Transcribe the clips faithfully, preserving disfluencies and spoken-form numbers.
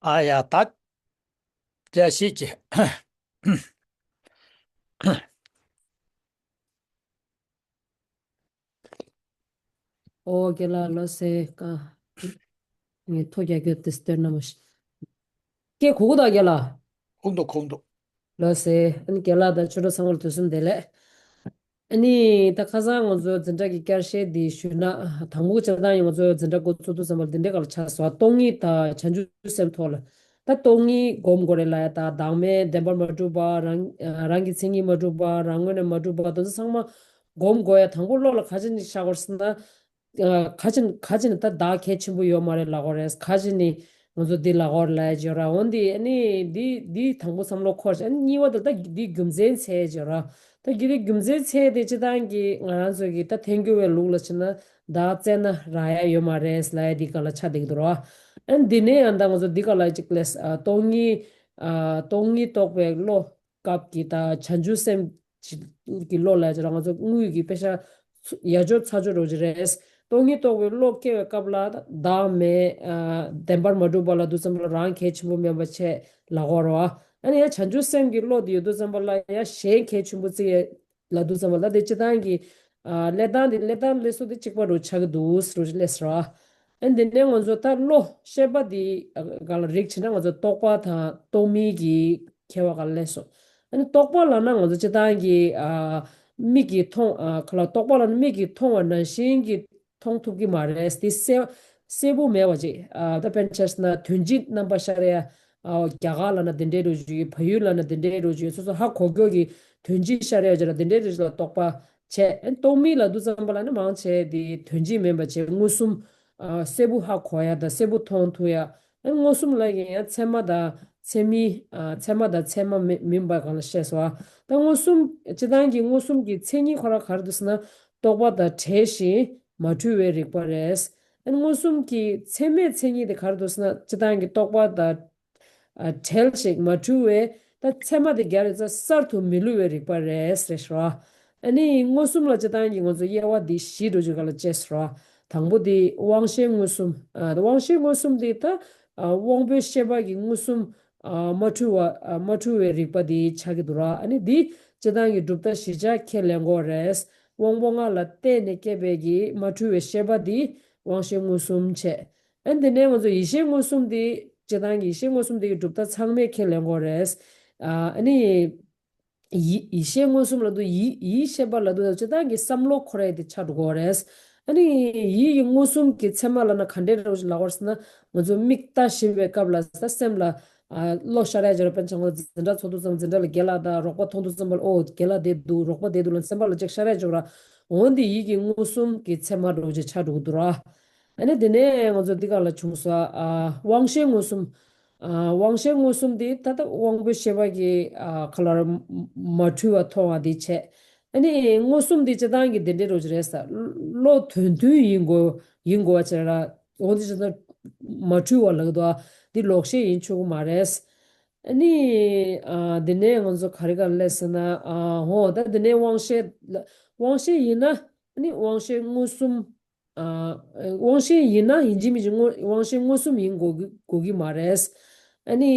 ཨ་ཡ་ད། བཀྲ་ཤིས་ཀྱི། ཨོ་རྒན་ལགས་ལགས་སེ་ཀ། ངས་ཐོ་རྒྱག་རྒྱུ་དེ་སྟོན་ན་མ་ཤི། སྐད་གོ་གི་འདུག་རྒན་ལགས། ཁོང་དུ་ཁོང་དུ། ལགས་སེ་ཨ་ནི་རྒན་ལགས་དང་ཆོས་གྲོགས་ཚང་མར་དུས་གསུམ་བདེ་ལེགས། ཨ་ནི་ད་ཁ་སང་ང་ཚོ་འཛིན་གྲྭ་གི་བསྐྱར་བཤད་འདི་ཞུས་ན། དང་པོ་སྤྱིར་བཏང་ཡང་ང་ཚོ་འཛིན་གྲྭ་འགོ་ཚུགས་དུས་ཙམ་པར་འདི་འདྲའི་སྐོར་ལ་ཆགས་སོང་། སྟོང་ཉིད་དང་བྱང་ཆུབ་སེམས་ཐོག་ལ། ད་སྟོང་ཉིད་སྒོམ་དགོས་རེད་ལབ་ཡ། ད་བདག་མེད་བདེན་པར་མ་གྲུབ་པ། རང་རང་གི་མཚན་ཉིད་མ་གྲུབ་པ། རང་ངོས་ནས་མ་གྲུབ་པ། དེ་ཚོ་ཚང་མ་སྒོམ་དགོས་ཡ། དང་པོ་བློ་ལ་ག་ཅི་ནས་ཤར་དགོས་ཟེར་ན། ཨ། ག་ཅི་ག་ཅི་ནས་ད་བདག་གལ་ཆེན་པོ་ཡོད་མ་རེད་ལབ་དགོས་རེད། ག་ཅི་ནས་ང་ཚོ་འདི་ལབ་དགོས་རེད་ལབ་ཡ་ཅིག་ཡོད་ར། འོན་ཏེ་ཨ་ནི་འདི་འདི་དང་པོ་བསམ་བློ་འཁོར་བྱས། ཨ་ནི་གཉིས་པ་དེ་ད་འདི་རྒྱུ་མཚན་འཚོལ་ཅིག་ཡོད་ར། ད་འདི་རྒྱུ་མཚན་འཚོལ་དེ་སྤྱིར་བཏང་གི་ང་རང་ཚོ་གི་ད་ཐལ་འགྱུར་བའི་ལུགས་ལ་བྱས་ན། བདག་བཙལ་ན་རག་ཡ་ཡོད་མ་རེད་ལབ་ཡ་འདི་སྒང་ལ་ཆགས་བསྡད་ཀྱི་འདུག་ར། ཨ་ནི་འདི་ནས་ཡང་ད་ང་ཚོ་འདི་སྒང་ལ་ཅིག་ལས། ཨ། སྟོང་ཉིད། ཨ། སྟོང་ཉིད་རྟོགས་པའི་བློ་སྐབས་ཀྱི་ད་བྱང་ཆུབ་སེམས་ཀྱི་བློ་ལ་ང་ཚོ་དངོས་ཀྱི་དཔེ་ཆ་ཡ་ཅོ་ཚ་ཅོ་རོ་ཅིག་རེད། སྟོང་ཉིད་རྟོགས་པའི་བློ་སྐྱེ་བའི་སྐབས་ལ་བདག་མེད། ཨ། བདེན་པར་མ་གྲུབ་པ་ལབ་དུས་ཙམ་པ་ལ་རང་གལ་ཆེན་པོ་མིན་པ་བྱས་ལབ་དགོས་རེད་བ། ཨ་ནི་ཡང་བྱང་ཆུབ་སེམས་ཀྱི་བློ་དེ་ཡོད་དུས་ཙམ་པ་ལ་ཡང་གཞན་གལ་ཆེན་པོ་བརྩི་ཡ་ལབ་དུས་ཙམ་པ་ལ། དེ་སྤྱིར་བཏང་གི། ཨ། ལས་སྟངས་དེ་ལས་སྟངས་ལས་སུ་དེ་གཅིག་པ་རུ་ཆགས་ཀྱི་འདུག་ཟེར་རུ་ལས་ཟེར་བ། ཨ་ནི་དེ་ནས་ང་ཚོ་ད་བློ་ཤེས་པ་དེ་སྒང་ལ་རིགས་བྱས་ན་ང་ཚོ་རྟོག་པ་དང་རྟོག་མིན་གྱི་ཁྱད་པར་སྒང་ལ་སླེབས་སོང་། ཨ་ནི་རྟོག་པ་ལབ་ན་ང་ཚོ་སྤྱིར་བཏང་གི། ཨ། མིག་གིས་མཐོང་། ཨ། ག་ལ། རྟོག་པ་ལབ་ན་མིག་གིས་མཐོང་བ་ནང་བཞིན་གྱི་མཐོང་ཐུབ་ཀྱི་མ་རེད། དེ་གསལ་གསལ་པོ་མེད་པ་ཅིག། ཨ། ད་དཔེར་ན་ཆ་བཞག་ན་དོན་སྤྱིའི་རྣམ་པ་ཤར་ཡ། ཨ། རྒྱ་གར་ལབ་ན་དེ་འདྲའི་རུ་ཅིག་ཡོད། བལ་ཡུལ་ལབ་ན་དེ་འདྲའི་རུ་ཅིག་ཡོད། སོ་སོ་ཧ་གོ་རྒྱུ་གི་དོན་སྤྱི་ཤར་ཡ་ཅིག་ལ་དེ་འདྲའི་རུ་ཅིག་ལ་རྟོག་པ་བྱས། ཨ་ནི་རྟོག་མིན་ལབ་དུས་ཙམ་པ་ལ་ནི་མང་ཆེ་དེ་དོན་སྤྱི་མིན་པ་བྱས། མངོན་སུམ། ཨ། གསལ་པོ་ཧ་གོ་ཡ་དང་གསལ་པོ་མཐོང་ཐུབ་ཡ། ཨ་ནི་མངོན་སུམ་ལབ་ཡིན་ཡང་ཚད་མ་དང་ཚད་མིན། ཨ། ཚད་མ་དང་ཚད་མ་མི་མིན་པ་སྒང་ལ་བཤད་སོང་། ཨ། ད་མངོན་སུམ་སྤྱིར་བཏང་གི་མངོན་སུམ་གྱི་མཚན་ཉིད་ཁོ་རང་ག་རེ་འདུག་ཟེར་ན། རྟོག་པ་དང་བྲལ་ཞིང་མ་འཁྲུལ་བའི་རིག་པ་རེད། ཨ་ནི་མངོན་སུམ་གྱི་ཚད་མའི་མཚན་ཉིད་དེ་ག་རེ་འདུག་ཟེར་ན། སྤྱིར་བཏང་གི་རྟོག་པ་དང་། ཨ། བྲལ་ཞིང་མ་འཁྲུལ་བའི། ད་ཚད་མ་དེ་རྒྱལ་བའི་རྩ་གསར་དུ་མི་བསླུ་བའི་རིག་པ་རེད་ཟེར་རོ། ཨ་ནི་མངོན་སུམ་ལ་སྤྱིར་བཏང་གི་ང་ཚོ་དབྱེ་བ་འདི་བཞི་འགྲོ་རྒྱུ་སྒང་ལ་བྱས་ཟེར་རོ། དང་པོ་དེ་དབང་ཤེས་མངོན་སུམ། ཨ། དབང་ཤེས་མངོན་སུམ་དེ་ད། ཨ། དབང་པོའི་ཤེས་པ་གི་མངོན་སུམ། ཨ། མ་འཁྲུལ་བ། ཨ། མ་འཁྲུལ་བའི་རིག་པ་དེ་ཆགས་ཀྱི་འདུག་ར། ཨ་ནི་འདི་སྤྱིར་བཏང་གི་གྲུབ་མཐའ་བཞི་ཆ་ཁས་ལེན་དགོས་རེད། དབང་པོ་ལྔ་ལ་བརྟེན་ནས་སྐྱེས་པའི་གི་མ་འཁྲུལ་བའི་ཤེས་པ་འདི་དབང་ཤེས་མངོན་སུམ་བྱས། ཨ་ནི་དེ་ནས་ང་ཚོ་ཡིད་ཤེས་མངོན་སུམ་དེ། སྤྱིར་བཏང་གི་ཡིད་ཤེས་མངོན་སུམ་དེ་གི་གྲུབ་མཐའ་ཚང་མས་ཁས་ལེན་དགོས་རེད། ཨ། ཨ་ནི་ཡིད་ཡིད་ཤེས་མངོན་སུམ་ལབ་དུས། ཡིད་ཡིད་ཤེས་པ་ལབ་དུས་སྤྱིར་བཏང་གི་བསམ་བློ་འཁོར་ཡ་དེ་ཆགས་འགྲོ་གི་རེད། ཨ་ནི་ཡིད་ཀྱི་མངོན་སུམ་གྱི་ཚད་མ་ལབ་ན་ག་འདྲའི་རོ་ཞིག་ལབ་དགོས་ཟེར་ན། ང་ཚོ་མིག་ལྟ་བཞིན་པའི་སྐབས་ལ་ད་སེམས་ལ། ཨ། བློ་ཤར་ཡ་ཅིག་ཡོད་ར། དཔེར་ན་ཆ་བཞག་ན་འཛིན་གྲྭ་ཚོགས་དུས་ཙམ་འཛིན་གྲྭ་ལ་རྒན་ལགས་དང་རོགས་པ་མཐོང་དུས་ཙམ་པ་ལ། ཨོ་རྒན་ལགས་བསྡད་འདུག་རོགས་པ་བསྡད་འདུག་ལབ་སེམས་པ་ལ་ཅིག་ཤར་ཡ་ཅིག་ཡོད་ར། འོན་ཏེ་ཡིད་ཀྱི་མངོན་སུམ་གྱི་ཚད་མ་འདྲ་བོ་ཅིག་ཆགས་འགྲོ་གི་འདུག་ར། ཨ་ནི་དེ་ནས་ང་ཚོ་འདི་སྒང་ལ་བྱུང་སོང་། ཨ། དབང་ཤེས་མངོན་སུམ། ཨ། དབང་ཤེས་མངོན་སུམ་དེ་ད་ལྟ་དབང་པོའི་ཤེས་པ་གི། ཨ། ག་ལ་ར། མ་འཁྲུལ་བ་མཐོང་བ་དེ་བྱས། ཨ་ནི་མངོན་སུམ་དེ་སྤྱིར་བཏང་གི་དེ་འདྲའི་རོ་ཅིག་རེད་ཟེར། བློ་དོན་མཐུན་ཡིན་དགོས་ཡིན་དགོས་པ་བྱས་ར། འོ་དེ་བྱས་ཙང་མ་འཁྲུལ་བ་ལབ་ཀྱི་འདུག། ཨ། འདི་ལོག་ཤེས་ཡིན་ཆོག་གི་མ་རེད། ཨ་ནི། ཨ། འདི་ནས་ང་ཚོ་ག་རེ་སྒང་ལ་སླེབས་ཟེར་ན། ཨ། ཧོ། ད་འདི་ནས་དབང་ཤེས་ལ། དབང་ཤེས་ཡིན་ན། ཨ་ནི་དབང་ཤེས་མངོན་སུམ། ཨ། དབང་ཤེས་ཡིན་ན་ཡིན་གཅིག་མིན་གཅིག་དབང་ཤེས་མངོན་སུམ་ཡིན་དགོས་ཀྱི་དགོས་ཀྱི་མ་རེད། ཨ་ནི།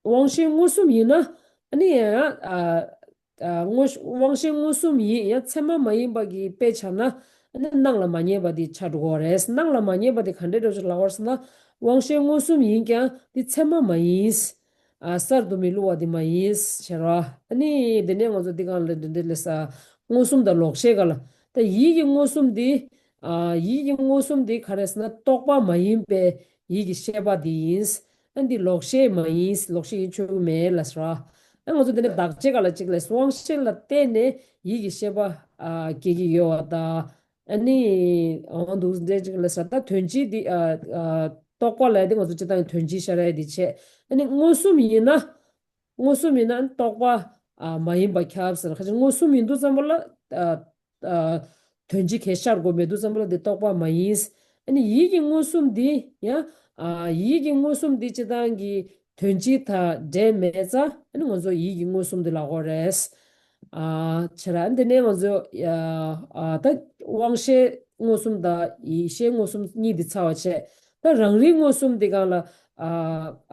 དབང་ཤེས་མངོན་སུམ་ཡིན་ན། ཨ་ནི་ཡང་། ཨ། ཨ། དབང་ཤེས་མངོན་སུམ་ཡིན་ཡང་ཚད་མ་མ་ཡིན་པ་གི་དཔེ་ཆ་ན། ཨ་ནི་སྣང་ལ་མ་ངེས་པ་དེ་ཆགས་འགྲོ་གི་རེད། སྣང་ལ་མ་ངེས་པ་དེ་ག་འདྲའི་འདྲ་བོ་ཅིག་ལབ་དགོས་ཟེར་ན། དབང་ཤེས་མངོན་སུམ་ཡིན་ཀྱང་དེ་ཚད་མ་མ་ཡིན། ཨ། གསར་དུ་མི་བསླུ་བ་དེ་མ་ཡིན་ཟེར་བ། ཨ་ནི་དེ་ནས་ང་ཚོ་འདི་སྒང་ལ་འདི་འདྲ་ལས་ས། མངོན་སུམ་དང་ལོག་ཤེས་སྒང་ལ། ད་ཡིད་ཀྱི་མངོན་སུམ་འདི། ཨ། ཡིད་ཀྱི་མངོན་སུམ་འདི་ག་རེ་ཟེར་ན། རྟོག་པ་མ་ཡིན་པའི་ཡིད་ཀྱི་ཤེས་པ་འདི་ཡིན། ཨ། འདི་ལོག་ཤེས་མ་ཡིན། ལོག་ཤེས་ཡིན་ཆོག་གི་མེད་ལབ་ཟེར་བ། ཨ། ང་ཚོ་འདི་ནས་བདག་ཅེས་སྒང་ལ་གཅིག་ལས། དབང་ཤེས་ལ་བརྟེན་ནས་ཡིད་ཀྱི་ཤེས་པ། ཨ། སྐྱེ་གི་ཡོད་པ་དང་། ཨ་ནི། འོ་འདུག་འདྲ་ཅིག་ལ་ཟེར། ད་དོན་སྤྱི་འདི། ཨ། ཨ། རྟོག་པ་ལ་དེ་ང་ཚོ་སྤྱིར་བཏང་གི་དོན་སྤྱི་ཤར་ཡ་དེ་བྱས། ཨ་ནི་མངོན་སུམ་ཡིན་ན། མངོན་སུམ་ཡིན་ན་རྟོག་པ། ཨ། མ་ཡིན་པ་ཁྱབ་ཟེར། ཁ་ཅིག་མངོན་སུམ་ཡིན་དུས་ཙམ་པ་ལ། ཨ། ཨ། དོན་སྤྱི་གས་ཤར་དགོས་མེད་དུས་ཙམ་པ་ལ་དེ་རྟོག་པ་མ་ཡིན། ཨ་ནི་ཡིད་ཀྱི་མངོན་སུམ་འདི་ཡང་། ཨ། ཡིད་ཀྱི་མངོན་སུམ་འདི་སྤྱིར་བཏང་གི་དོན་སྤྱི་དང་འབྲེལ་མེད་ཙང་། ཨ་ནི་ང་ཚོ་ཡིད་ཀྱི་མངོན་སུམ་འདི་ལབ་དགོས་རེད། ཨ། བྱས་ར། འདི་ནས་ང་ཚོ། ཨ། ཨ། ད་དབང་ཤེས་མངོན་སུམ་དང་ཡིད་ཤེས་མངོན་སུམ་གཉིས་འདི་ཚར་བ་བྱས། ད་རང་རིག་མངོན་སུམ་འདི་སྒང་ལ། ཨ་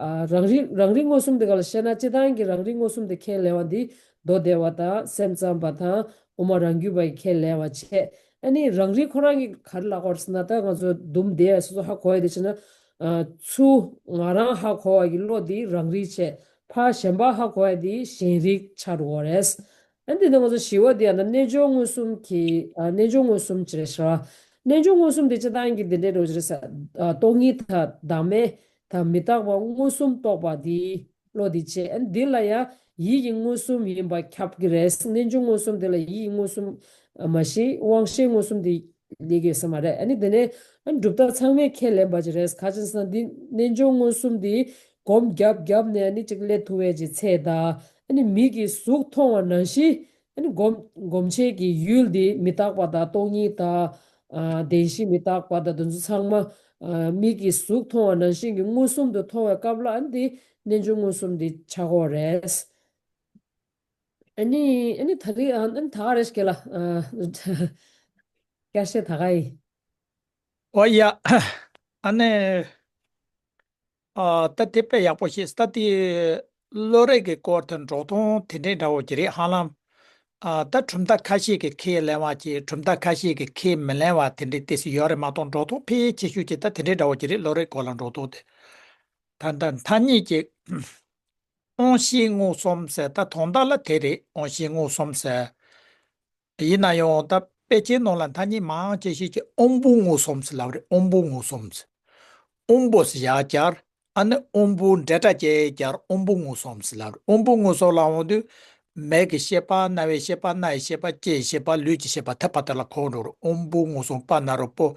ཨ་རང་རིག་རང་རིག་མངོན་སུམ་དེ་ག་ལ་བཤད་ན་སྤྱིར་བཏང་གི་རང་རིག་མངོན་སུམ་དེ་ཁས་ལེན་པ་འདི་མདོ་སྡེ་པ་དང་སེམས་ཙམ་པ་དང་དབུ་མ་རང་རྒྱུད་པ་ཡིས་ཁས་ལེན་པ་བྱས། ཨ་ནི་རང་རིག་ཁོ་རང་གི་ག་རེ་ལབ་དགོས་རེད་ཟེར་ན། ད་ང་ཚོ་དུམ་བསྡད་སོ་སོ་ཧ་གོ་ཡ་དེ་བྱས་ན། ཨ་ཚུར་ང་རང་ཧ་གོ་བ་གི་བློ་དེ་རང་རིག་བྱས། ཕར་གཞན་པ་ཧ་གོ་ཡ་དེ་གཞན་རིག་ཆགས་འགྲོ་གི་རེད། ཨ་འདི་ནི་ང་ཚོ་ཞི་བ་འདི་ཡང་ན་རྣལ་འབྱོར་མངོན་སུམ་གྱི་ཨ་རྣལ་འབྱོར་མངོན་སུམ་ཅིག་རེད་ཤག་རྣལ་འབྱོར་མངོན་སུམ་དེ་སྤྱིར་བཏང་གི་འདི་འདྲའི་འགྲོ་གི་རེད་ཟེར། ཨ་སྟོང་ཉིད་དང་བདག་མེད་དང་མི་རྟག་པ་མངོན་སུམ་རྟོགས་པ་དེ་བློ་དེ་བྱས། ཨ་འདི་ལ་ཡང་ཡིད་ཀྱི་མངོན་སུམ་ཡིན་པ་ཁྱབ་ཀྱི་རེད། རྣལ་འབྱོར་མངོན་སུམ་དེ་ལ་ཡིད་ཀྱི་མངོན་སུམ་མ་གཏོགས་དབང་ཤེས་མངོན་སུམ་དེ་ལས་ཀྱི་ཡོད་ས་མ་རེད། ཨ་ནི་དེ་ནས་ཨ་ནི་གྲུབ་མཐའ་ཚང་མས་ཁས་ལེན་པ་ཅིག་རེད། ག་ཅི་ཟེར་ན་འདི་རྣལ་འབྱོར་མངོན་སུམ་འདི་སྒོམ་རྒྱབ་རྒྱབ་ནས་ཨ་ནི་ཅིག་སླེབས་ཐུབ་པའི་ཅིག་ཚད་དང་། ཨ་ནི་མིག་གིས་གཟུགས་མཐོང་བ་ནང་བཞིན་ཨ་ནི་སྒོམ་སྒོམ་བྱེད་ཀྱི་ཡུལ་འདི་མི་རྟག་པ་དང་སྟོང་ཉིད་དང་ཨ་བདེན་བཞི་མི་རྟག་པ་དང་དེ་ཚོ་ཚང་མ་ཨ་མིག་གིས་གཟུགས་མཐོང་བ་ནང་བཞིན་གྱི་མངོན་སུམ་དུ་མཐོང་བའི་སྐབས་ལ་ཨ་ནི་འདི་རྣལ་འབྱོར་མངོན་སུམ་འདི་ཆགས་ཀྱི་ཡོད་རེད། ཨ་ནི་ཨ་ནི་ད་རེས་ཨ་ཨ་ནི་ད་ག་རེ་ཞིག་ལ་ཨ་བསྐྱར་བཤད་ད་ག་ཡིན། ཨོ་ཡ། ཨ་ནི། ཨ་ད་དེ་དཔེ་ཡག་པོ་ཤེས། ད་དེ་བློ་རིག་གི་སྐོར་དེ་འགྲོ་སྟངས་དེ་འདྲའི་འདྲ་བོ་ཅིག་རེད་ཧ་ལམ། ཨ་ད་གྲུབ་མཐའ་ཁ་ཤས་ཀྱིས་ཁས་ལེན་པ་ཅིག་གྲུབ་མཐའ་ཁ་ཤས་ཀྱིས་ཁས་མི་ལེན་པ་དེ་འདྲའི་ཏོག་ཙམ་ཡོད་རེད་མ་གཏོགས། འགྲོ་སྟངས་ཕལ་ཆེ་ཤོས་ཅིག་ད་དེ་འདྲའི་འདྲ་བོ་ཅིག་རེད། བློ་རིག་སྐོར་ལ་འགྲོ་སྟངས་དེ། ད་ལྟ་མཐའ་གཉིས་ཀྱི་དབང་ཤེས་མངོན་སུམ་ཟེར། ད་དོན་དག་ལ་དེ་རེད། དབང་ཤེས་མངོན་སུམ་ཟེར། ཡིན་ན་ཡང་ད་དཔེ་ཆའི་ནང་ལ་མཐའ་གཉིས་མང་ཆེ་ཤོས་ཀྱིས་དབང་པོ་མངོན་སུམ་ཟེར་ལབ་རེད། དབང་པོ་མངོན་སུམ་ཟེར། དབང་པོ་ཟེར་ཡག་སྦྱར། ཨ་ནི་དབང་པོ་འབྲེལ་སྒྲ་བཅས་སྦྱར། དབང་པོ་མངོན་སུམ་ཟེར་ལབ་རེད། དབང་པོ་མངོན་སུམ་ལབ་འོང་དུས་མིག་གི་ཤེས་པ། རྣ་བའི་ཤེས་པ། སྣའི་ཤེས་པ། ལྕེའི་ཤེས་པ། ལུས་ཀྱི་ཤེས་པ། ཐ་པ་དེ་ལ་གོ་འགྲོ་རེད། དབང་པོ་མངོན་སུམ། པ་ན་རོ་པོ།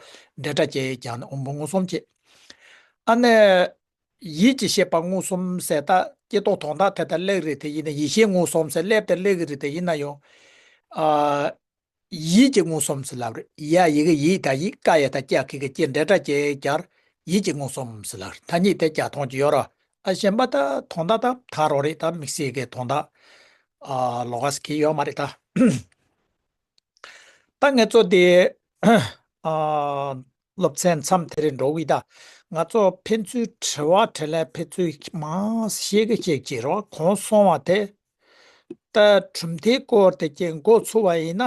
འབྲེལ་སྒྲ་བཅས་སྦྱར་ནས་དབང་པོ་མངོན་སུམ་བྱེད། ཨ་ནི། ཡིད་ཀྱི་ཤེས་པ་མངོན་སུམ་ཟེར། ད་སྐྱེ་རྟོགས་དོན་དག་དེ་ལྟར་སླེབས་རེད། དེ་ཡིན་ན་ཡིད་ཤེས་མངོན་སུམ་ཟེར་སླེབས་དེ་སླེབས་ཀྱི་རེད། དེ་ཡིན་ན་ཡང་། ཨ། ཡིད་ཀྱི་མངོན་སུམ་ཟེར་ལབ་རེད། ཡ་ཡི་གེ་ཡིད་དང་ཡིད། ཀ་ཡ་བཏགས་ཀྱ། གི་གུ་ཀྱི། འབྲེལ་སྒྲ་བཅས་སྦྱར། ཡིད་ཀྱི་མངོན་སུམ་ཟེར་ལབ་རེད། མཐའ་གཉིས་དེ་སྦྱར་སྟངས་ཀྱི་ཡོད་རེད། ཨ་གཞན་པ་ད་དོན་དག་ད་ཐག་རོ་རེད། ད་དམིགས་བསལ་གྱི་དོན་དག་ཨ་ལོགས་ཀ་ཟེར་གྱི་ཡོད་མ་རེད་ད། ད་ངེད་ཚོ་དེ་ཨ་སློབ་ཚན་མཚམས་དེ་རིང་འགྲོ་གི་ད། ང་ཚོ་ཕན་ཚུན་དྲི་བ་དྲིས་ལན་ཕན་ཚུན་མང་བཤད་གི་བཤད་ཀྱི་རོགས། གོང་སོང་བ་དེ་ད་གྲུབ་མཐའི་སྐོར་དེ་ཀྱང་འགོ་ཚུགས་པ་ཡིན་ན།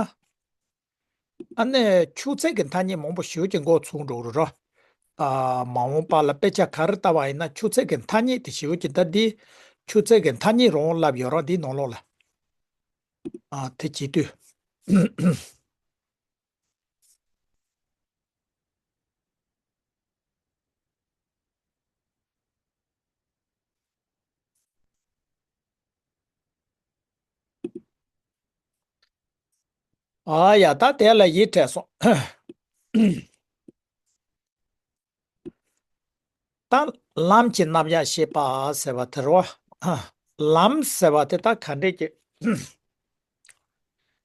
ཨ་ནི་ཆུ་ཚད་ཀྱི་མཐའ་གཉིས་མང་པོ་ཞེ་པོ་ཅིག་འགོ་ཚུགས་འགྲོ་གི་རེད། ཨ་མ་འོངས་པ་ལ་དཔེ་ཆ་ག་རེ་ལྟ་བ་ཡིན་ན་ཆུ་ཚད་ཀྱི་མཐའ་གཉིས་དེ་ཞེ་པོ་ཅིག་ད་འདི་ཆུ་ཚད་ཀྱི་མཐའ་གཉིས་རང་ལབ་ཡོད་རེད། འདིའི་ནང་ལོགས་ལ། ཨ་དེ་བྱེད་དུས། ཨ་ཡ། ད་དེ་ལ་ཡིད་འཕྲད་སོང་། ད་ལམ་གྱི་རྣམ་གཞག་བཤད་པ་ཟེར་བ་དེ་རེད་བ། ལམ་ཟེར་བ་དེ་ད་ག་འདྲས་ཀྱི།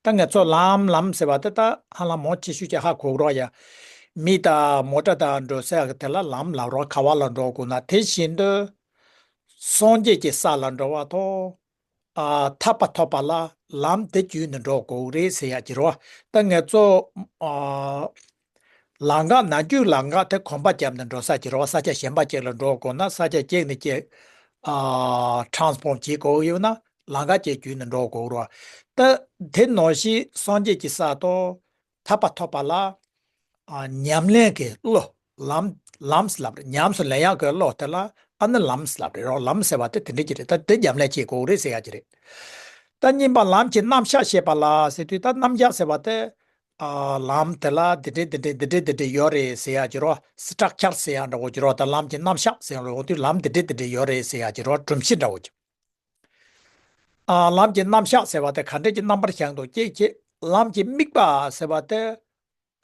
ད་ངེད་ཚོ་ལམ་ལམ་ཟེར་བ་དེ་ད་ཧ་ལམ་མང་ཆེ་ཤོས་ཀྱིས་ཧ་གོ་གི་རེད་ཡ། མི་དང་མོ་ཊ་དང་འགྲོ་ས་གི་དེ་ལ་ལམ་ལབ་རེད། ག་བ་ལ་འགྲོ་དགོས་ན། དེ་བཞིན་དུ་སངས་རྒྱས་ཀྱི་ས་ལ་འགྲོ་བ་དང་། ཨ་ཐར་པ་ཐོབ་པ་ལ་ལམ་དེ་བརྒྱུད་ནས་འགྲོ་དགོས་རེད་ཟེར་ཡག་ཅིག་རེད་བ། ད་ངེད་ཚོ་ཨ་ལམ་ཁ་ནམ་རྒྱུན་ལམ་ཁ་དེ་གོམ་པ་བརྒྱབ་ནས་འགྲོ་ས་ཅིག་རེད་བ། ས་ཆ་གཞན་པ་ཅིག་ལ་འགྲོ་དགོས་ན་ས་ཆ་གཅིག་ནས་གཅིག་ཨ་ཊེ་རན་སི་ཕོརམ་བྱེད་དགོས་ཡོད་ན་ལམ་ཁ་ཅིག་བརྒྱུད་ནས་འགྲོ་དགོས་རེད་བ། ད་དེ་ནང་བཞིན་སངས་རྒྱས་ཀྱི་ས་དང་ཐར་པ་ཐོབ་པ་ལ། ཨ་ཉམས་ལེན་གྱི་བློ། ལམ་ལམ་ཟེར་ལབ་རེད། ཉམས་སུ་ལེན་ཡག་གི་བློ་དེ་ལ་ཨ་ནི་ལམ་ཟེར་ལབ་རེད་རོ། ལམ་ཟེར་བ་དེ་དེ་འདྲ་ཅིག་རེད། ད་དེ་ཉམས་ལེན་བྱེད་དགོས་རེད་ཟེར་ཡག་ཅིག་རེད། ད་གཉིས་པ་ལམ་གྱི་རྣམ་གཞག་བཤད་པ་ལ་ཟེར་དུས། ད་རྣམ་གཞག་ཟེར་བ་དེ་ཨ་ལམ་དེ་ལ་འདི་འདྲས་འདི་འདྲས་འདི་འདྲས་འདི་འདྲས་ཡོད་རེད་ཟེར་ཡག་ཅིག་རོ། སི་ཊྲག་ཅར་ཟེར་ཡག་འདྲ་བོ་ཅིག་རོ། ད་ལམ་གྱི་རྣམ་གཞག་ཟེར་ཡག་འདྲ་བོ་དུས་ལམ་འདི་འདྲས་འདི་འདྲས་ཡོད་རེད་ཟེར་ཡག་ཅིག་རོ། སྒྲོམ་གཞི་འདྲ་བོ་ཅིག་ཨ་ལམ་གྱི་རྣམ་གཞག་ཟེར་བ་དེ་ག་འདྲས་ཀྱི་རྣམ་པར་བཞག་འདུག་གཅིག་བྱས། ལམ་གྱི་དམིགས་པ་ཟེར་བ་དེ་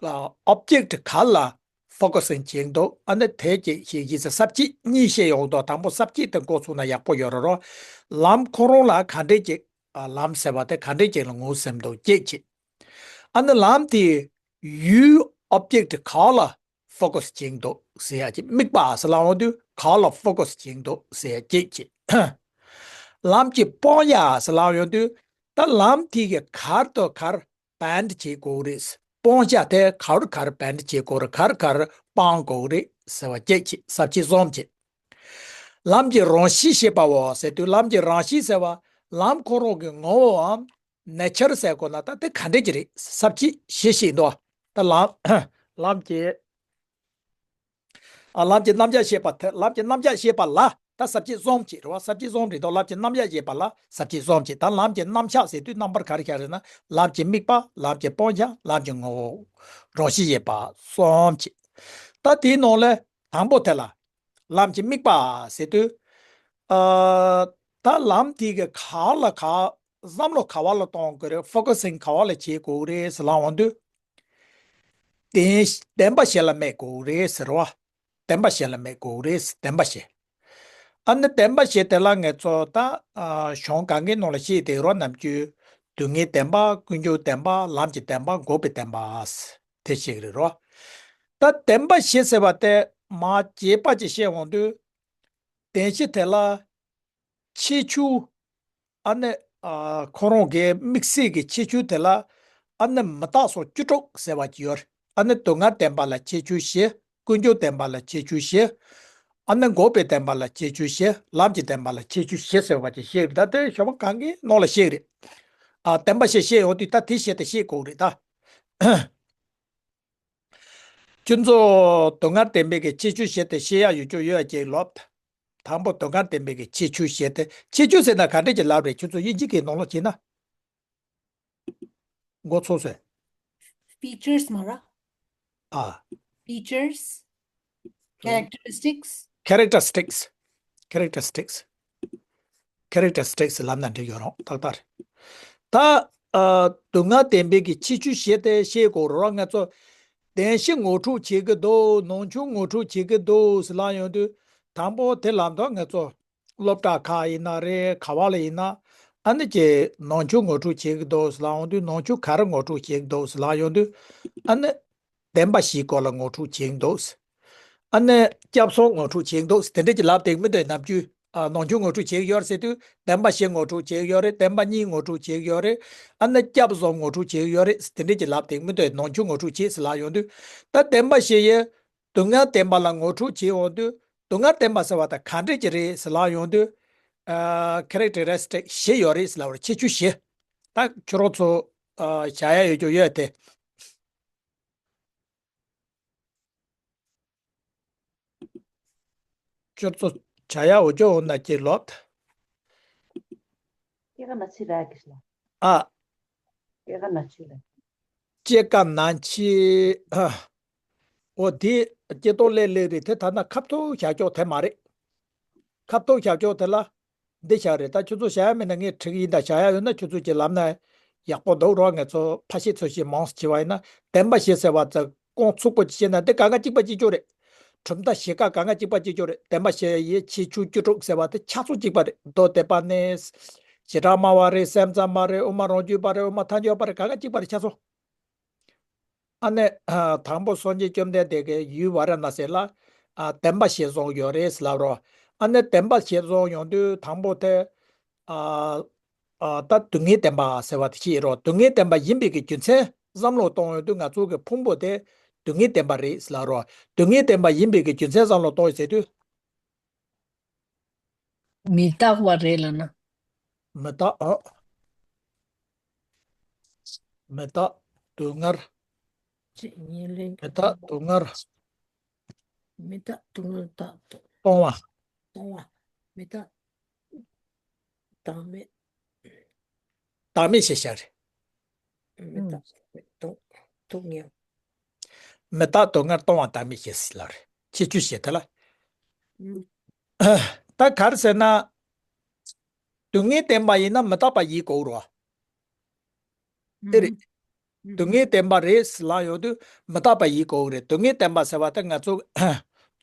ཨོབ་ཇེག་ག་ལ་ཕོ་ཀ་སིང་བྱེད་འདུག་ཨ་ནི་དེ་གཅིག་བྱས། གཞི་ས་ས་བཅད་གཉིས་བཤད་ཡོང་འདུག་དང་པོ་ས་བཅད་དེ་འགོ་ཚུགས་ན་ཡག་པོ་ཡོད་རེད་རོ། ལམ་ཁོ་རང་ལ་ག་འདྲས་ཀྱི་ཨ་ལམ་ཟེར་བ་དེ་ག་འདྲས་ཀྱི་ལ་ངོས་ཟིན་འདུག་གཅིག་བྱས། ཨ་ནི་ལམ་དེ་ཡུལ་ཨོབ་ཇེག་ག་ལ་ཕོ་ཀ་སི་བྱེད་འདུག་ཟེར་ཡག་གཅིག་དམིགས་པ་ཟེར་ལབ་ཡོང་དུས་ག་ལ་ཕོ་ཀ་སི་བྱེད་འདུག་ཟེར་ཡག་གཅིག་བྱས། ལམ་གྱི་སྤང་བྱ་ཟེར་ལབ་ཡོང་དུས་ད་ལམ་དེ་གི་ག་རེ་དང་ག་རེ་བེན་ཌི་བྱེད་དགོས་རེད། སྤང་བྱ་དེ་ག་རེ་ག་རེ་བེན་ཌི་བྱེད་དགོས་རེད། ག་རེ་ག་རེ་སྤང་དགོས་རེད་ཟེར་བ་གཅིག་བྱས། ས་བཅད་གསུམ་བྱས། ལམ་གྱི་རང་བཞིན་ཤེས་པའོ་ཟེར་དུས། ལམ་གྱི་རང་བཞིན་ཟེར་བ་ལམ་ཁོ་རང་གི་ངོ་བོའམ་ནེ་ཅར་ཟེར་དགོས་ན། ད་དེ་ག་འདྲས་ཀྱི་རེད། ས་བཅད་ཞེས་བཤད་འདུག་ད་ལམ་ལམ་གྱི་ཨ་ལམ་གྱི་རྣམ་གཞག་བཤད་པ་དེ། ལམ་གྱི་རྣམ་གཞག་བཤད་པ་ལ་ད་ས་བཅད་གསུམ་བྱས་རེད་བ། ས་བཅད་གསུམ་རེད་དོ། ལམ་གྱི་རྣམ་གཞག་བཤད་པ་ལ་ས་བཅད་གསུམ་བྱས། ད་ལམ་གྱི་རྣམ་གཞག་ཟེར་དུས་རྣམ་པར་ག་རེ་བཞག་རེད་ན། ལམ་གྱི་དམིགས་པ། ལམ་གྱི་སྤང་བྱ། ལམ་གྱི་ངོ་བོ། རང་བཞིན་བཤད་པ་གསུམ་བྱས། ད་དེའི་ནང་ལས་དང་པོ་དེ་ལ་ལམ་གྱི་དམིགས་པ་ཟེར་དུས། ཨ་ད་ལམ་དེ་གི་ག་ལ་ག་བསམ་བློ་ག་བ་ལ་གཏོང་དགོས་རེད། ཕོ་ཀ་སིང་ག་བ་ལ་བྱེད་དགོས་རེད་ཟེར་ལབ་ཡོང་དུས། བདེན་བདེན་པ་བཞི་ལ་དམིགས་དགོས་རེད་ཟེར་བ། བདེན་པ་བཞི་ལ་དམིགས་དགོས་རེད་ཟེར། བདེན་པ་བཞི། ཨ་ནི་བདེན་པ་བཞི་དེ་ལ་ངེད་ཚོ་ད་ཨ་གཞུང་གང་གའི་ནང་ལ་བཤད་དེ་རོ། ནམ་རྒྱུན་སྡུག་བསྔལ་བདེན་པ། ཀུན་འབྱུང་བདེན་པ། ལམ་གྱི་བདེན་པ། འགོག་པའི་བདེན་པ། དེ་བཤད་ཀྱི་རེད་རོ། ད་བདེན་པ་བཞི་ཟེར་བ་དེ་མ་རྒྱས་པ་ཅིག་བཤད་འོང་དུས། བདེན་བཞི་དེ་ལ་ཁྱད་ཆོས། ཨ་ནི་ཨ་ཁོ་རང་གི་དམིགས་བསལ་གྱི་ཁྱད་ཆོས་དེ་ལ་ཨ་ནི་མི་རྟག་སོགས་བཅུ་དྲུག་ཟེར་བ་ཅིག་ཡོད་རེད། ཨ་ནི་སྡུག་བསྔལ་བདེན་པ་ལ་ཁྱད་ཆོས་བཞི། ཀུན་འབྱུང་བདེན་པ་ལ་ཁྱད་ཆོས་བཞི། ཨ་ནི་འགོག་པའི་བདེན་པ་ལ་ཁྱད་ཆོས་བཞི། ལམ་གྱི་བདེན་པ་ལ་ཁྱད་ཆོས་བཞི་ཟེར་བ་ཅིག་བཤད་རེད། ད་དེ་གཞུང་གང་གའི་ནང་ལ་བཤད་རེད། ཨ་བདེན་པ་བཞི་བཤད་ཡོང་དུས་ད་དེ་བཤད་དེ་བཤད་དགོས་རེད་ད། ཁྱོད་ཚོ་སྡུག་བསྔལ་བདེན་པའི་གི་ཁྱད་ཆོས་བཤད་དེ་བཤད་ཡ་ཡོད་ཅོག་ཡོད་ཅིག་ལབ། དང་པོ་སྡུག་བསྔལ་བདེན་པའི་གི་ཁྱད་ཆོས་བཤད་དེ། ཁྱད་ཆོས་ཟེར་ན་ག་འདྲས་ཀྱི་ལབ་རེད། ཁྱོད་ཚོ་དབྱིན་ཇི་གི་ནང་ལོགས་བྱས་ན། མགོ་ཚོས་སོང་། Features མ་ར། ཨ། Features། Characteristics། Characteristics། Characteristics། Characteristics ལབ་ན་འགྲིག་ཡོད་རང་ཏག་ཏག་རེད། ད་ཨ་སྡུག་བསྔལ་བདེན་པའི་གི་ཁྱད་ཆོས་བཤད་དེ་བཤད་དགོས་རེད་བ། ང་ཚོ་བདེན་བཞི་ངོ་སྤྲོད་བྱེད་ཀྱི་འདུག་ནང་ཆོས་ངོ་སྤྲོད་བྱེད་ཀྱི་འདུག་ཟེར་ལབ་ཡོང་དུས། དང་པོ་དེ་ལབ་དུས་ང་ཚོ་སློབ་གྲྭ་ཁག་ཡིན་ན་རེད། ག་བ་ལ་ཡིན་ན། ཨ་ནི་ཀྱེ་ནང་ཆོས་ངོ་སྤྲོད་བྱེད་ཀྱི་འདུག་ཟེར་ལབ་ཡོང་དུས། ནང་ཆོས་ག་རེ་ངོ་སྤྲོད་བྱེད་ཀྱི་འདུག་ཟེར་ལབ་ཡོང་དུས། ཨ་ནི་བདེན་པ་བཞིའི་སྐོར་ལ་ངོ་སྤྲོད་བྱེད་ཀྱི་འདུག་ཨ་ནི་སྐྱབས་གསུམ་ངོ་སྤྲོད་བྱེད་ཀྱི་འདུག་དེ་འདྲས་ཀྱི་ལབ་དེ་མི་འདུག་ནམ་རྒྱུན་ཨ་ནང་ཆོས་ངོ་སྤྲོད་བྱེད་ཀྱི་ཡོད་རེད་ཟེར་དུས། བདེན་པ་བཞི་ངོ་སྤྲོད་བྱེད་ཀྱི་ཡོད་རེད། བདེན་པ་གཉིས་ངོ་སྤྲོད་བྱེད་ཀྱི་ཡོད་རེད། ཨ་ནི་སྐྱབས་གསུམ་ངོ་སྤྲོད་བྱེད་ཀྱི་ཡོད་རེད། དེ་འདྲས་ཀྱི་ལབ་དེ་མི་འདུག་ནང་ཆོས་ངོ་སྤྲོད་བྱེད་ཟེར་ལབ་ཡོང་དུས། ད་བདེན་པ་བཞི་ཡི་སྡུག་བསྔལ་བདེན་པ་ལ་ངོ་སྤྲོད་བྱེད་འོང་དུས། སྡུག་བསྔལ་བདེན་པ་ཟེར་བ་ད་ག་འདྲས་ཀྱི་རེད་ཟེར་ལབ་ཡོང་དུས། ཨ་ཁེ་རེག་ཊ་རི་སི་ཊིག་བཞི་ཡོད་རེད་ཟེར་ལབ་པ་རེད། ཁྱད་ཆོས་བཞི། ད་ཁྱོད་རང་ཚོ་ཨ་བཞག་ཡ་ཡོད་ཅོག་ཡོད་དེ། ཁྱོད་ཚོ་བྱ་ཡ་འོ་ཅོག་འོ་ན་ཅེ་ལོབ། སྐྱེ་རྒ་ན་འཆི་ར་གིས་ལ། ཨ། སྐྱེ་རྒ་ན་འཆི་ལ། སྐྱེ་རྒ་ན་འཆི། ཨ། འོ་དེ་སྐྱེ་ལྟོགས་ལས་སླེབས་རེད་དེ། ཐ་ན་ཁ་ཐུག་བཞག་ཅོག་དེ་མ་རེད། ཁ་ཐུག་བཞག་ཅོག་དེ་ལ་འདི་བཞག་རེད། ད་ཁྱོད་ཚོ་བྱ་ཡ་མེད་ན་ངས་ཁྲིད་ཀྱི་ཡིན། ད་བྱ་ཡ་ཡོད་ན་ཁྱོད་ཚོ་ཀྱིས་ལབ་ན་ཡག་པོ་འདུག་རོགས། ངེད་ཚོ་ཕ་ཤེས་ཚོ་ཤེས་མང་སུ་བྱེད་པ་ཡིན་ན། བདེན་པ་བཞི་ཟེར་བ་ཚོ་ཁོང་ཚུགས་པོ་ཅིག་བྱས་ན་འདི་གང་ག་གཅིག་པ་གཅིག་ཅོག་རེད། གྲུབ་མཐའ་བཞི་ཀ་གང་ག་གཅིག་པ་གཅིག་ཅོག་རེད། བདེན་པ་བཞི་ཡི་ཁྱད་ཆོས་བཅུ་དྲུག་ཟེར་བ་དེ་ཆ་ཚང་གཅིག་པ་རེད། མདོ་སྡེ་པ་ནས། བྱེ་བྲག་སྨྲ་བ་རེད། སེམས་ཙམ་པ་རེད། དབུ་མ་རང་རྒྱུད་པ་རེད། དབུ་མ་ཐལ་འགྱུར་བ་རེད། གང་ག་གཅིག་པ་རེད། ཆ་ཚང་། ཨ་ནི་ཨ་དང་པོ་སངས་རྒྱས་བཅོམ་ལྡན་འདས་ཀྱིས་ཡུལ་ཝཱ་ར་ཎ་སི་ལ་ཨ་བདེན་པ་བཞི་བཟུང་ཡོད་རེད་ཟེར་ལབ་རོགས། ཨ་ནི་བདེན་པ་བཞི་བཟུང་ཡོང་དུས་དང་པོ་དེ་ཨ་ཨ་ད་སྡུག་བསྔལ་བདེན་པ་ཟེར་བ་དེ་ཤེས་རོགས། སྡུག་བསྔལ་བདེན་པ་ཡིན་པའི་གི་རྒྱུ་མཚན་བསམ་བློ་གཏོང་ཡོང་དུས་ང་ཚོ་གི་ཕུང་པོ་དེ་སྡུག་བསྔལ་བདེན་པ་རེད་ཟེར་ལབ་རོགས། སྡུག་བསྔལ་བདེན་པ་ཡིན་པའི་གི་རྒྱུ་མཚན་བསམ་བློ་གཏོང་ཡོང་ཟེར་དུས། མི་རྟག་པ་རེད་ལབ་ན། མི་རྟག་ཨ། མི་རྟག་སྡུག་བསྔལ། ཅི་ཉེར་ལེན་མི་རྟག་སྡུག་བསྔལ། མི་རྟག་སྡུག་བསྔལ་རྟག་ཏུ། སྟོང་བ། སྟོང་བ། མི་རྟག་བདག་མེད། བདག་མེད་ཞེས་བྱ་རེད། མི་རྟག་སྡུག་བསྔལ། མི་རྟག་སྡུག་བསྔལ་སྟོང་བ་བདག་མེད་ཞེས་ལབ་རེད། ཁྱད་ཆོས་བཤད་དེ་ལ། ད་ག་རེ་ཟེར་ན། སྡུག་བསྔལ་བདེན་པ་ཡིན་ན་མི་རྟག་པ་ཡིན་དགོས་རེད་བ། དེ་རེད། སྡུག་བསྔལ་བདེན་པ་རེད་ཟེར་ལབ་ཡོང་དུས་མི་རྟག་པ་ཡིན་དགོས་རེད། སྡུག་བསྔལ་བདེན་པ་ཟེར་བ་དེ་ང་ཚོ་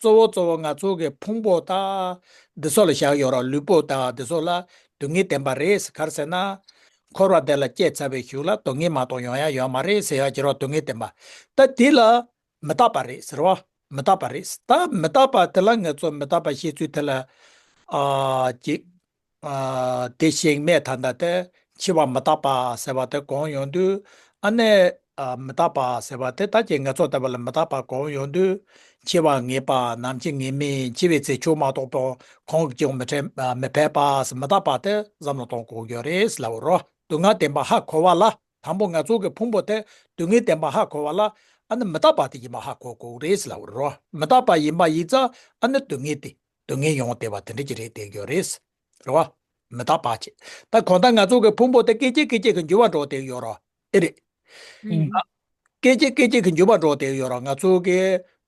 གཙོ་བོ་གཙོ་བོ་ང་ཚོ་གི་ཕུང་པོ་དང་འདི་ཚོ་ལ་བཞག་ཡོད་རེད། ལུས་པོ་དང་འདི་ཚོ་ལ་སྡུག་བསྔལ་བདེན་པ་རེད་ཟེར། ག་རེ་ཟེར་ན། འཁོར་བ་འདི་ལ་སྐྱེས་ཚར་བའི་གཞུག་ལ་སྡུག་བསྔལ་མ་གཏོགས་ཡོང་ཡ་ཡོད་མ་རེད་ཟེར་ཡ་ཅིག་རེད། སྡུག་བསྔལ་བདེན་པ། ད་དེ་ལ་མི་རྟག་པ་རེད་ཟེར་བ། མི་རྟག་པ་རེད། ད་མི་རྟག་པ་དེ་ལ་ངེད་ཚོ་མི་རྟག་པ་བཤད་ཚུལ་དེ་ལ། ཨ་ཅིག་ཨ་དེ་བཞིན་མེད་ད་ལྟ་དེ་འཆི་བ་མི་རྟག་པ་ཟེར་བ་དེ་གོ་ཡོང་དུས། ཨ་ནི་ཨ་མི་རྟག་པ་ཟེར་བ་དེ་ད་ཅིག་ངེད་ཚོ་ལྟ་བུ་ལ་མི་རྟག་པ་གོ་ཡོང་དུས། འཆི་བ་ངེས་པ། ནམ་འཆི་ངེས་མེད། འཆི་བའི་ཚེ་ཆོས་མ་གཏོགས་པ་གང་གིས་ཀྱང་མི་འཕྲད་མི་འཕྲད་པ། མི་རྟག་པ་དེ་བསམ་བློ་གཏོང་དགོས་ཀྱི་རེད་ལབ་རོ། སྡུག་བསྔལ་བདེན་པ་ཧ་གོ་བ་ལ། དང་པོ་ང་ཚོ་གི་ཕུང་པོ་དེ་སྡུག་བསྔལ་བདེན་པ་ཧ་གོ་བ་ལ། ཨ་ནི་མི་རྟག་པ་དེ་ཡིན་པ་ཧ་གོ་དགོས་རེད་ལབ་རོ། མི་རྟག་པ་ཡིན་པ་ཡིན་ཙང་ཨ་ནི་སྡུག་བསྔལ་དེ་སྡུག་བསྔལ་ཡོང་བསྡད་པ་དེ་འདྲ་ཅིག་རེད་བསྡད་ཀྱི་རེད། རེད་བ། མི་རྟག་པ་ཅིག་ད་གང་ལྟར་ང་ཚོ་གི་ཕུང་པོ་དེ་སྐད་ཅིག་སྐད་ཅིག་གི་འགྱུར་བ་འགྲོ་བསྡད་ཀྱི་ཡོད་རོ། ཨེ་རེད། ཨང་། སྐད་ཅིག་སྐད་ཅིག་གི་འགྱུར་བ་འགྲོ་བསྡད་ཀྱི་ཡོད་རོ། ང་ཚོ་གི་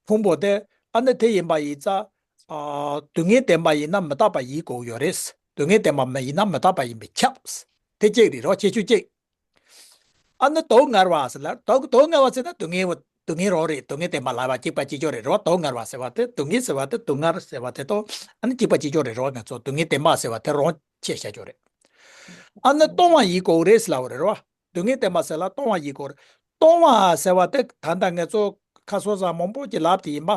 ཕུང་པོ་དེ་ཨ་ནི་དེ་ཡིན་པ་ཡིན་ཙང་། ཨ། སྡུག་བསྔལ་བདེན་པ་ཡིན་ན་མི་རྟག་པ་ཡིན་དགོས་ཡོད་རེད། སྡུག་བསྔལ་བདེན་པ་མ་ཡིན་ན་མི་རྟག་པ་ཡིན་པས་ཁྱབ། དེ་གཅིག་རེད་རོ། ཁྱད་ཆོས་གཅིག་ཨ་ནི་སྡུག་བསྔལ་བ་ཟེར་ལ། སྡུག་སྡུག་བསྔལ་བ་ཟེར་ན་སྡུག་བསྔལ་བ་སྡུག་བསྔལ་རང་རེད། སྡུག་བསྔལ་བདེན་པ་ལབ་པ་གཅིག་པ་གཅིག་རྐྱང་རེད་རོ། སྡུག་བསྔལ་བ་ཟེར་བ་དེ་སྡུག་བསྔལ་ཟེར་བ་དེ་སྡུག་བསྔལ་ཟེར་བ་དེ་དང་ཨ་ནི་གཅིག་པ་གཅིག་རྐྱང་རེད་རོ། ང་ཚོ་སྡུག་བསྔལ་བདེན་པ་ཟེར་བ་དེ་རང་ཆེ་བྱ་རྐྱང་རེད། ཨ་ནི་སྟོང་བ་ཡིན་དགོས་རེད་ཟེར་ལབ་པ་རེད་རོ། སྡུག་བསྔལ་བདེན་པ་ཟེར་ལ་སྟོང་བ་ཡིན་དགོས་རེད། སྟོང་བ་ཟེར་བ་དེ་ད་ལྟ་ང་ཚོ་ཁ་སང་ཟ་མང་པོ་ཅིག་ལབ་དེ་ཡིན་པ།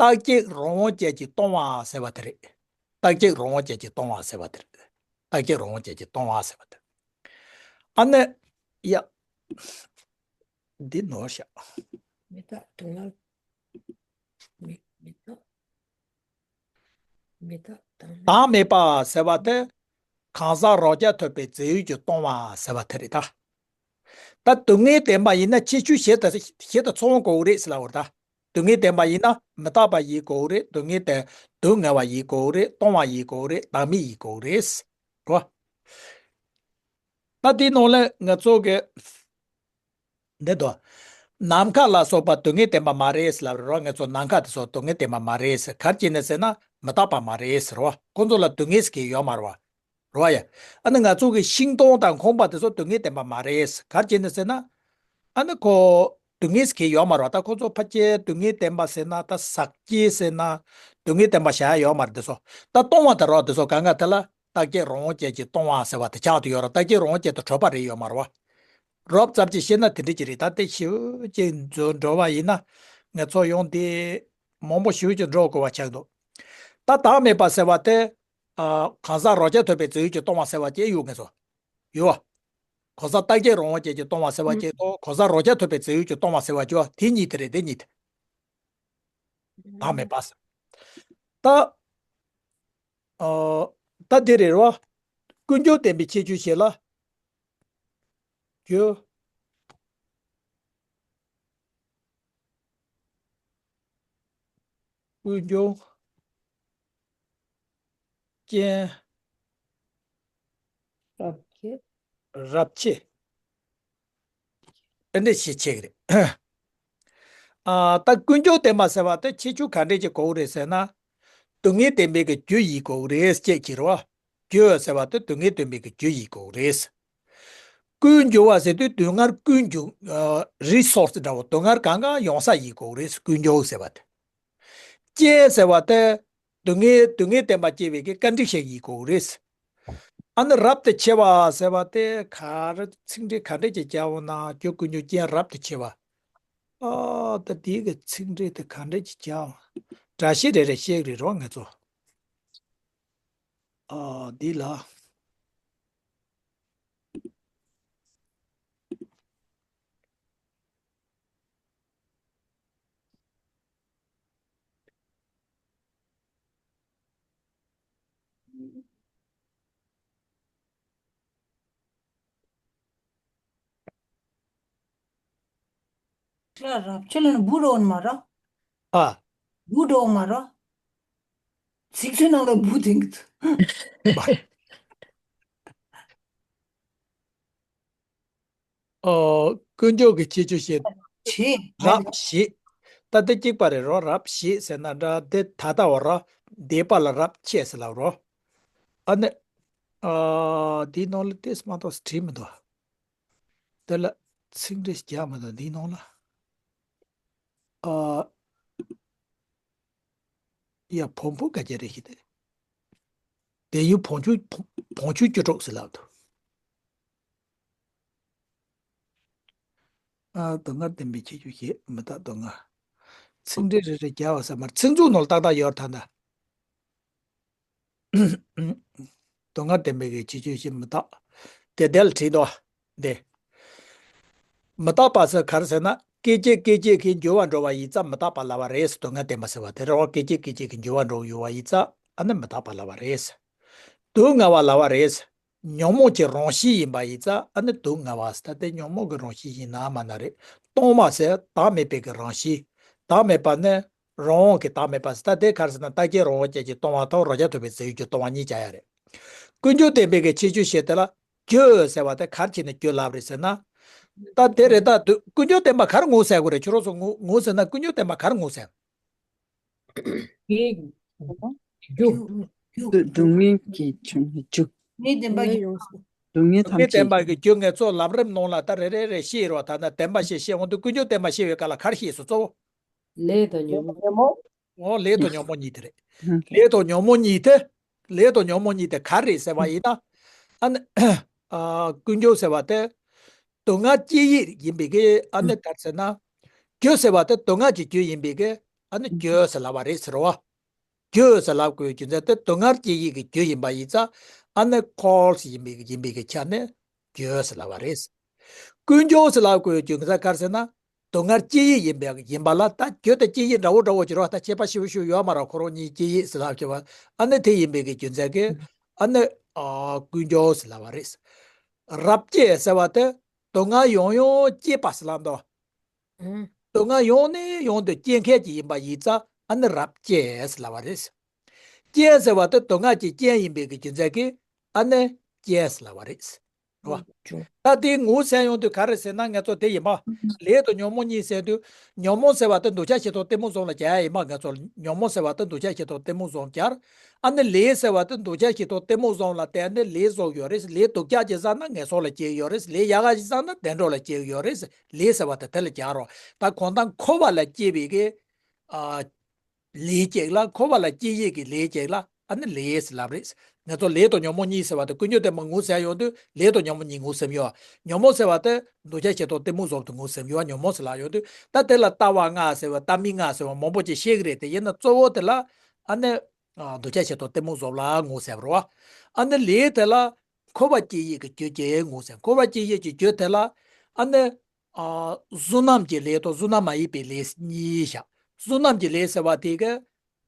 རྟག་གཅིག་རང་དབང་ཅན་གྱིས་སྟོང་བ་ཟེར་བ་དེ་རེད། རྟག་གཅིག་རང་དབང་ཅན་གྱིས་སྟོང་བ་ཟེར་བ་དེ་རེད། རྟག་གཅིག་རང་དབང་ཅན་གྱིས་སྟོང་བ་ཟེར་བ་དེ། ཨ་ནི། ཡ། འདི་ནོར་ཤག་མི་རྟག་སྡུག་བསྔལ། མི་མི་རྟག་མི་རྟག་དང་དང་མེད་པ་ཟེར་བ་དེ། གང་ཟག་རང་རྐྱ་ཐུབ་པའི་རྫས་ཡོད་ཀྱིས་སྟོང་བ་ཟེར་བ་དེ་རེད་ད། ད་སྡུག་བསྔལ་བདེན་པ་ཡིན་ན་ཁྱད་ཆོས་གཞི་དང་གཞི་དང་ཚོར་བ་དགོས་རེད་ཟེར་ལབ་པ་རེད་ད། སྡུག་བསྔལ་བདེན་པ་ཡིན་ན་མི་རྟག་པ་ཡིན་དགོས་རེད། སྡུག་བསྔལ་དེ་སྡུག་བསྔལ་བ་ཡིན་དགོས་རེད། སྟོང་བ་ཡིན་དགོས་རེད། བདག་མེད་ཡིན་དགོས་རེད། རོ། ད་དེའི་ནང་ལ་ང་ཚོ་གི་འདི་དོ། ནམ་མཁའ་ལ་སོགས་པ་སྡུག་བསྔལ་བདེན་པ་མ་རེད་ལབ་རོ། ང་ཚོ་ནམ་མཁའ་དེ་ཚོ་སྡུག་བསྔལ་བདེན་པ་མ་རེད། ག་རེ་བྱས་ནས་ཟེར་ན་མི་རྟག་པ་མ་རེད་ཟེར་རོ། ཁོང་ཚོ་ལ་སྡུག་བསྔལ་ཟེར་མཁན་ཡོད་མ་རེད་བ། རེད་བ་ཡ། ཨ་ནི་ང་ཚོ་གི་ཤིང་སྡོང་དང་ཁང་པ་དེ་ཚོ་སྡུག་བསྔལ་བདེན་པ་མ་རེད། ག་རེ་བྱས་ནས་ཟེར་ན། ཨ་ནི་ཁོ། སྡུག་བསྔལ་ཟེར་མཁན་ཡོད་མ་རེད་བ། ད་ཁོ་ཚོ་ཕལ་ཆེར་སྡུག་བསྔལ་བདེན་པ་ཟེར་ན་ད་ཟག་བཅས་ཟེར་ན། སྡུག་བསྔལ་བདེན་པ་བཞག་ཡ་ཡོད་མ་རེད་དེ་ཚོ། ད་སྟོང་བ་དེ་རོ་དེ་ཚོ་གང་ག་དེ་ལ་རྟག་གཅིག་རང་དབང་ཅན་གྱིས་སྟོང་བ་ཟེར་བ་དེ་ཆགས་བསྡད་ཡོད་རེད། རྟག་གཅིག་རང་དབང་ཅན་དུ་གྲུབ་པ་རེད་ཡོད་མ་རེད་བ། རོབ་ཙམ་ཅིག་བཤད་ན་དེ་འདྲ་ཅིག་རེད། ད་དེ་ཞེ་པོ་ཅིག་འཛོལ་འགྲོ་བ་ཡིན་ན་ང་ཚོ་ཡང་དེ་མང་པོ་ཞེ་པོ་ཅིག་འགྲོ་དགོས་པ་ཆགས་འདུག་ད་བདག་མེད་པ་ཟེར་བ་དེ། ཨ། གང་ཟག་རང་རྐྱ་ཐུབ་པའི་རྫས་ཡོད་ཀྱིས་སྟོང་བ་ཟེར་བ་ཅིག་ཡོད་ངེས་སོ། ཡོད། གང་ཟག་རྟག་གཅིག་རང་དབང་ཅན་གྱིས་སྟོང་བ་ཟེར་བ་ཅིག་དང་གང་ཟག་རང་རྐྱ་ཐུབ་པའི་རྫས་ཡོད་ཀྱིས་སྟོང་བ་ཟེར་བ་ཅིག་ཡོད། དེ་གཉིས་དེ་རེད། དེ་གཉིས་དེ། བདག་མེད་པ་ཟེར། ད། ཨ། ད་དེ་རེད་རོ། ཀུན་འབྱུང་བདེན་པའི་ཁྱད་ཆོས་བཤད་ལ། རྒྱུ། ཀུན་འབྱུང་ཅན། རབ་ཆད། རབ་ཆད། དེ་འདྲ་ཞིག་ཆགས་ཀྱི་རེད། ཨ། ད་ཀུན་འབྱུང་བདེན་པ་ཟེར་བ་དེ་ཁྱད་ཆོས་ག་འདྲས་ཅིག་དགོས་རེད་ཟེར་ན། སྡུག་བསྔལ་བདེན་པའི་གི་རྒྱུ་ཡིན་དགོས་རེད་ཅེས་བྱས་རོ། རྒྱུ་ཟེར་བ་དེ་སྡུག་བསྔལ་བདེན་པའི་གི་རྒྱུ་ཡིན་དགོས་རེད། ཀུན་འབྱུང་བ་ཟེར་དུས་སྡུག་བསྔལ་ཀུན་འབྱུང་། ཨ། རི་སོར་སི་འདྲ་བོ་སྡུག་བསྔལ་གང་ག་ཡོང་ས་ཡིན་དགོས་རེད། ཀུན་འབྱུང་ཟེར་བ་དེ། ཅན་ཟེར་བ་དེ། སྡུག་བསྔལ་སྡུག་བསྔལ་བདེན་པ་སྐྱེ་བའི་གི་བཀའ་དྲིན་ཞིག་ཡིན་དགོས་རེད། ཨ་ནི་རབ་ཏུ་ཕྱེ་བ་ཟེར་བ་དེ་ག་རེ་ཚིག་འགྲེལ་ག་འདྲས་ཅིག་བརྒྱབ་ན། རྒྱུ་ཀུན་འབྱུང་ཅན་རབ་ཏུ་ཕྱེ་བ། ཨ། ད་དེའི་གི་ཚིག་འགྲེལ་དེ་ག་འདྲས་ཅིག་བརྒྱབ། སྒྲ་བཤད་རེ་རེ་བཤད་རེད་རོ་ང་ཚོ། ཨ། འདི་ལ། རབ་ཆད་ལ་ནི་བུ་རོ་ནི་མ་ར། ཨ། བུ་རོ་མ་ར། ཚིག་མཛོད་ནང་ལ་བུ་དེང་གི། ཨོ། ཀུན་འབྱུང་གི་ཁྱད་ཆོས་བཤད། ཆེ། རབ་ཞེས། ད་འདི་གཅིག་པ་རེད་རོ། རབ་ཞེས་ཟེར་ན་འདྲ། འདི་ད་ལྟ་བ་རོ། འདས་པ་ལ་རབ་ཆད་ཟེར་ལབ་རོ། ཨ་ནི། ཨ། འདིའི་ནང་ལ་ཏོག་ཙམ་མ་གཏོགས་བྲིས་མི་འདུག་དེ་ལ་ཚིག་འགྲེལ་རྒྱག་མི་འདུག་འདིའི་ནང་ལ། ཨ། ཡ། བོང་བུ་ག་རེ་རེད་ཤི་དེ། དེ་ཡུལ་བོང་ཆུ་བོང་ཆུ་བཅུ་དྲུག་ཟེར་ལབ་འདུག་ཨ། སྡུག་བསྔལ་བདེན་པའི་ཁྱད་ཆོས་བཤད། མི་རྟག་སྡུག་བསྔལ། ཚིག་འགྲེལ་རེ་རེ་རྒྱག་པ་ཟེར་མར་ཚིག་མཛོད་ནང་ལ་ཏག་ཏག་ཡོད་ད་ལྟ། སྡུག་བསྔལ་བདེན་པའི་གི་ཁྱད་ཆོས་བཤད། མི་རྟག་དེ་དེ་ལ་བྲིས་འདུག་དེ། མི་རྟག་པ་ཟེར་ག་རེ་ཟེར་ན། སྐད་ཅིག་སྐད་ཅིག་གིས་འགྱུར་བ་འགྲོ་བ་ཡིན་ཙང་མི་རྟག་པ་ལབ་པ་རེད། སྡུག་བསྔལ་བདེན་པ་ཟེར་བ་དེ་རེད་བ། སྐད་ཅིག་སྐད་ཅིག་གིས་འགྱུར་བ་འགྲོ་ཡོང་བ་ཡིན་ཙང་ཨ་ནི་མི་རྟག་པ་ལབ་པ་རེད། སྡུག་བསྔལ་བ་ལབ་པ་རེད། ཉོན་མོངས་ཀྱི་རང་བཞིན་ཡིན་པ་ཡིན་ཙང་ཨ་ནི་སྡུག་བསྔལ་བ་ཟེར། ད་དེ་ཉོན་མོངས་ཀྱི་རང་བཞིན་ཡིན་ན་མ་ན་རེད། སྟོང་པ་ཟེར་བདག་མེད་པའི་གི་རང་བཞིན། བདག་མེད་པ་ནི་རང་དབང་གི་བདག་མེད་པ་ཟེར། ད་དེ་ག་རེ་ཟེར་ན་རྟག་གཅིག་རང་དབང་ཅན་གྱིས་སྟོང་པ་དང་རང་རྐྱ་ཐུབ་པའི་རྫས་ཡོད་ཀྱིས་སྟོང་པ་གཉིས་བྱ་ཡ་རེད། ཀུན་འབྱུང་བདེན་པའི་གི་ཁྱད་ཆོས་བཤད་དེ་ལ་རྒྱུ་ཟེར་བ་དེ་ག་རེ་བྱས་ནས་རྒྱུ་ལབ་རེད་ཟེར་ན། ད་དེ་རེད། ད་དུ་ཀུན་འབྱུང་བདེན་པ་ག་རེ་ངོ་ཟེར་དགོས་རེད། ཁྱོད་རང་ཚོ་ངོ་ངོ་ཟེར་ན་ཀུན་འབྱུང་བདེན་པ་ག་རེ་ངོ་ཟེར། རྒྱུ། རྒྱུ། སྡུག་བསྔལ་གྱི་རྒྱུ། རྒྱུ། ངའི་བདེན་པ་ཡིན། སྡུག་བསྔལ་ཐམས་ཅད། བདེན་པ་གི་རྒྱུ་ངས་ཚོ་ལམ་རིམ་ནང་ལ་ད་རེ་རེ་རེ་ཤེས་རོགས། ད་ན་བདེན་པ་ཞེས་བཤད་འོང་དུས་ཀུན་འབྱུང་བདེན་པ་ཤེས་པའི་སྐབས་ལ་ག་རེ་ཤེས་སོ་གཙོ་བོ། ལས་དང་ཉོན་མོངས། ཉོན་མོངས། འོ་ལས་དང་ཉོན་མོངས་གཉིས་དེ་རེད། ལས་དང་ཉོན་མོངས་གཉིས་དེ། ལས་དང་ཉོན་མོངས་གཉིས་དེ་ག་རེ་རེད་ཟེར་བ་ཡིན་ན། ཨ་ནི། ཨ། ཀུན་འབྱུང་ཟེར་བ་དེ། སྡུག་བསྔལ་སྐྱེ་ཡུལ་ཡིན་པའི་གི་ཨ་ནི་ག་རེ་ཟེར་ན། རྒྱུ་ཟེར་བ་དེ་སྡུག་བསྔལ་གྱི་རྒྱུ་ཡིན་པའི་གི་ཨ་ནི་རྒྱུ་ཟེར་ལབ་པ་རེད་ཟེར་བ། རྒྱུ་ཟེར་ལབ་དགོས་རྒྱུ་མཚན་དེ་སྡུག་བསྔལ་སྐྱེ་ཡུལ་གྱི་རྒྱུ་ཡིན་པ་ཡིན་ཙང་ཨ་ནི་ཁོལ་ཡིན་པའི་ཡིན་པའི་གི་ཆ་ནས་རྒྱུ་ཟེར་ལབ་པ་རེད། ཀུན་འབྱུང་ཟེར་ལབ་དགོས་རྒྱུ་མཚན་ག་རེ་ཟེར་ན། སྡུག་བསྔལ་སྐྱེ་ཡུལ་ཡིན་པ་ཡིན་པ་ལ་ད་རྒྱུ་དང་སྐྱེ་ཡུལ་འདྲ་བོ་འདྲ་བོ་ཅིག་རེད་བ། ད་ཁྱད་པར་ཞེ་པོ་ཞིག་ཡོད་མ་རེད། ཁོ་རང་གཉིས་སྐྱེ་ཡུལ་ཟེར་ལབ་ཀྱི་བ། ཨ་ནི་དེ་ཡིན་པའི་གི་རྒྱུ་མཚན་གྱིས་ཨ་ནི་ཨ་ཀུན་འབྱུང་ཟེར་ལབ་པ་རེད། རབ་སྐྱེ་ཟེར་བ་དེ་སྡུག་བསྔལ་ཡང་ཡང་སྐྱེས་པ་ཟེར་ལབ་འདུག་ཨང་། སྡུག་བསྔལ་ཡང་ནས་ཡང་དུ་སྐྱེ་མཁན་གྱི་ཡིན་པ་ཡིན་ཙང་ཨ་ནི་རབ་སྐྱེ་ཟེར་ལབ་པ་རེད། རྐྱེན་ཟེར་བ་དེ་སྡུག་བསྔལ་གྱི་རྐྱེན་ཡིན་པའི་གི་རྒྱུ་མཚན་གྱིས་ཨ་ནི་རྐྱེན་ཟེར་ལབ་པ་རེད། རེད་བ། ད་དེ་ངོ་ཟེར་ཡོང་དུས་ག་རེ་ཟེར་ན་ངེད་ཚོ་དེ་ཡིན་པ། ལས་དང་ཉོན་མོངས་གཉིས་ཟེར་དུས་ཉོན་མོངས་ཟེར་བ་དེ་འདོད་ཆགས་ཞེ་སྡང་གཏི་མུག་གསུམ་ལ་སྦྱར་ཡ་ཡིན་པ། ངེད་ཚོ་ཉོན་མོངས་ཟེར་བ་དེ་འདོད་ཆགས་ཞེ་སྡང་གཏི་མུག་གསུམ་སྦྱར། ཨ་ནི་ལས་ཟེར་བ་དེ་འདོད་ཆགས་ཞེ་སྡང་གཏི་མུག་གསུམ་ལ་བརྟེན་ནས་ལས་བཟོ་གི་ཡོད་རེད། ལས་སྡུག་ཅག་ཅིག་བསགས་ན་ངན་སོང་ལ་སྐྱེ་གི་ཡོད་རེད། ལས་ཡག་ག་ཅིག་བསགས་ན་བདེ་འགྲོ་ལ་སྐྱེ་གི་ཡོད་རེད། ལས་ཟེར་བ་དེ་དེ་ལ་སྦྱར་རོགས། ད་གང་ལྟར་འཁོར་བ་ལ་སྐྱེ་བའི་གི། ཨ། ལས་ཅིག་ལ། འཁོར་བ་ལ་སྐྱེ་ཡས་ཀྱི་ལས་ཅིག་ལ་ཨ་ནི་ལས་ཟེར་ལབ་རེད། ང་ཚོ་ལས་དང་ཉོན་མོངས་གཉིས་ཟེར་བ་དེ་ཀུན་འབྱུང་བདེན་པ་ངོ་ཟེར་ཡོང་དུས་ལས་དང་ཉོན་མོངས་གཉིས་ངོ་ཟེར་ཡོད། ཉོན་མོངས་ཟེར་བ་དེ་འདོད་ཆགས་ཞེ་སྡང་གཏི་མུག་གསུམ་དེ་ངོ་ཟེར་ཡོད། ཉོན་མོངས་ཟེར་ལབ་ཡོང་དུས་ད་དེ་ལ་ལྟ་བ་ལྔ་ཟེར་བ། ལྟ་མིན་ལྔ་ཟེར་བ་མང་པོ་ཅིག་བཤད་ཀྱི་རེད། དེ་ཡིན་ན་གཙོ་བོ་དེ་ལ་ཨ་ནི་འདོད་ཆགས་ཞེ་སྡང་གཏི་མུག་གསུམ་ལ་ངོ་ཟེར་བ་རེད་བ། ཨ་ནི་ལས་དེ་ལ་འཁོར་བ་སྐྱེ་ཡས་ཀྱི་རྒྱུ་ཅིག་ངོ་ཟེར། འཁོར་བ་སྐྱེ་ཡས་ཀྱི་རྒྱུ་དེ་ལ་ཨ་ནི། ཨ། བསོད་ནམས་ཀྱི་ལས་དང་བསོད་ནམས་མ་ཡིན་པའི་ལས་གཉིས་བཞག་བསོད་ནམས་ཀྱི་ལས་ཟེར་བ་དེ་ག་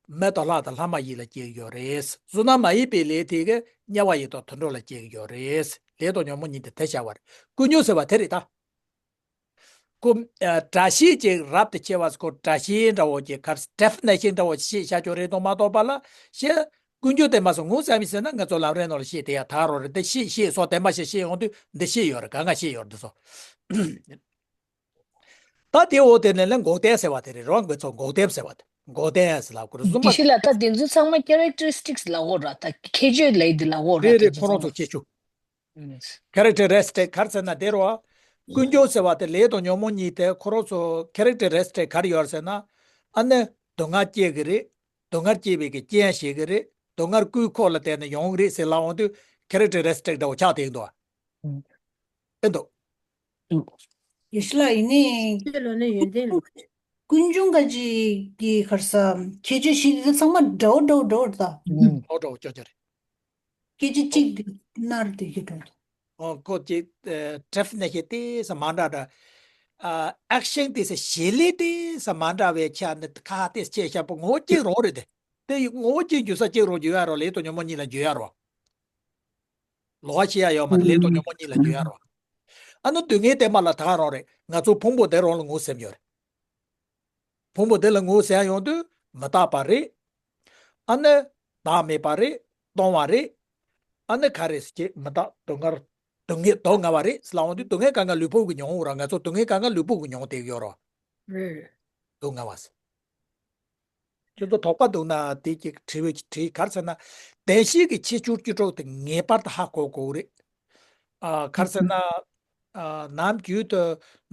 མི་དང་ལྷ་དང་ལྷ་མ་ཡིན་ལ་སྐྱེ་གི་ཡོད་རེད། བསོད་ནམས་མ་ཡིན་པའི་ལས་དེ་ག་དམྱལ་བ་ཡི་དྭགས་དུད་འགྲོ་ལ་སྐྱེ་གི་ཡོད་རེད། ལས་དང་ཉོན་མོངས་གཉིས་དེ་དེ་བྱ་བ་རེད། ཀུན་འབྱུང་ཟེར་བ་དེ་རེད་ད། ཀུན། ཨ། སྒྲ་བཤད་ཅིག་རབ་ཏུ་ཕྱེ་བ་ཟེར། ཁོ་སྒྲ་བཤད་འདྲ་བོ་ཅིག་ག་རེ་ཟེར། ཌེ་ཕི་ནེ་ཤན་འདྲ་བོ་ཅིག་བཤད་བཞག་ཆོག་རེད་དང་མ་གཏོགས་པ་ལ་བཤད། ཀུན་འབྱུང་བདེན་པ་སོགས་ངོ་ཟེར་མི་ཟེར་ན་ང་ཚོ་ལམ་རིམ་ནང་ལ་བཤད་དེ་ཡ་ད་རོ་རེད། འདི་བཤད་བཤད་སོགས་བདེན་པ་བཤད་བཤད་ཡོང་དུས་འདི་བཤད་ཡོད་རེད། ག་ང་བཤད་ཡོད་རེད་འདི་སོགས། ད་དེ་འོ་དེ་ནས་ལན་འགོག་བདེན་ཟེར་བ་དེ་རེད། རང་གི་ཚོ་འགོག་བདེན་ཟེར་བ་དེ་འགོག་བདེན་ཟེར་ལབ་དགོས་རེད། བཟུང་དེ་བ་ཤི་ལ་ད་དེ་ཚོ་ཚང་མ་ཁེ་རེག་ཊ་རི་སི་ཊིག་སི་ལབ་དགོས་ར། ད་ཁྱད་ཆོས་ལབ་དེ་ལབ་དགོས་ར། རེད་རེད། དེ་ཁོ་རང་ཚོ་ཚོ་ཁྱད་ཆོས། ཁེ་རེག་ཊ་རི་སི་ཊིག་ག་རེ་ཟེར་ན་དེ་རེད་བ། ཀུན་འབྱུང་ཟེར་བ་དེ་ལས་དང་ཉོན་མོངས་གཉིས་དེ་ཁོ་རང་ཚོ་ཁེ་རེག་ཊ་རི་སི་ཊིག་ག་རེ་ཡོད་ཟེར་ན། ཨ་ནི་སྡུག་བསྔལ་སྐྱེ་གི་རེད། སྡུག་བསྔལ་སྐྱེ་བའི་གི་རྐྱེན་བྱེད་གི་རེད། སྡུག་བསྔལ་ཀུན་འཁོར་ལ་བརྟེན་ནས་ཡོང་གི་རེད་ཟེར་ལབ་འོང་དུས་ཁེ་རེག་ཊ་རི་སི་ཊིག་འདྲ་བོ་ཆགས་བསྡད་འདུག་བ། ཨེ་འདུག་ཡེ་ཤེས་ལགས་ཡིན་ནི། ཁྱེད་ལོ་ནས་ཡོན་ཏན་ལ། ཀུན་འབྱུང་ག་ཅིག་གི་ག་རེ་ཟེར། ཁྱད་ཆོས་བཞི་དེ་ཚང་མ་འདྲ་བོ་འདྲ་བོ་འདྲ་བོ་རེད་ད། འདྲ་བོ་འདྲ་བོ་ཅོ་ཅོ་རེད། སྐད་ཆ་གཅིག་གི་ནར་དེ་གི་འགྲོ་འདུག་ཨོ་ཁོ་ཅིག་ཨ་ཌེ་ཕི་ནེ་ཤན་དེ་ས་མ་འདྲ་འདྲ། ཨ་ཨེག་ཤན་དེ་ས་བྱེད་ལས་དེ་ས་མ་འདྲ་བའི་ཆ་ནས་ཁ་དེ་ཆེ་ཤ་པོ་ངོ་གཅིག་རང་རེད་དེ། དེ་ངོ་གཅིག་འཇུ་ས་གཅིག་རང་འཇུ་ཡ་རོ། ལས་དང་ཉོན་མོངས་གཉིས་ལ་འཇུ་ཡ་རོ། ལོགས་ཤེས་ཡ་ཡོད་མ་རེད། ལས་དང་ཉོན་མོངས་གཉིས་ལ་འཇུ་ཡ་རོ། ཨ་ནི་སྡུག་བསྔལ་བདེན་པ་ལ་ད་ག་རང་རེད། ང་ཚོ་ཕུང་པོ་དེ་རང་ལ་ངོ་ཟེར་ཡོད་རེད། ཕུང་པོ་དེ་ལ་ངོ་ཟེར་ཡོང་དུས་མི་རྟག་པ་རེད། ཨ་ནི་བདག་མེད་པ་རེད། སྟོང་པ་རེད། ཨ་ནི་ག་རེ་ཟེར་གྱི་མི་རྟག་སྡུག་བསྔལ། སྡུག་བསྔལ་སྡུག་བསྔལ་བ་རེད་ཟེར་ལབ་འོང་དུས་སྡུག་བསྔལ་གང་ག་ལུས་པོ་གི་མྱོང་བ་ར། ང་ཚོ་སྡུག་བསྔལ་གང་ག་ལུས་པོ་གི་མྱོང་བསྡད་ཀྱི་ཡོད་རོ། རེད། སྡུག་བསྔལ་བ་ཟེར། ཁྱོད་ཚོ་དོགས་པ་འདུག་ན་དེ་གཅིག་དྲི་བའི་དྲི། ག་རེ་ཟེར་ན། བདེན་བཞིའི་གི་ཁྱད་ཆོས་བཅུ་དྲུག་དེ་ངེས་པར་དུ་ཧ་གོ་དགོས་རེད། ཨ། ག་རེ་ཟེར་ན། ཨ། ནམ་རྒྱུན་དུ་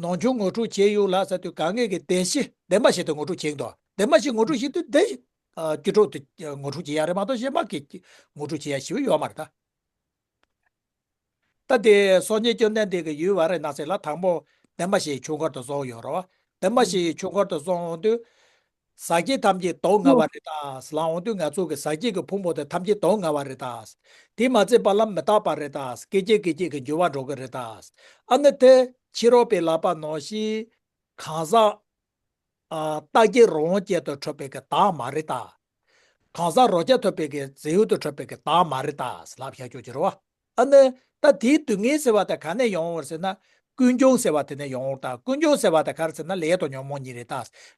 ནང་བྱུང་ངོ་སྤྲོད་བྱས་ཡོད་ལ་ཟེར་དུས་གང་གས་ཀྱི་བདེན་བཞི་བདེན་པ་བཞི་དེ་ངོ་སྤྲོད་བྱེད་འདུག་བདེན་པ་བཞི་ངོ་སྤྲོད་བྱེད་དུས་བདེན་བཞི། ཨ། བཅུ་དྲུག་དེ་ངོ་སྤྲོད་བྱེད་ཡ་རེད་མ་གཏོགས་གཞན་པ་གི་ངོ་སྤྲོད་བྱེད་ཡ་ཞིག་ཡོད་མ་རེད་ད། ད་དེ་སངས་རྒྱས་བཅོམ་ལྡན་འདས་ཀྱི་ཡུལ་བ་ར་ཎ་སི་ལ་དང་པོ་བདེན་པ་བཞིའི་ཆོས་འཁོར་དུ་སོང་ཡོད་རེད་བ། བདེན་པ་བཞིའི་ཆོས་འཁོར་དུ་སོང་འོང་དུས། ཟག་བཅས་ཐམས་ཅད་སྡུག་བསྔལ་བ་རེད་ད་ཟེར་ལབ་འོང་དུས་ང་ཚོ་གི་ཟག་བཅས་ཀྱི་ཕུང་པོ་དེ་ཐམས་ཅད་སྡུག་བསྔལ་བ་རེད་ད། དེ་མ་ཚད་པ་ལ་མི་རྟག་པ་རེད་ད། སྐད་ཅིག་སྐད་ཅིག་གིས་འགྱུར་བ་འགྲོ་གི་རེད་ད། ཨ་ནི་དེ་ཕྱི་རོལ་པས་ལབ་པ་ནང་བཞིན། གང་ཟག་ཨ་རྟག་གཅིག་རང་དབང་ཅན་དུ་གྲུབ་པའི་གི་བདག་མ་རེད་ད། གང་ཟག་རང་རྐྱ་ཐུབ་པའི་གི་རྫས་ཡུལ་དུ་གྲུབ་པའི་གི་བདག་མ་རེད་ད་ཟེར་ལབ་བཞག་ཆོག་ཅི་རེད་བ། ཨ་ནི་ད་དེའི་སྡུག་བསྔལ་ཟེར་བ་དེ་ག་ནས་ཡོང་བ་ཟེར་ན། ཀུན་འབྱུང་ཟེར་བ་དེ་ནས་ཡོང་བ་ད། ཀུན་འབྱུང་ཟེར་བ་དེ་ག་རེ་ཟེར་ན་ལས་དང་ཉོན་མོངས་གཉིས་རེད་ད།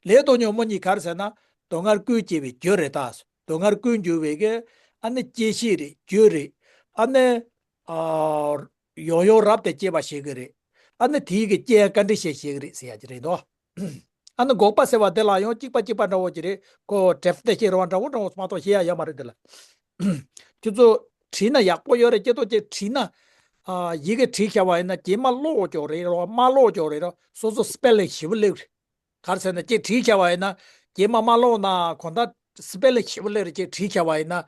ལས་དང་ཉོན་མོངས་གཉིས་ག་རེ་ཟེར་ན། སྡུག་བསྔལ་ཀུན་སྐྱེ་བའི་རྒྱུ་རེད་ད། སྡུག་བསྔལ་ཀུན་འབྱུང་བའི་གི་ཨ་ནི་སྐྱེད་བྱེད་རེད། རྒྱུ་རེད། ཨ་ནི་ཨ་ཡང་ཡང་རབ་ཏུ་སྐྱེ་བ་ཞིག་གི་རེད། ཨ་ནི་དེའི་གི་རྐྱེན་བཀའ་དྲིན་ཆེ་ཞིག་གི་རེད་ཟེར་ཡ་ཅིག་རེད་དོ། ཨ་ནི་འགོག་པ་ཟེར་བ་དེ་ལ་ཡང་གཅིག་པ་གཅིག་པ་འདྲ་བོ་ཅིག་རེད། ཁོ་དྲེབ་ཏེ་ཤེས་རང་འདྲ་བོ་འདྲ་བོ་མ་གཏོགས་ཤེས་ཡ་ཡོད་མ་རེད་དེ་ལ། ཁྱོད་ཚོ་བྲིས་ན་ཡག་པོ་ཡོད་རེད། སྐྱེ་ཐོག་ཅིག་བྲིས་ན། ཨ་ཡི་གེ་བྲིས་བྱ་བ་ཡིན་ན་རྗེས་མ་ཀློག་ཀྱོག་རེད་རོ། མ་ཀློག་ཀྱོག་རེད་རོ། སོ་སོ་སི་པེ་ལིང་ཞིབ་པོ་སླེབས་རེད། ག་རེ་ཟེར་ན་ཅིག་བྲིས་བྱ་བ་ཡིན་ན་རྗེས་མ་མ་ཀློག་ན་གོ་ད་སི་པེ་ལིང་ཞིབ་པོ་སླེབས་རེད། ཅིག་བྲིས་བྱ་བ་ཡིན་ན། ཨ་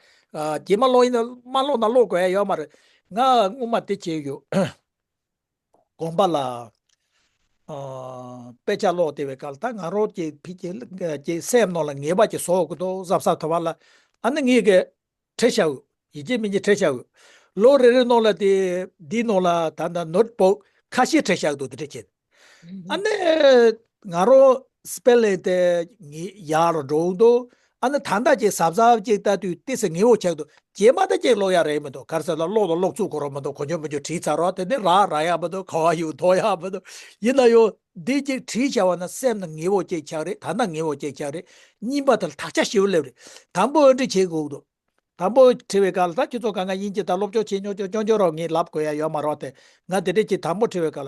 རྗེས་མ་ཀློག་ཡིན་ན་མ་ཀློག་ན་ཀློག་དགོས་ཡ་ཡོད་མ་རེད། ང་སྔོན་མ་དེ་བྱས་ཡོད། དགོན་པ་ལ་ཨ་དཔེ་ཆ་ཀློག་བསྡད་པའི་སྐབས་ལ་ད་ང་རང་གི་ཕི་གི་གི་སེམས་ནང་ལ་ངེས་པ་ཅིག་བཟོ་དགོས་འདུག་བསམ་བསམ་ཐུབ་པ་ལ། ཨ་ནི་ངས་གི་བྲིས་བཞག་ཡོད། ཡིན་གཅིག་མིན་གཅིག་བྲིས་བཞག་ཡོད། ལོ་རེ་རེ་ནང་ལ་དེ་འདི་ནང་ལ་ད་ལྟ་ནོ་ཊི་བུག་ཁ་ཤས་བྲིས་བཞག་འདུག་དེ་འདྲ་བྱས། ཨ་ནི་ང་རང་སི་པེ་ལིང་དེ་ངས་ཡག་རུ་འགྲོ་འདུག་ཨ་ནི་ད་ལྟ་ཅིག་གཟབ་གཟབ་ཅིག་ལྟ་དུས་ཏོག་ཙམ་ངེས་པོ་ཆགས་འདུག་རྗེས་མ་ད་ཅིག་ཀློག་ཡ་རེད་མི་འདུག་ག་རེ་ཟེར་ན་ཀློག་དང་ཀློག་ཚུགས་ཁོ་རང་མི་འདུག་གོ་མཆོད་མི་འཇུག་བྲིས་ཚར་རོགས། དེ་ནས་རག་རག་ཡ་མི་འདུག་ག་བ་ཡོད་འདོན་ཡ་མི་འདུག་ཡིན་ན་ཡང་འདི་ཅིག་བྲིས་བྱ་བ་ན་སེམས་ནང་ངེས་པོ་ཅིག་ཆགས་རེད། ད་ལྟ་ངེས་པོ་ཅིག་ཆགས་རེད། གཉིས་པ་དེ་ལ་དག་ཆ་ཞེ་པོ་སླེབས་རེད། དང་པོ་འདི་བྱེད་དགོས་འདུག་དང་པོ་བྲིས་པའི་སྐབས་ལ་ད་ཁྱེད་ཚོ་གང་ག་དབྱིན་ཇི་དང་སློབ་སྦྱོང་བྱེད་མྱོང་ཆོག་ཆོག་ཆོག་རོགས། ངས་ལབ་དགོས་ཡ་ཡོད་མ་རེད་དེ། ང་དེ་འདྲ་ཅིག་དང་པོ་བྲིས་པའི་སྐབས་ལ་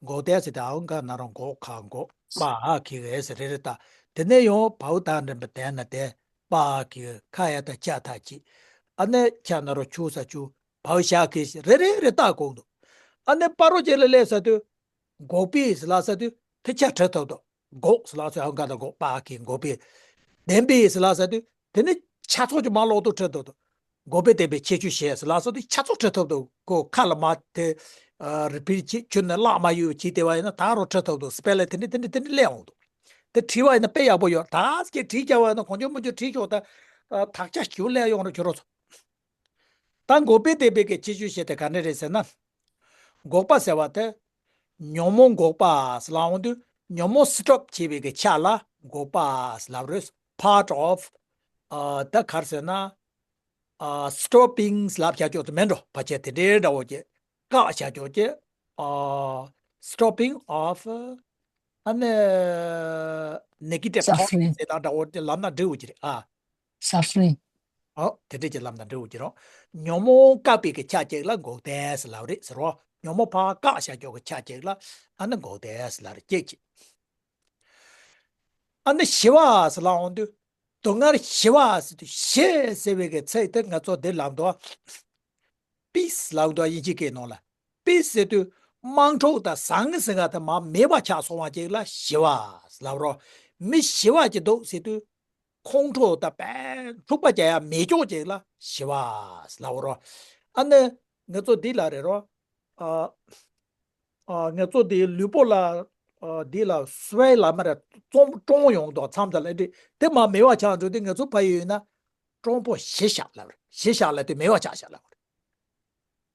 འགོག་བདེ་ཟེར་ཏེ་ཨའོ་འགའ་ན་རོ་འགོག་ཁ་འགོག་པ་ཨ་ཁི་གེ་ཟེར་རེ་རེ་ད། དེ་ནས་ཡང་བའུ་དང་འདྲ་པ་དེ་ན་དེ་པ་ཨ་ཁི་གེ་ཁ་ཡ་ད་ཆ་ཐ་ཅི། ཨ་ནི་ཆ་ན་རོ་ཆུ་ས་ཆུ། བའུ་ཤ་ཁི་ཟེར་རེ་རེ་རེ་ད་འགོག་འདུག་ཨ་ནི་པ་རོ་ཅེ་ལ་ལས་ས་དུས། འགོག་པའི་ཟེར་ལ་ཟེར་དུས་དེ་ཆ་ཁྲིད་ཐུབ་འདུག་འགོག་ཟེར་ལ་ཟེར་ཨང་ག་དང་འགོག་པ་གི་འགོག་པའི། བདེན་པའི་ཟེར་ལ་ཟེར་དུས་དེ་ནི་ཆ་ཚོགས་ཀྱི་མ་ལོག་ཏུ་ཁྲིད་ཐུབ་འདུག་འགོག་པའི་བདེན་པའི་ཁྱད་ཆོས་ཞེས་ཟེར་ལ་ཟེར་དུས་ཆ་ཚོགས་ཁྲིད་ཐུབ་འདུག་ཁོ་ཁ་ལ་མ་དེ་རི་པིཊ་བྱེད་ཁྱོད་ནི་བརླག་མ་ཡོད་བྱེད་དེ་བ་ཡིན་ན་ད་རུང་ཁྲིད་ཐུབ་འདུག་སི་པེ་ལིང་དེ་འདྲ་དེ་འདྲ་དེ་འདྲ་སླེབས་འོང་འདུག་དེ་བྲིས་པ་ཡིན་ན་དཔེ་ཡག་པོ་ཡོད། ད་སྐད་བྲིས་རྒྱག་པ་ཡིན་ན་གང་བྱུང་མང་བྱུང་བྲིས་ཆོག་ད་དག་ཆ་ཞིག་སླེབས་ཡོང་རུང་ཁྱོད་རང་ཚོ། ད་འགོག་པའི་བདེན་པའི་གི་ཁྱད་ཆོས་ཞེས་དེ་ག་འདྲ་རེད་ཟེར་ན། འགོག་པ་ཟེར་བ་དེ། ཉོན་མོངས་འགོག་པ་ཟེར་ལ་འོང་དུས་ཉོན་མོངས་སི་ཊོབ་བྱེད་པའི་གི་ཆ་ལ་འགོག་པ་ཟེར་ལབ་རེད། Part of ཨ་ད་ག་རེ་ཟེར་ན། ཨ་stopping ཟེར་ལབ་བྱ་ཆོག་ཏུ་མེད་འགྲོ་བ་ཆེ་དེ་འདྲའི་འདྲ་བོ་ཅེ་བཀག་བྱ་ཆོག་ཅེ། ཨ་stopping of ཨ་ནི་negative thought suffering ཟེར་ན་འདྲ་བོ་དེ་ལབ་ན་འགྲིག་འོ་ཅི་རེད་ཨ། Suffering. ཨོ་དེ་འདྲ་ཅིག་ལབ་ན་འགྲིག་འོ་ཅི་རོ། ཉོན་མོངས་བཀག་པའི་གི་ཆ་གཅིག་ལ་འགོག་བདེན་ཟེར་ལབ་རེད་ཟེར་རོ། ཉོན་མོངས་ཕར་བཀག་བྱ་ཆོག་གི་ཆ་གཅིག་ལ་ཨ་ནི་འགོག་བདེན་ཟེར་ལབ་རེད་ཅེས་ཅིག་ཨ་ནི་ཞི་བ་ཟེར་ལབ་འོང་དུས། སྡུག་བསྔལ་ཞི་བ་ཟེར་དུས་ཞི་ཟེར་བའི་གི་ཚིག་དེ་ང་ཚོ་འདིར་ལབ་འདུག Peace ལབ་འདུག་དབྱིན་ཇི་སྐད་ནང་ལ། Peace ཟེར་དུས་དམངས་ཁྲོད་དང་ཟང་ངེ་ཟིང་ངེ་དེ་མར་མེད་པ་ཆགས་སོང་བ་ཅིག་ལ་ཞི་བ་ལབ་རོ། མི་ཞི་བ་ཅིག་འདུག་ཟེར་དུས་ཁོང་ཁྲོ་དང་དཔེ་འཁྲུག་པ་རྒྱག་ཡ་མེད་ཀྱོག་ཅིག་ལ་ཞི་བ་ལབ་རོ། ཨ་ནི་ང་ཚོ་འདི་ལ་རེད་རོ། ཨ་ཨ་ང་ཚོ་འདི་ལུས་པོ་ལ་ཨ་འདི་ལ་སུ་བའི་ལ་མ་རེད་ཙོང་ཀྲོང་ཡོང་དོ་མཚམས་དང་ལ་འདི་དེ་མར་མེད་པ་ཆགས་འགྲོ་དུས་ང་ཚོ་ཕ་ཡུལ་ཡིན་ན། ཀྲོང་པོ་ཞི་བཞག་ལབ་རེད། ཞི་བཞག་ལབ་དུས་མེད་པ་ཆགས་བཞག་ལབ་རེད།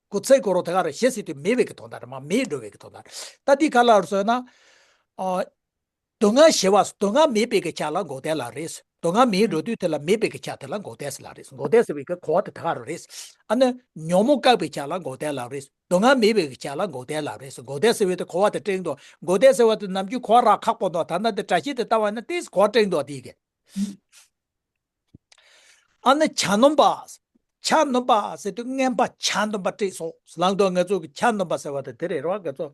ཁོ་ཚེ་གོ་རོ་དེ་ག་རེ་ཞི་ཟེར་དུས་མེད་པའི་གི་དོན་དག་རེད་མ་མེད་འགྲོ་བའི་གི་དོན་དག་རེད། ད་འདི་ག་ལ་རུ་སོང་ན། ཨ། སྡུག་བསྔལ་ཞི་བ་སྡུག་བསྔལ་མེད་པའི་གི་ཆ་ལ་འགོག་བདེན་ལབ་རེད། སྡུག་བསྔལ་མེད་འགྲོ་དུས་དེ་ལ་མེད་པའི་གི་ཆ་དེ་ལ་འགོག་བདེན་ཟེར་ལབ་རེད། འགོག་བདེན་ཟེར་བའི་གི་གོ་བ་དེ་དེ་ག་རུ་རེད། ཨ་ནི་ཉོན་མོངས་བཀག་པའི་ཆ་ལ་འགོག་བདེན་ལབ་རེད། སྡུག་བསྔལ་མེད་པའི་གི་ཆ་ལ་འགོག་བདེན་ལབ་རེད། འགོག་བདེན་ཟེར་བའི་དེ་གོ་བ་དེ་བསྟན་འདུག་འགོག་བདེན་ཟེར་བ་དེ་ནམ་རྒྱུན་གོ་བ་རག་ཁག་པོ་འདུག་ད་ལྟ་དེ་བཀྲ་ཤིས་དེ་ལྟ་བ་ཡིན་ན་ཏིས་གོ་བ་བསྟན་འདུག་དེའི་གི་ཨ་ནི་ཆ་སྣོམ་པ། ཆ་སྣོམ་པ་ཟེར་དུས་རྔན་པ་ཆ་སྣོམ་པ་སྤྲད་སོང་ལབ་འདུག་ང་ཚོ་གི་ཆ་སྣོམ་པ་ཟེར་བ་དེ་དེ་རེད་རོ། ང་ཚོ་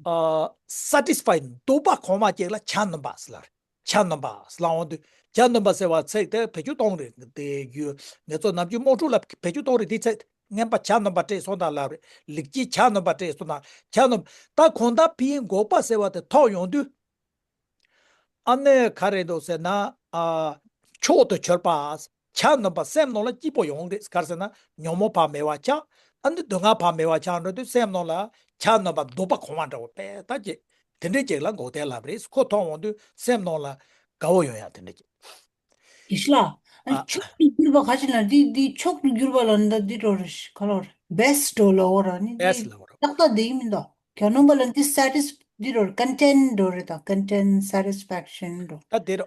ཨ་སེ་ཊི་སི་ཕའི་འདོད་པ་གང་མ་ཅིག་ལ་ཆ་སྣོམ་པ་ཟེར་ལ་རེད། ཆ་སྣོམ་པ་ཟེར་ལ་འོང་དུས་ཆ་སྣོམ་པ་ཟེར་བ་ཚིག་དེ་བེད་སྤྱོད་གཏོང་རེད་དེ་ཡོད། ང་ཚོ་ནམ་རྒྱུན་དམངས་ཁྲོད་ལ་བེད་སྤྱོད་གཏོང་རེད་དེ་ཚིག་རྔན་པ་ཆ་སྣོམ་པ་སྤྲད་སོང་དང་ལབ་རེད། ལེགས་སྐྱེས་ཆ་སྣོམ་པ་སྤྲད་སོང་དང་ཆ་སྣོམ་ད་གང་ལྟར་ཕིའི་འགོག་པ་ཟེར་བ་དེ་ཐོག་ཡོང་དུས། ཨ་ནི་ག་རེ་འདུག་ཟེར་ན། ཨ། མཆོག་ཏུ་གྱུར་པ། ཆ་སྣོམ་པ་སེམས་ནང་ལ་སྐྱིད་པོ་ཡོང་གི་རེད། ག་རེ་ཟེར་ན་ཉོན་མོངས་ཕར་མེད་པ་ཆགས། ཨ་ནི་སྡུག་བསྔལ་ཕར་མེད་པ་ཆགས་འགྲོ་དུས་སེམས་ནང་ལ་ཆ་སྣོམ་པ་འདོད་པ་གང་མ་འདྲ་བོ་དཔེ་ལྟ་ཅིག་དེ་འདྲའི་ཅིག་ལ་འགོག་བདེན་ལབ་རེད། ཁོ་མཐོང་འོང་དུས་སེམས་ནང་ལ་དགའ་བོ་ཡོང་ཡ་དེ་འདྲ་ཅིག་ཡེ་ཤེས་ལགས། ཨ་ནི་ཨ། མཆོག་ཏུ་གྱུར་པ་ག་ཅི་ན་འདི་འདི་མཆོག་ཏུ་གྱུར་པ་ལ་འདི་འདི་འགྲོ་རེ་ཤི་ག་ལོ་རེ་best འགྲོ་ལ་འོ་ར་ནི་འདི་best ལ་འོ་ར། ཏག་ཏག་འདི་ཡིན་མིན་དོ། གྱ་ནོམ་པ་ལ་འདི་satis འདི་རུ་ཀོན་ཊེན་འགྲོ་རེད་དང་། ཀོན་ཊེན་སེ་ཊི་སི་ཕེག་ཤན་འགྲོ། ད་དེ་རུ་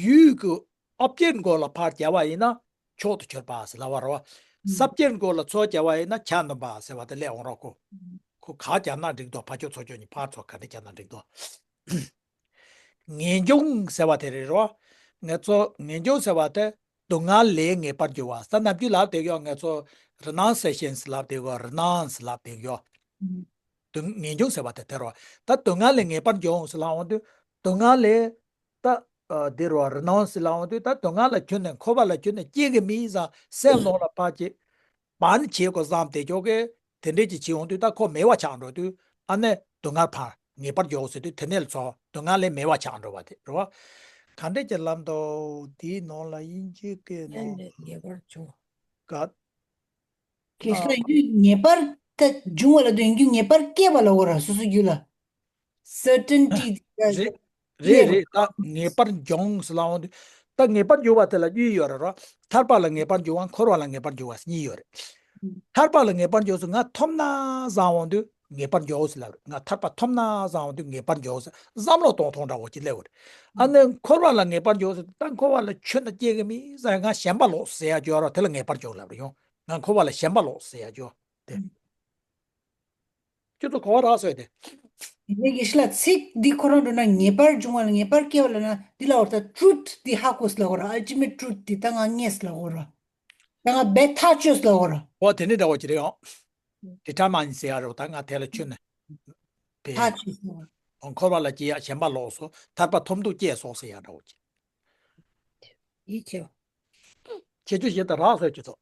ཡུལ་གྱི་ཨོབ་ཇེག་མགོ་ལ་ཕར་བརྒྱབ་པ་ཡིན་ན་མཆོག་ཏུ་གྱུར་པ་ཟེར་ལབ་པ་རེད་བ། ཨུམ། སབ་ཇེག་མགོ་ལ་ཚུར་བརྒྱབ་པ་ཡིན་ན་ཆ་མཐུན་པ་ཟེར་བ་དེ་སླེབས་འོང་རོགས་གོ། ཨུམ། ཁོ་ག་བརྒྱབ་ན་འགྲིག་འདུག་ཕར་ཕྱོགས་ཚུར་ཕྱོགས་གཉིས་ཕར་ཚུར་ག་འདྲ་བརྒྱབ་ན་འགྲིག་འདུག་ངེས་འབྱུང་ཟེར་བ་དེ་རེད་རོ། ང་ཚོ་ངེས་འབྱུང་ཟེར་བ་དེ་སྡུག་བསྔལ་ལས་ངེས་པར་འགྱུར་བ། ད་ནམ་རྒྱུན་ལབ་བསྡད་ཡོད། ང་ཚོ་རི་ནན་སེ་ཤན་ལབ་བསྡད་ཡོད། རི་ནན་སི་ལབ་བསྡད་ཡོད། ཨུམ། སྡུག་ངེས་འབྱུང་ཟེར་བ་དེ་དེ་རོ། ད་སྡུག་བསྔལ་ལས་ངེས་པར་འགྱུར་ཟེར་ལབ་འོང་དུས་སྡུག་བསྔལ་ལས། ད་ཨ་འདི་རོ། རི་ནན་སི་ལབ་འོང་དུས་ད་སྡུག་བསྔལ་ལ་གྱུར་ནས་འཁོར་བ་ལ་གྱུར་ནས་སྐྱེ་གི་མིན་ཟེར་སེམས་ནང་ལ་ཕར་སྐྱེ། བར་བྱེད་དགོས་བསམ་བསྡད་ཀྱོག་གི། དེ་འདྲས་ཀྱི་བྱེད་འོང་དུས་ད་ཁོ་མེད་པ་ཆགས་འགྲོ་དུས་ཨ་ནི་སྡུག་བསྔལ་ཕར་ངེས་པར་འགྱུར་ཟེར་དུས་དེ་ནས་ལ་ཚོ་སྡུག་བསྔལ་ལས་མེད་པ་ཆགས་འགྲོ་བ་དེ་རེད་བ། ག་འདྲས་ཀྱི་ལབ་འདུག་དེའི་ནང་ལ་དབྱིན་ཇིའི་སྐད་ནང་ངེས་པར་འབྱུང་། ག་གལ་སྲིད་ཡུལ་ངེས་པར་ད་འབྱུང་བ་ལ་དོན་རྒྱུ་ངེས་པར་སྐྱེ་བ་ལ་འོ་ར། སོ་སོ་རྒྱུད་ལ། སར་ཊན་ཊི་རེད། རེད་རེད། ད་ངེས་པར་འབྱུང་ཟེར་ལབ་འོང་དུས། ད་ངེས་པར་འབྱུང་བ་དེ་ལ་གཉིས་ཡོད་རེད་རོ། ཐར་པ་ལ་ངེས་པར་འབྱུང་བ། འཁོར་བ་ལ་ངེས་པར་འབྱུང་བ་གཉིས་ཡོད་རེད། ཐར་པ་ལ་ངེས་པར་འབྱུང་ཟེར་ང་ཐོབ་ན་བསམ་འོང་དུས་ངེས་པར་འབྱུང་ཟེར་ལབ་རེད། ང་ཐར་པ་ཐོབ་ན་བསམ་འོང་དུས་ངེས་པར་འབྱུང་ཟེར་བསམ་བློ་གཏོང་ཐོང་འདྲ་བོ་ཅིག་སླེབས་པ་རེད། ཨ་ནི་འཁོར་བ་ལ་ངེས་པར་འབྱུང་ཟེར། ད་འཁོར་བ་ལ་ཆུད་ན་སྐྱེ་གི་མིན་ཟེར། ང་ཞེན་པ་ལོག་ཟེར་ཡ་ཅིག་ཡོད་རོ། དེ་ལ་ངེས་པར་འབྱུང་ལབ་རེད་ཡོང་། ང་འཁོར་བ་ལ་ཞེན་པ་ལོག་ཟེར་ཡ་ཅིག་ཡོད་དེ། ཁྱོད་ཚོ་གོ་བ་རག་སོང་དེ། དེ་ནས་ཡེ་ཤེས་ལགས་ཚིག་འདི་ཁོ་རང་འགྲོ་ན་ངེས་པར་འབྱུང་བ་ལ་ངེས་པར་སྐྱེ་བ་ལ་ན་འདི་ལ་འོ་ད་ཊུ་རུཐ་འདི་ཧ་གོ་ཟེར་ལ་འོ་ར། ཨལ་ཊི་མེཊ་ཊུ་རུཐ་འདི་ད་ང་རྙེད་ཟེར་ལ་འོ་ར། ད་ང་རྦད་ཐག་ཆོད་ཟེར་ལ་འོ་ར། འོ་དེ་ནི་འདྲ་བོ་ཅིག་རེད་ཨང་། ཌི་ཊར་མན་ཟེར་ཡ་རེད། ད་ང་དེ་ལ་ཆུད་ནས་ཕར། ཐག་ཆོད་ཟེར་ལ་འོ་ར། འཁོར་བ་ལ་སྐྱེ་ཡ་ཞེན་པ་ལོག་སོང་། ཐར་པ་ཐོབ་འདུག་སྐྱེས་སོང་ཟེར་ཡ་འདྲ་བོ་ཅིག་ཡིད་ཆེས། ཁྱེད་ཚོ་ཞེ་དྲག་རག་སོང་ཁྱེད་ཚོ།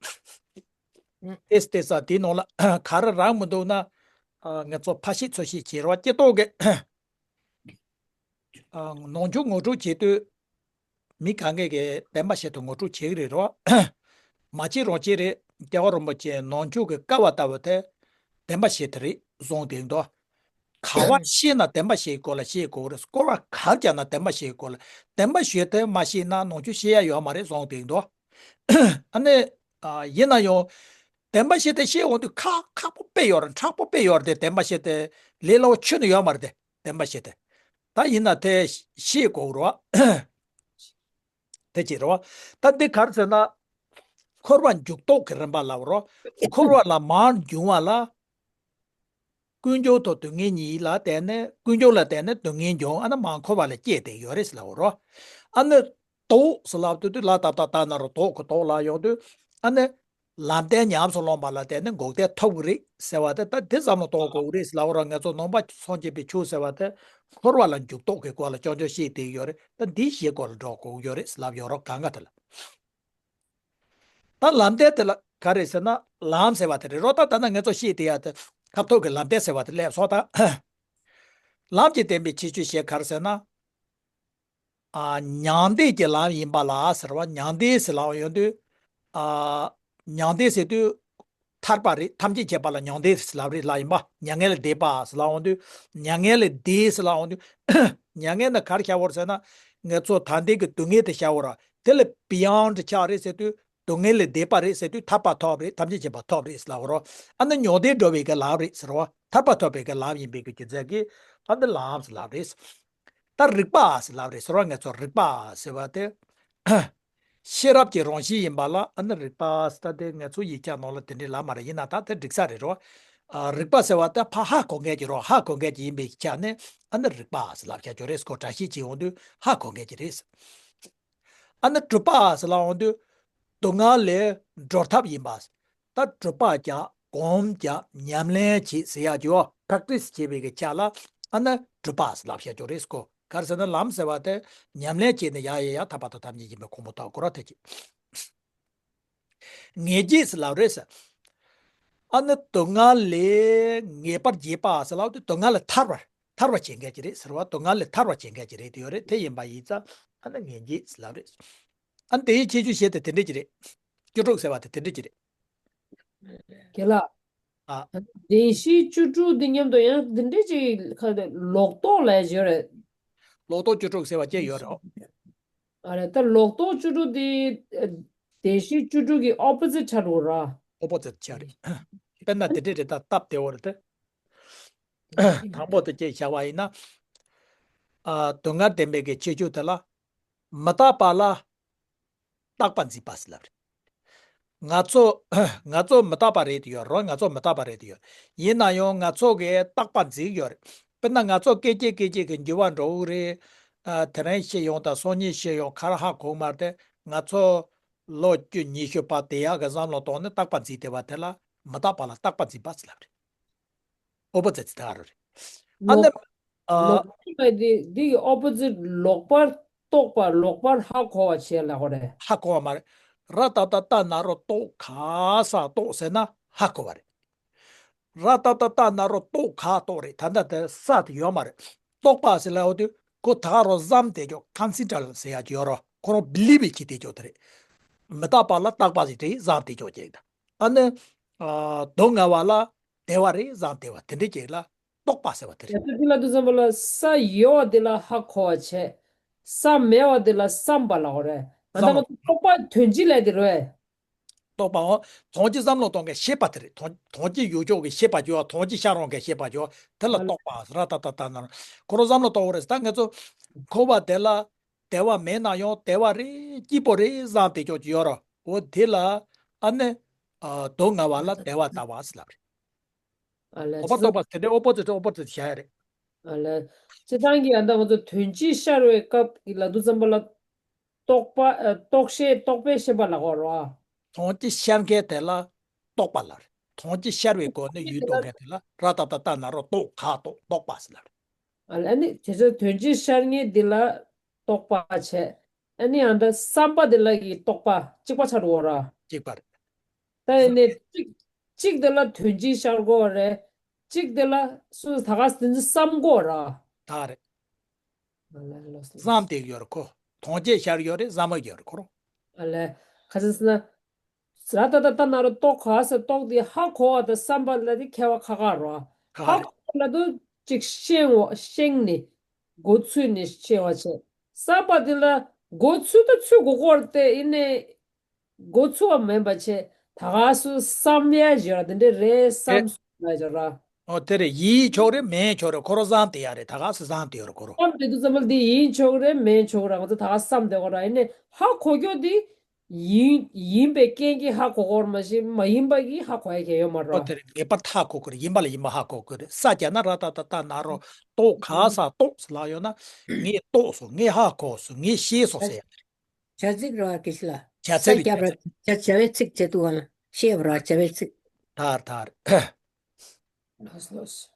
ཨུ། ཏེས་ཏེས་ས་དེའི་ནང་ལ་ག་རེ་རག་མི་འདུག་ན། ཨ། ང་ཚོ་ཕར་ཤེས་ཚུར་ཤེས་བྱེད་རོགས་སྐྱེ་ཏོག་གི། ཨ། ནང་ཆོས་ངོ་སྤྲོད་བྱེད་དུས་མི་གང་གས་ཀྱི་བདེན་པ་བཤད་དུ་ངོ་སྤྲོད་བྱེད་ཀྱི་རེད་རོ། མ་བྱེད་རོགས་བྱེད་རེད། རྒྱལ་བ་རིན་པོ་ཆེ་ནང་ཆོས་ཀྱི་ཀ་བ་ལྟ་བུ་དེ་བདེན་པ་བཤད་དེ་རེད་གསུངས་དེ་འདུག་ག་བ་ཤེས་ན་བདེན་པ་བཤད་དགོས་ལ་བཤད་དགོས་རེད། སྐོར་བ་ག་རེ་རྒྱག་ན་བདེན་པ་བཤད་དགོས་ལ། བདེན་པ་ཤོད་དེ་མ་ཤེས་ན་ནང་ཆོས་ཤེས་ཡ་ཡོད་མ་རེད་གསུངས་དེ་འདུག་ཨ་ནི། ཨ། ཡིན་ན་ཡང་། བདེན་པ་བཤད་དེ་བཤད་འོང་དུས་ཁག་ཁག་པོ་དཔེ་ཡོད་རེད། མཁྲེགས་པོ་དཔེ་ཡོད་རེད་དེ། བདེན་པ་བཤད་དེ་ལས་སླ་བོ་ཁྱོན་ནས་ཡོད་མ་རེད་དེ། བདེན་པ་བཤད་དེ། ད་ཡིན་ན་དེ་ཤེས་དགོས་རེད་བ། དེ་ཅི་རེད་བ། ད་འདི་ག་རེ་ཟེར་ན། འཁོར་བ་འཇུག་ལྡོག་གི་རིམ་པ་ལབ་རོ། འཁོར་བ་ལ་མར་འབྱུང་བ་ལ། ཀུན་འབྱུང་དང་སྡུག་བསྔལ་གཉིས་ལ་བརྟེན་ནས། ཀུན་འབྱུང་ལ་བརྟེན་ནས་སྡུག་བསྔལ་འབྱུང་། ཨ་ནི་མར་འཁོར་བ་ལ་སྐྱེས་ཏེ་ཡོད་རེད་ཟེར་ལབ་རོ། ཨ་ནི་ལྡོག་ཟེར་ལབ་དུས་དུས་ལ་ད་ལྟ་ལྟ་ན་རོ། ལྡོག་གི་ལྡོག་ལ་ཡོང་དུས་ཨ་ནི། ལམ་བདེན་ཉམས་སུ་བླངས་པ་ལ་བརྟེན་ནས་འགོག་བདེན་ཐོབ་ཀྱི་རེད་ཟེར་བ་དེ། ད་འདི་བསམ་བློ་གཏོང་དགོས་ཀྱི་རེད་ཟེར་ལབ་རོ། ང་ཚོ་ནང་པ་སངས་རྒྱས་པའི་ཆོས་ཟེར་བ་དེ་འཁོར་བ་ལ་འཇུག་ལྡོག་གི་སྐོར་ལ་རྐྱང་རྐྱང་བཤད་བསྡད་ཡོད་རེད། ད་འདི་བཞིའི་སྐོར་ལ་འགྲོ་དགོས་ཀྱི་ཡོད་རེད་ཟེར་ལབ་ཡོད་རོ། གང་ག་དེ་ལ། ད་ལམ་བདེན་དེ་ལ་ག་རེ་ཟེར་ན་ལམ་ཟེར་བ་དེ་རེད་རོ། ད་ད་ནི་ང་ཚོ་ཤེས་བསྡད་ཡ་དེ་ཁ་ཐུག་གི་ལམ་བདེན་ཟེར་བ་དེ་སླེབས་སོང་ད། ལམ་གྱི་བདེན་པའི་ཁྱད་ཆོས་ཞེས་ག་རེ་ཟེར་ན། ཨ། མྱང་འདས་ཀྱི་ལམ་ཡིན་པ་ལ་ཟེར་བ། མྱང་འདས་ཟེར་ལབ་ཡོང་དུས། ཨ། མྱང་འདས་ཟེར་དུས། ཐར་པ་རེད། ཐམས་ཅད་མཁྱེན་པ་ལ་མྱང་འདས་ཟེར་ལབ་རེད་ལ་ཡིན་པ། མྱ་ངན་ལས་འདས་པ་ཟེར་ལབ་འོང་དུས། མྱ་ངན་ལས་འདས་ཟེར་ལབ་འོང་དུས། མྱ་ངན་ནི་ག་རེ་ཤར་བ་རེད་ཟེར་ན། ང་ཚོ་ད་ལྟའི་གི་སྡུག་བསྔལ་དེ་ཤར་བ་ར། དེ་ལས་བི་ཡོན་ཌི་ཆགས་རེད་ཟེར་དུས། སྡུག་བསྔལ་ལས་འདས་པ་རེད་ཟེར་དུས་ཐར་པ་ཐོབ་རེད། ཐམས་ཅད་མཁྱེན་པ་ཐོབ་རེད་ཟེར་ལབ་རོ། ཨ་ནི་མྱང་འདས་འགྲོ་བའི་གི་ལམ་རེད་ཟེར་བ། ཐར་པ་ཐོབ་པའི་གི་ལམ་ཡིན་པའི་གི་རྒྱུ་མཚན་གྱིས་ཨ་ནི་ལམ་ཟེར་ལབ་རེད། ད་རིག་པ་ཟེར་ལབ་རེད་ཟེར་བ། ང་ཚོ་རིག་པ་ཟེར་བ་དེ། ཤེས་རབ་ཀྱི་རང་བཞིན་ཡིན་པ་ལ་ཨ་ནི་རིག་པ་ཟེར། ད་དེ་ང་ཚོ་ཡིག་ཆ་ནང་ལ་དེ་འདྲའི་ལབ་མ་རེད། ཡིན་ན་ད་དེ་འགྲིག་ས་རེད་རོ། ཨ། རིག་པ་ཟེར་བ་ད་ཕར་ཧ་གོ་མཁན་གྱི་རོ། ཧ་གོ་མཁན་གྱི་ཡིན་པའི་ཆ་ནས་ཨ་ནི་རིག་པ་ཟེར་ལབ་བྱ་རྒྱུ་རེད། སྐོར་བཀྲ་ཤིས་ཀྱི་འོང་དུས་ཧ་གོ་མཁན་གྱི་རེད། ཨ་ནི་གྲུབ་པ་ཟེར་ལབ་འོང་དུས་སྡུག་བསྔལ་ལས་སྒྲོལ་ཐབས་ཡིན་པ། ད་གྲུབ་པ་བྱ། སྒོམ་བྱ། ཉམས་ལེན་བྱེད་ཟེར་ཡ་ཅོ། པྲེག་ཊི་སི་བྱེད་པའི་གི་ཆ་ལ་ཨ་ནི་གྲུབ་པ་ཟེར་ལབ་བྱ་རྒྱུ་རེད་སྐོ། ག་རེ་ཟེར་ན་ལམ་ཟེར་བ་དེ་ཉམས་ལེན་བྱས་ནས་ཡ་ཡ་ཡ་ཐར་པ་དང་ཐམས་ཅད་མཁྱེན་པའི་གོ་འཕང་ཐོབ་དགོས་ར། དེ་ཅི། ངེས་བྱེད་ཟེར་ལབ་རེད་ཟེར། ཨ་ནི་སྡུག་བསྔལ་ལས་ངེས་པར་བྱེད་པ་ཟེར་ལབ་དུས་སྡུག་བསྔལ་ལས་ཐར་བར་ཐར་བར་བྱེད་མཁན་ཅིག་རེད་ཟེར་བ། སྡུག་བསྔལ་ལས་ཐར་བར་བྱེད་མཁན་ཅིག་རེད། དེ་ཡོད་རེད། དེ་ཡིན་པ་ཡིན་ཙང་ཨ་ནི་ངེས་བྱེད་ཟེར་ལབ་རེད། ཨ་ནི་དེའི་ཁྱད་ཆོས་བཤད་དེ་དེ་འདྲས་ཅིག་རེད། བཅུ་དྲུག་ཟེར་བ་དེ་དེ་འདྲས་ཅིག་རེད། རྒན་ལགས། ཨ། བདེན་བཞི་བཅུ་དྲུག་འདི་མཉམ་དུ་ཡང་འདི་འདྲས་ཅིག་ཁ་ལོག་རྟོག་ལབ་ཡ་ཅིག་ཡོད་རེད། ལོག་རྟོག་བཅུ་དྲུག་ཟེར་བ་ཅིག་ཡོད་རེད། ཨ་རེད། ད་ལོག་རྟོག་བཅུ་དྲུག་འདི་བདེན་བཞི་བཅུ་དྲུག་གི་ཨོ་པོ་ཛིཊ་ཆགས་འགྲོ་ར། ཨོ་པོ་ཛིཊ་ཆགས་རེད། དཔེར་ན་དེ་འདྲས་རེད། ད་སྟབས་བདེ་བོ་རེད་དེ། དང་པོ་དེ་ཅིག་བྱ་བ་ཡིན་ན། ཨ། སྡུག་བསྔལ་བདེན་པའི་གི་ཁྱད་ཆོས་དེ་ལ། མི་རྟག་པ་ལ་རྟག་པ་འཛིན་པ་ཟེར་ལབ་རེད། ང་ཚོ་ང་ཚོ་མི་རྟག་པ་རེད་དེ་ཡོད་རེད། ང་ཚོ་མི་རྟག་པ་རེད་དེ་ཡོད། ཡིན་ན་ཡང་ང་ཚོ་གིས་རྟག་པ་འཛིན་ཡོད་རེད། དཔེར་ན་ང་ཚོ་སྐད་ཅིག་སྐད་ཅིག་གི་འགྱུར་བ་འགྲོ་གི་རེད། ཨ། དེ་རིང་ཤི་ཡོང་དང་སང་ཉིན་ཤི་ཡོང་ག་རེ་ཧ་གོ་གི་མ་རེད་དེ། ང་ཚོ་ལོ་བཅུ་ཉི་ཤུ་བར་བསྡད་ཡག་གི་བསམ་བློ་གཏོང་ནས་རྟག་པ་འཛིན་བསྡད་པ་དེ་ལ་མི་རྟག་པ་ལ་རྟག་པ་འཛིན་པ་ཟེར་ལབ་རེད། ཨོ་པོ་ཛིཊ་དེ་ག་རེ་རེད། ཨ་ནི། ལོག་ཨ། ལོག་པ་འདི་འདི་གི་ཨོ་པོ་ཛིཊ་ལོག་པར་རྟོག་པ། ལོག་པར་ཧ་གོ་བ་བྱས་ལབ་དགོས་རེད། ཧ་གོ་བ་མ་རེད། ར་ཏ་ཏ་ཏ་ན་རོ་རྟོག་ག་ས་རྟོག་ཟེར་ན་ཧ་གོ་བ་རེད། ར་ཏ་ཏ་ཏ་ན་རོ་རྟོག་ག་རྟོག་རེད། ད་ལྟ་དེ་ས་དེ་ཡོད་མ་རེད། རྟོག་པ་ཟེར་ལབ་ཡོང་དུས་ཁོ་ད་ག་རང་བསམ་བསྡད་ཀྱོག་ཀོན་སེན་ཊྲེ་ཊེ་ཟེར་ཡག་ཅིག་ཡོད་རེད། ཁོ་རང་བི་ལིབ་བྱེད་བསྡད་ཀྱོག་དེ་རེད། མི་རྟག་པ་ལ་རྟག་པ་ཞིག་རེད་བསམ་བསྡད་ཀྱོག་ཅིག་ད་ཨ་ནི། ཨ། སྡུག་བསྔལ་བ་ལ་བདེ་བ་རེད་བསམ་བསྡད་པ་དེ་འདྲ་ཅིག་ལ་རྟོག་པ་ཟེར་བ་དེ་རེད། ཡ། དེ་ལ་དུས་ཙམ་པ་ལ་ས་ཡོད་པ་དེ་ལ་ཧ་གོ་བ་བྱས། ས་མེད་པ་དེ་ལ་བསམ་པ་ལབ་དགོས་རེད། ད་ལྟ་བསམ། ང་ཚོ་རྟོག་པ་དོན་སྤྱི་ལབ་དེ་རེད། རྟོག་པའོ། དོན་སྤྱི་བསམ་བློ་གཏོང་མཁན་ཤེས་པ་དེ་རེད། དོན་དོན་སྤྱི་ཡོད་ཅོག་གི་ཤེས་པ་ཅིག་ཡོད། དོན་སྤྱི་ཤར་ཡོང་མཁན་ཤེས་པ་ཅིག་ཡོད། དེ་ལ་རྟོག་པ་ཟེར། ར་ཏ་ཏ་ཏ་ན་རོ། ཁོ་རང་བསམ་བློ་གཏོང་དགོས་རེད། ད་ང་ཚོ་འཁོར་བ་དེ་ལ་བདེ་བ་མེད་ན་ཡང་བདེ་བ་རེད། སྐྱིད་པོ་རེད་བསམ་བསྡད་ཅོག་ཅིག་ཡོད་རེད། འོ་དེ་ལ་ཨ་ནི། ཨ། སྡུག་བསྔལ་བ་ལ་བདེ་བ་ལྟ་བ་ཟེར་ལབ་རེད། ཨ་ལས། འོ་པ་རྟོག་པ་དེ་འདྲའི་ཨོ་པོ་ཛིཊ་ཨོ་པོ་ཛིཊ་བྱ་ཡ་རེད། ཨ་ལས། སྤྱིར་བཏང་གི་ཨ་ད་ང་ཚོ་དོན་སྤྱི་ཤར་བའི་སྐབས་ཀྱི་ལབ་དུས་ཙམ་པ་ལ། རྟོག་པ། ཨ། རྟོག་ཤེས། རྟོག་པས་ཤེས་པ་ལབ་དགོས་རེད་བ། དོན་སྤྱི་ཤར་མཁན་དེ་ལ་རྟོག་པ་ལབ་རེད། དོན་སྤྱི་ཤར་བའི་སྒོ་ནས་ཡུལ་རྟོགས་མཁན་དེ་ལ་ར་ཏ་ཏ་ཏ་ན་རོ་རྟོག་ག་རྟོག་རྟོག་པ་ཟེར་ལབ་རེད། ཨ་ལས། ཨ་ནི་དེ་ཚོ་དོན་སྤྱི་ཤར་མཁན་འདི་ལ་རྟོག་པ་བྱས། ཨ་ནི་ཨ་ད་བསམ་པ་དེ་ལ་གི་རྟོག་པ་གཅིག་པ་ཆགས་འགྲོ་བ་ར། གཅིག་པ་རེད། ད་ཡིན་ནའི་གཅིག་གཅིག་དེ་ལ་དོན་སྤྱི་ཤར་དགོས་རེད། གཅིག་དེ་ལ་སུ་ད་ག་དེ་ཚོ་བསམ་དགོས་ར། ད་རེད། ཨ་ལས། ལགས་སོ། བསམ་བསྡད་ཡོད་རེད་ཁོ། དོན་སྤྱི་ཤར་ཡོད་རེད། བསམ་བློ་ཡོད་རེད་ཁོ་རང་། ཨ་ལས། ག་ཚོད་ཟེར་ན། ར་ཏ་ཏ་ཏ་ན་རོ་རྟོག་ག་ས་རྟོག་དེ་ཧ་གོ་བ་དང་བསམ་པ་ལ་དེ་ཁྱད་པར་ཁག་ཁག་རེད་བ། ཁག་ཁག་ཧ་རེད། གོ་བ་ལབ་དུས་གཅིག་ཤེས་འོ་ཤེས་ནས་མགོ་ཚོས་ནས་ཤེས་པ་བྱས། བསམ་པ་དེ་ལ་མགོ་ཚོས་དང་ཚོས་དགོས་ཀྱི་ཡོད་རེད་དེ། ཡིན་ནའི་མགོ་ཚོས་པ་མིན་པ་བྱས། ད་ག་སུ་བསམ་ཡ་ཡོད་ར། དེ་འདྲ་རེད་ཨེ། བསམ་སོང་ཡ་ཡོད་ར། ཨོ་དེ་རེད། ཡིན་ཆོག་རེད། མིན་ཆོག་རེད། ཁོ་རང་བསམ་བསྡད་ཡ་རེད། ད་ག་སུ་བསམ་བསྡད་ཡོད་རེད་ཁོ་རང་། བསམ་བསྡད་དུས་ཙམ་པ་འདི་ཡིན་ཆོག་རེད། མིན་ཆོག་རེད། ང་ཚོ་ད་ག་བསམ་བསྡད་དགོས་ར། ཡིན་ནའི་ཧ་གོ་རྒྱུ་འདི་ཡིན་ཡིན་པའི་རྐྱེན་གྱིས་ཧ་གོ་དགོས་ར་མ་གཞི། མ་ཡིན་པ་གིས་ཧ་གོ་ཡ་གང་ཡང་ཡོད་མ་རེད་བ། ཨོ་དེ་རེད། ངེས་པར་ཧ་གོ་དགོས་རེད། ཡིན་པ་ལ་ཡིན་པ་ཧ་གོ་དགོས་རེད། ས་བརྒྱབ་ན་ར་ཏ་ཏ་ཏ་ན་རོ་རྟོག་ག་ས་རྟོག་ཟེར་ལབ་ཡོང་ན། ངས་རྟོགས་སོང་། ངས་ཧ་གོ་སོང་། ངས་ཤེས་སོང་ཟེར་ཡ་རེད། བྱ་ཚིག་རེད་བ། དགེ་བཤེས་ལགས། བྱ་ཚིག་རེད། བྱ་ཚིག་བྱ་བྱ་བའི་ཚིག་བྱེད་དུས་ག་ལ་ཤེས་པ་རེད་བ། བྱ་བའི་ཚིག་ཐར་ཐར། ལགས་སོ་ལགས་སོ།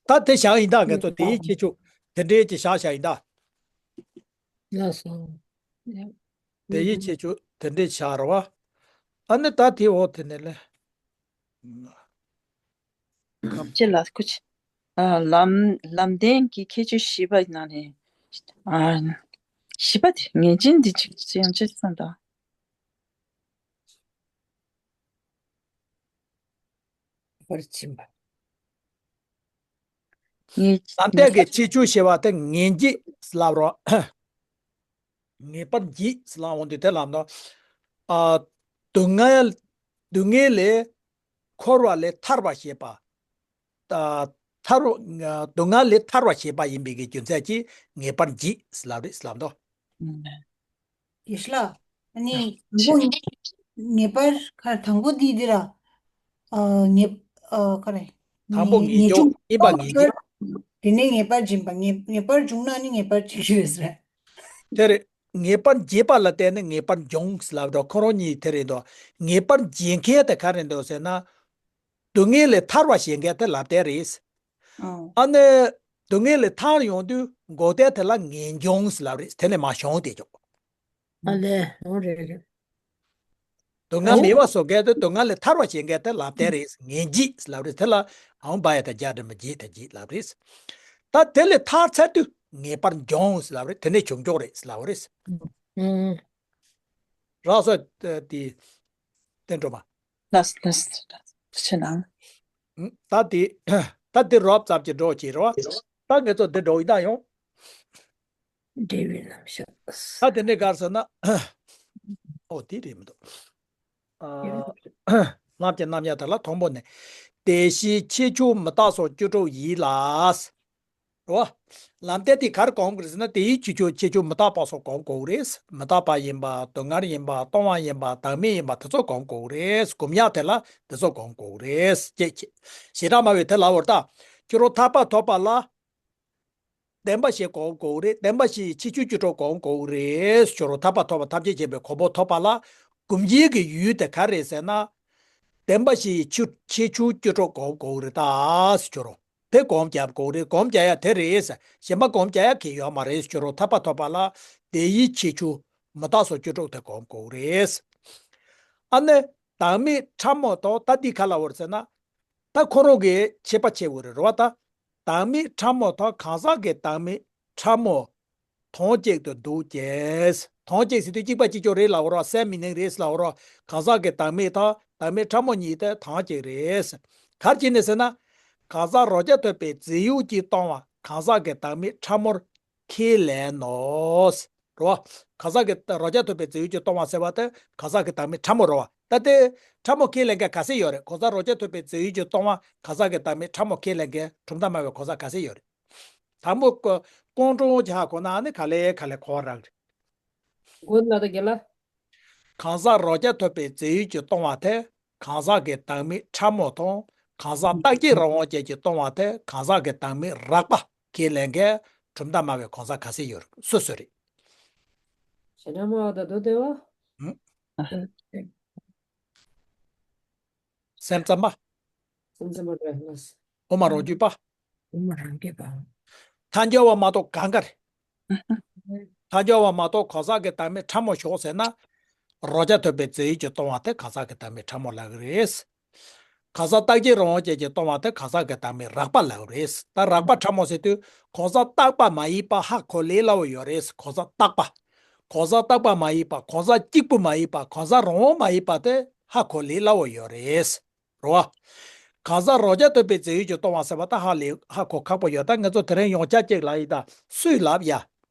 ད་དེ་བཞག་ཡིན་ད། ང་ཚོ་དེའི་ཁྱད་ཆོས་དེ་འདྲའི་ཅིག་བཞག་བཞག་ཡིན་ད། ལགས་སོ། དེའི་ཁྱད་ཆོས་དེ་འདྲའི་བཞག་རེད་བ། ཨ་ནི་ད་དེ་འོག་དེ་ནས་ལས། ཁམས། ཅི་ལ་སྐུ་ཅི། ཨ། ལམ་ལམ་བདེན་གྱི་ཁྱད་ཆོས་བཞི་པ་ནང་ནས། ཨ། བཞི་པ་དེ་ངེས་ཅན་འདི་གཅིག་ཅི་ཡང་ཅི་བསམ་དང་། པར་ཕྱིན་པ། ངེས། ལམ་བདེན་གྱི་ཁྱད་ཆོས་བཞི་པ་དེ་ངེས་འབྱེད་ལབ་རོགས། ངེས་པར་འབྱེད་ཟེར་ལབ་འོང་དུས་དེ་ལབ་ན། ཨ། སྡུག་བསྔལ་སྡུག་བསྔལ་ལས་འཁོར་བ་ལས་ཐར་བར་བྱེད་པ། ཨ། ཐར། སྡུག་བསྔལ་ལས་ཐར་བར་བྱེད་པ་ཡིན་པའི་གི་རྒྱུ་མཚན་གྱིས་ངེས་པར་འབྱེད་ཟེར་ལབ་རེད་ཟེར་ལབ་འདུག་ཨུམ། དགེ་བཤེས་ལགས། ཨ་ནི་དང་པོ་ངེས་པར་ཁ་དང་པོ་འདི་འདི་ར། ཨ། ངེས། ཨ། ཁ་རེ། དང་པོ་ངེས་ངེས་འབྱུང་། འབྱུང་། ངེས་པ་ངེས་འབྱུང་། དེ་ནས་ངེས་པར་འབྱིན་པ། ངེས་ངེས་པར་འབྱུང་ན་ནི་ངེས་པར་འབྱིན་གྱི་ཡོད་ཟེར། དེ་རེད། ངེས་པར་འབྱེད་པ་ལ་བརྟེན་ནས་ངེས་པར་འབྱུང་ཟེར་ལབ་འགྲོ། ཁོ་རང་གཉིས་དེ་རེད་འདུག་ངེས་པར་འབྱེད་མཁན་དེ་ག་རེ་འདུག་ཟེར་ན། སྡུག་བསྔལ་ལས་ཐར་བར་བྱེད་མཁན་དེ་ལབ་དེ་རེད། ཨོ། ཨ་ནི། སྡུག་བསྔལ་ལས་ཐར་ཡོང་དུས་འགོག་བདེན་དེ་ལ་ངེས་འབྱུང་ཟེར་ལབ་རེད། དེ་ནས་མ་བྱུང་དེ་ཅོག་ཨ་ལས། འོ་རེད་རེད། སྡུག་བསྔལ་མེད་པ་བཟོ་མཁན་དེ། སྡུག་བསྔལ་ལས་ཐར་བ་བྱེད་མཁན་དེ་ལབ་དེ་རེད། ངེས་འབྱེད་ལབ་རེད། དེ་ལ་ཨང་བ་ཡ་དང་རྒྱ་འགྲེང་བུ་འབྱེད་དང་འབྱེད་ལབ་རེད། ད་དེ་ལས་ཐར་ཚར་དུས་ངེས་པར་འབྱུང་ཟེར་ལབ་རེད། དེ་ནས་བྱུང་ཆོག་རེད་ཟེར་ལབ་རེད། ཨུམ། རག་སོང་། དེ་བསྟན་སྒྲོལ་མ། ལགས་ལགས་ལགས་ཆེ་ན། ད་དེ་ད་དེ་རོབ་ཙམ་གྱི་འགྲོ་བྱེད་རོགས། ད་ངེད་ཚོ་འདི་འགྲོ་ཡི་ད་ཡོང་། འབྲས་བུའི་རྣམ་གཞག་ད་དེ་ནས་གར་སོང་ན། ཨོ་དེ་རེད་མི་འདུག་ཨ། ལམ་གྱི་རྣམ་གཞག་དག་ལ་དང་པོ་ནས། དེ་བཞིན་ཆེ་ཆུང་མི་རྟག་སོགས་བཅུ་དྲུག་ཡིན་ལ། རེད་བ། ལམ་སྟེགས་དེ་ག་རེ་སྒོམ་དགོས་རེད་ཟེར་ན། དེ་བཞིན་ཆེ་ཆུང་ཆེ་ཆུང་མི་རྟག་པ་སོགས་སྒོམ་དགོས་རེད། མི་རྟག་པ་ཡིན་པ། སྡུག་བསྔལ་ཡིན་པ། སྟོང་པ་ཡིན་པ། བདག་མེད་ཡིན་པ། དེ་ཚོ་སྒོམ་དགོས་རེད། སྒོམ་ཡག་དེ་ལ་དེ་ཚོ་སྒོམ་དགོས་རེད། ཅེས་བྱེ་བྲག་སྨྲ་བས་དེ་ལབ་པ་རེད་ད། ཁྱོད་རང་ཐར་པ་ཐོབ་པ་ལ། བདེན་པ་བཞི་སྒོམ་དགོས་རེད། བདེན་པ་བཞིའི་ཆེ་ཆུང་བཅུ་དྲུག་སྒོམ་དགོས་རེད། ཁྱོད་རང་ཐར་པ་ཐོབ་པ་ཐམས་ཅད་མཁྱེན་པའི་གོ་འཕང་ཐོབ་པ་ལ་སྒོམ་རྒྱུ་གི་ཡུལ་དེ་ག་རེ་རེད་ཟེར་ན། བདེན་པ་བཞིའི་ཆུ་ཆེ་ཆུང་བཅུ་དྲུག་སྒོམ་དགོས་རེད་ད། ཁྱོད་རང་དེ་སྒོམ་རྒྱབ་དགོས་རེད། སྒོམ་རྒྱག་ཡ་དེ་རེད་ཟེར། གཞན་པ་སྒོམ་རྒྱག་ཡ་གི་ཡོད་མ་རེད། ཁྱོད་རང་ཐར་པ་ཐོབ་པ་ལ་དེ་བཞིན་ཆེ་ཆུང་མི་རྟག་སོགས་བཅུ་དྲུག་དེ་སྒོམ་དགོས་རེད། ཨ་ནི་བདག་མེད་ཕྲ་མོ་དང་། ད་འདི་ག་ལབ་པ་རེད་ཟེར་ན། ད་ཁོ་རང་གི་ཁྱད་པར་ཕྱེ་དགོས་རེད། རེད་བ་ད། བདག་མེད་ཕྲ་མོ་དང་། གང་ཟག་གི་བདག་མེད་ཕྲ་མོ་དོན་གཅིག་ཏུ་འདུ་བྱས། དོན་གཅིག་ཟེར་དུས་གཅིག་པ་གཅིག་ཀྱང་རེད་ལབ་པ་རེད། སེམས་མི་ནིང་རེད་ལབ་པ་རེད། གང་ཟག་གི་བདག་མེད་དང་བདག་མེད་ཕྲ་མོ་གཉིས་དེ་དོན་གཅིག་རེད། ག་རེ་བྱས་ནས་ཟེར་ན། གང་ཟག་རང་རྐྱ་ཐུབ་པའི་རྫས་ཡོད་ཀྱིས་སྟོང་བ་གང་ཟག་གི་བདག་མེད་ཕྲ་མོར་ཁས་ལེན་ནོ། རེད་བ། གང་ཟག་གི་རང་རྐྱ་ཐུབ་པའི་རྫས་ཡོད་ཀྱིས་སྟོང་བ་ཟེར་བ་དེ་གང་ཟག་གི་བདག་མེད་ཕྲ་མོ་རེད་བ། ད་དེ་ཕྲ་མོ་ཁས་ལེན་མཁན་ག་ཚད་ཡོད་རེད། གང་ཟག་རང་རྐྱ་ཐུབ་པའི་རྫས་ཡོད་ཀྱིས་སྟོང་བ་གང་ཟག་གི་བདག་མེད་ཕྲ་མོ་ཁས་ལེན་མཁན་གྲུབ་མཐའ་སྨྲ་བའི་གང་ཟག་ག་ཚད་ཡོད་རེད། དང་པོ་ཀོ་ཀོང་ཀྲོང་གི་ཧ་གོ་ན་ནི་ག་ལེ་ག་ལེ་གོ་བ་རག་རེད། གོ་ན་ད་རྒན་ལགས། གང་ཟག་རང་རྐྱ་ཐུབ་པའི་རྫས་ཡོད་ཀྱིས་སྟོང་བ་དེ་གང་ཟག་གི་བདག་མེད་ཕྲ་མོ་དང་། གང་ཟག་རྟག་གཅིག་རང་དབང་ཅན་གྱིས་སྟོང་བ་དེ་གང་ཟག་གི་བདག་མེད་རགས་པ་ཁས་ལེན་མཁན་གྲུབ་མཐའ་སྨྲ་བའི་གང་ཟག་ག་ཚད་ཡོད་རེད། སུ་སུ་རེད། ཞེ་དྲག་སྨྲ་བ་དང་མདོ་སྡེ་པ། ཧུམ། སེམས་ཙམ་པ། སེམས་ཙམ་པ་རེད་ལགས། དབུ་མ་རང་རྒྱུད་པ། དབུ་མ་རང་རྒྱུད་པ། ཐལ་འགྱུར་བ་མ་གཏོགས་གང་ག་རེད། ཐལ་འགྱུར་བ་མ་གཏོགས་གང་ཟག་གི་བདག་མེད་ཕྲ་མོ་ཞོག་ཟེར་ན། རང་རྐྱ་ཐུབ་པའི་རྫས་ཡོད་ཀྱིས་སྟོང་བ་དེ་གང་ཟག་གི་བདག་མེད་ཕྲ་མོ་ལབ་ཀྱི་རེད། གང་ཟག་རྟག་གཅིག་རང་དབང་ཅན་གྱིས་སྟོང་བ་དེ་གང་ཟག་གི་བདག་མེད་རགས་པ་ལབ་ཀྱི་རེད། ད་རགས་པ་ཕྲ་མོ་ཟེར་དུས་གང་ཟག་རྟག་པ་མ་ཡིན་པ་ཧ་གོ་ལས་སླ་བོ་ཡོད་རེད། གང་ཟག་རྟག་པ། གང་ཟག་རྟག་པ་མ་ཡིན་པ། གང་ཟག་གཅིག་པུ་མ་ཡིན་པ། གང་ཟག་རང་དབང་མ་ཡིན་པ་དེ་ཧ་གོ་ལས་སླ་བོ་ཡོད་རེད། རེད་བ། གང་ཟག་རང་རྐྱ་ཐུབ་པའི་རྫས་ཡོད་ཀྱིས་སྟོང་བ་ཟེར་བ་ད་ཧ་ལས་ཧ་གོ་ཁག་པོ་ཡོད། ད་ང་ཚོ་དེ་རིང་ཡང་བསྐྱར་གཅིག་ལབ་ཡིན། ད་སུས་ལབ་ཡ།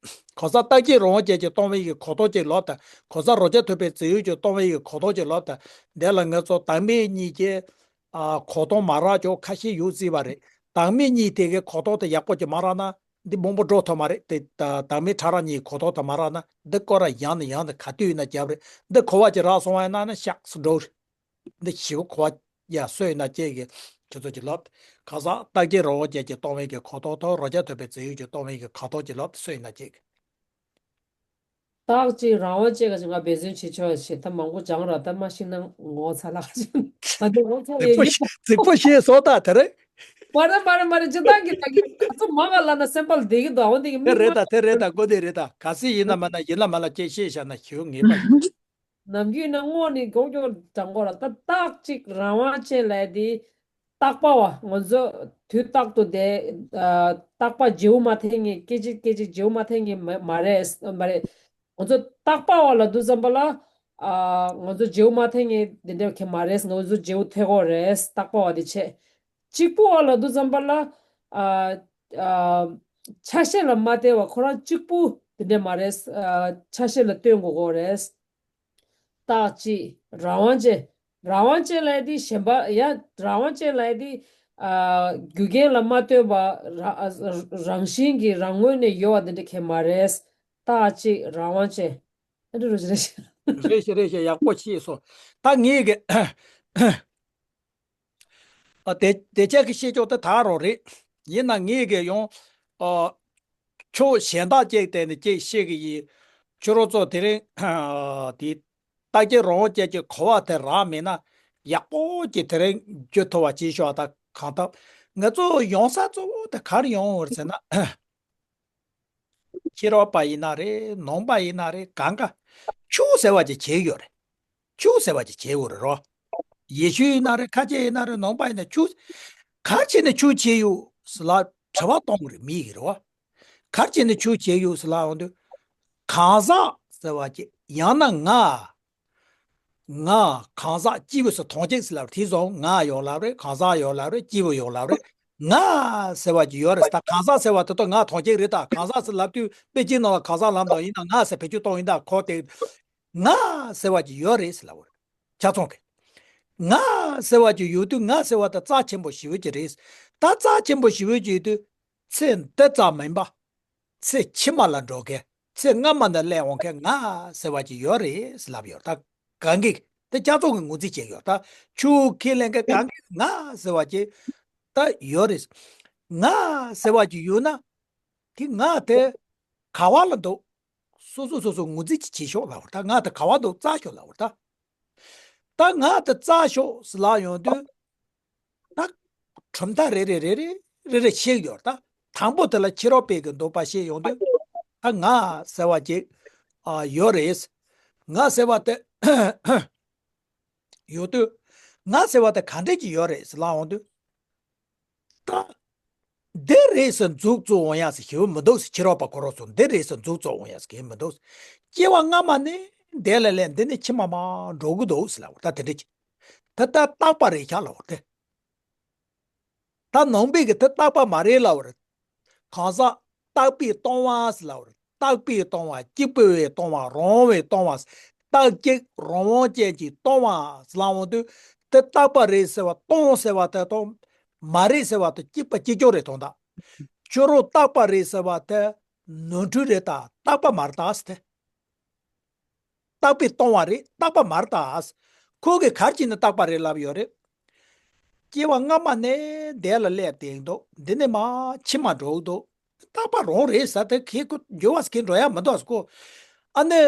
གང་ཟག་རྟག་གཅིག་རང་དབང་ཅན་གྱིས་སྟོང་བའི་གི་གོ་རྟོགས་ཅིག་ལབ་དང་། གང་ཟག་རང་རྐྱ་ཐུབ་པའི་རྫས་ཡོད་ཀྱིས་སྟོང་བའི་གི་གོ་རྟོགས་ཅིག་ལབ་དང་། འདི་ལ་ང་ཚོ་བདག་མེད་གཉིས་ཀྱི་ཨ་གོ་རྟོགས་མ་རག་ཅོག་ཁ་ཤས་ཡོད་སྲིད་པ་རེད། བདག་མེད་གཉིས་དེ་གི་གོ་རྟོགས་དེ་ཡག་པོ་ཅིག་མ་རག་ན་འདི་མང་པོ་འགྲོ་ཐུབ་མ་རེད། དེ་ད་བདག་མེད་ཕྲ་རགས་གཉིས་གོ་རྟོགས་དེ་མ་རག་ན་འདི་སྐོར་ར་ཡང་ནས་ཡང་ནས་ག་དུས་ཡིན་ན་རྒྱབ་རེད། འདི་གོ་བ་ཅིག་རག་སོང་བ་ཡིན་ན་ནི་ཤག་སུ་འགྲོ་རེད། འདི་ཞིབ་གོ་བ་ཡ་སུ་ཡིན་ན་ཅེས་ཀྱི་དེ་ཚོ་ཅིག་ལབ། གང་ཟག་རྟག་གཅིག་རང་དབང་ཅན་གྱིས་སྟོང་བའི་གི་གོ་རྟོགས་དང་། རང་རྐྱ་ཐུབ་པའི་རྫས་ཡོད་ཀྱིས་སྟོང་བའི་གི་གོ་རྟོགས་ཅིག་ལབ། སུ་ཡིན་ན་ཅེས་ཀྱི། རྟག་གཅིག་རང་དབང་ཅན་གྱི་ང་འབད་བརྩོན་བྱེད་ཆོག་ཞེ་ད་མང་པོ་སྦྱང་ར། ད་མ་ཤེས་ན་ངོ་ཚ་ལག་ཅིག་ད་དེ་ངོ་ཚ་རྫིག་ཡོད་པོ་ཡོད། ཞིག་རྫིག་པོ་ཞིག་བཟོ་ད་དེ་རེད། མ་རེད་མ་རེད་མ་རེད། སྤྱིར་བཏང་གི་ད་གི་ག་ཚོད་མང་ག་ལབ་ན་སེམས་པ་ལ་བདེ་གི་འདུག་འོ་འདི་གི་དེ་མི་རེད་ད། དེ་རེད་ད། དགོས་དེ་རེད་ད། ག་ཚོད་ཡིན་ན་མ་ན་ཡིན་ན་མ་ན་ཅེས་ཤེས་བཞག་ན་ཞེ་པོ་ངེས་པ་ཡིན། ནམ་རྒྱུན་ན་དངོས་ནས་མགྱོགས་མགྱོགས་དྲང་གོ་ར། ད་རྟག་གཅིག་རང་དབང་ཅན་ལབ་དེ་རྟག་པ་བ་ང་ཚོ་དུས་རྟག་ཏུ་དེ་ཨ་རྟག་པ་བརྗེ་པོ་མ་ཐེབས་མཁན། སྐད་ཅིག་སྐད་ཅིག་བརྗེ་པོ་མ་ཐེབས་མཁན་མ་མ་རེད། མ་རེད། ང་ཚོ་རྟག་པ་བ་ལབ་དུས་ཙམ་པ་ལ་ཨ་ང་ཚོ་བརྗེ་པོ་མ་ཐེབས་མཁན་དེ་འདྲ་གང་མ་རེད། ང་ཚོ་བརྗེ་པོ་ཐེབས་ཀྱི་ཡོད་རེད། རྟག་པ་བ་དེ་བྱས། གཅིག་པུ་བ་ལབ་དུས་ཙམ་པ་ལ་ཨ་ཨ་ཆ་ཤས་ལ་མ་བལྟས་པ་ཁོ་རང་གཅིག་པུ་དེ་འདྲ་མ་རེད། ཨ་ཆ་ཤས་ལ་ལྟོས་དགོས་ཀྱི་ཡོད་རེད། རྟག་གཅིག་རང་དབང་ཅན། རང་དབང་ཅན་ལབ་ཡ་དེ་གཞན་པ་ཡ། རང་དབང་ཅན་ལབ་ཡ་དེ་ཨ་རྒྱུ་རྐྱེན་ལ་མ་ལྟོས་པ་ར་ཨ་རང་བཞིན་གྱིས་རང་ངོས་ནས་ཡོད་པ་དེ་འདྲ་གང་མ་རེད། རྟག་གཅིག་རང་དབང་ཅན། ཨ་འདྲ་རུ་རེད། རེད་ཤག་རེད་ཤག་ཡག་པོ་ཤེས་སོང་། ད་ངས་གི་ཨ་དེ་དེ་ཆ་གི་བཤད་ཕྱོགས་དེ་དག་རང་རེད། ཡིན་ན་ངས་གི་ཡང་ཨ་ཕྱོགས་གཞན་དག་ཅིག་བསྟན་ནས་ཅིག་བཤད་གི་ཡིན། ཁྱོད་རང་ཚོ་དེ་རིང་ཨ་དེ་རྟག་གཅིག་རང་དབང་ཅན་གྱི་གོ་བ་དེ་རག་མེད་ན་ཡག་པོ་ཅིག་དེ་རིང་བརྗོད་ཐུབ་པ་བྱེད་ཤོག་ད་གང་ལྟར་ང་ཚོ་ཡོང་ས་གཙོ་བོ་དེ་ག་རེ་ཡོང་བ་རེད་ཟེར་ན། ཕྱི་རོལ་པ་ཡིན་ན་རེད། ནང་པ་ཡིན་ན་རེད། གང་ག་ཆོས་ཟེར་བ་ཅིག་བྱེད་ཡོད་རེད། ཆོས་ཟེར་བ་ཅིག་བྱེད་དགོས་རེད་རོ། ཡེ་ཤུ་ཡིན་ན་རེད། ཁ་ཆེ་ཡིན་ན་རེད། ནང་པ་ཡིན་ན་ཆོས། ག་རེ་བྱས་ནས་ཆོས་བྱེད་ཡོད་ཟེར་ལ་དྲི་བ་གཏོང་གི་རེད། མི་ཡི་གི་རེད་བ། ག་རེ་བྱས་ནས་ཆོས་བྱེད་ཡོད་ཟེར་ལ་འོང་དུས། གང་ཟག་ཟེར་བ་ཅིག་ཡང་ན་ང་། ང་གང་ཟག་སྐྱེས་བུ་ཟེར་དོན་གཅིག་ཟེར་ལབ་རེད། དེ་ཚོ་ང་ཡོང་ལབ་རེད། གང་ཟག་ཡོང་ལབ་རེད། སྐྱེས་བུ་ཡོང་ལབ་རེད། ང་ཟེར་བ་ཅིག་ཡོད་རེད། ད་གང་ཟག་ཟེར་བ་དེ་ཚོ་ང་དོན་གཅིག་རེད། ད་གང་ཟག་ཟེར་ལབ་དུས་དཔེ་ཅན་ནང་ལ་གང་ཟག་ལབ་དང་ཡིན་ན་ང་ཟེར་བེད་སྤྱོད་གཏོང་ཡིན། ད་ཁོ་དེ་ང་ཟེར་བ་ཅིག་ཡོད་རེད་ཟེར་ལབ་རེད། ཆ་ཚང་གི། ང་ཟེར་བ་ཅིག་ཡོད་དུས་ང་ཟེར་བ་དེ་རྩ་ཆེན་པོ་ཞེ་པོ་ཅིག་རེད། ད་རྩ་ཆེན་པོ་ཞེ་པོ་ཅིག་ཡོད་དུས་ཚེ་འདི་ཙམ་མིན་པ། ཚེ་ཕྱི་མ་ལ་འགྲོ་མཁན། ཚེ་སྔ་མ་ནས་སླེབས་འོང་མཁན་ང་ཟེར་བ་ཅིག་ཡོད་རེད་ལབ་ཡོད། ད་གང་གི་དེ་སྐྱབས་ཚོགས་ཀྱི་ངོས་འཛིན་བྱེད་ཡོད། ད་ཆུ་ཁས་ལེན་མཁན་གང་གི་ང་ཟེར་བ་ཅིག་ད་ཡོད་རེད། ང་ཟེར་བ་ཅིག་ཡོད་ན། དེ་ང་དེ་ག་བ་ལ་འདུག་སོ་སོ་སོ་སོ་ངོས་འཛིན་ཅིག་བྱེད་ཤོག་ལབ་པ་རེད། ད་ང་དེ་ག་བ་འདུག་བཙལ་ཤོག་ལབ་པ་རེད། ད་ད་ང་དེ་བཙལ་ཤོག་ཟེར་ལབ་ཡོང་དུས། ད་གྲུབ་མཐའ་རེ་རེ་རེ་རེ་རེ་རེ་བཤད་ཡོད་རེད། ད་དང་པོ་དེ་ལ་ཕྱི་རོལ་པའི་གི་འདོད་པ་བཤད་ཡོང་དུས། ད་ང་ཟེར་བ་ཅིག་ཨ་ཡོད་རེད། ང་ཟེར་བ་དེ་ཡོད་དུས། ང་ཟེར་བ་དེ་ག་འདྲས་ཅིག་ཡོད་རེད་ཟེར་ལབ་ཡོང་དུས། ད། འདི་རེད་ཟེར་མཛུབ་བཙུགས་འོང་ཡག་ཟེར་ཞེ་པོ་མི་འདུག་ཟེར། ཕྱི་རོལ་པ་ཁོ་རང་ཚོ་འདི་རེད་ཟེར་མཛུབ་བཙུགས་འོང་ཡག་ཟེར་གྱི་མི་འདུག་ཟེར། སྐྱེ་བ་སྔ་མ་ནས་འདི་ལ་སླེབས། འདི་ནས་ཕྱི་མ་མར་འགྲོ་གི་འདུག་ཟེར་ལབ་པ་ད་དེ་འདྲ་ཅིག་ད་ལྟ་རྟག་པ་རེད་ཤག་ལབ་པ་དེ། ད་ནང་པའི་གི་དེ་རྟག་པ་མ་རེད་ལབ་པ་རེད། གང་ཟག་རྟག་པས་སྟོང་བ་ཟེར་ལབ་པ་རེད། རྟག་པས་སྟོང་བ། གཅིག་པུ་བས་སྟོང་བ། རང་དབང་བས་སྟོང་བ། རྟག་གཅིག་རང་དབང་ཅན་གྱིས་སྟོང་བ་ཟེར་ལབ་འོང་དུས། དེ་རྟག་པ་རེད་ཟེར་བ། སྟོང་ཟེར་བ་དེ་དང་མ་རེད་ཟེར་བ་དེ་གཅིག་པ་གཅིག་རྐྱང་རེད་དོན་དག་ཁྱོད་རང་རྟག་པ་རེད་ཟེར་བ་དེ་ནོར་འཁྲུལ་རེད་ད། རྟག་པ་མ་རེད་ད་ཟེར་ཏེ། རྟག་པས་སྟོང་བ་རེད། རྟག་པ་མ་རེད་ད། ཁོ་གིས་ག་རེ་བྱས་ནས་རྟག་པ་རེད་ལབ་ཡོད་རེད། སྐྱེ་བ་སྔ་མ་ནས་འདི་ལ་སླེབས་བསྡད་འདུག་འདི་ནས་མར་ཕྱི་མ་འགྲོ་གི་འདུག་རྟག་པ་རང་རེད་ཟེར་དེ་ཁྱེད་ཁོ་འགྱུར་བ་ཟེར་མཁན་འགྲོ་ཡག་མི་འདུག་ཟེར་གོ། ཨ་ནི།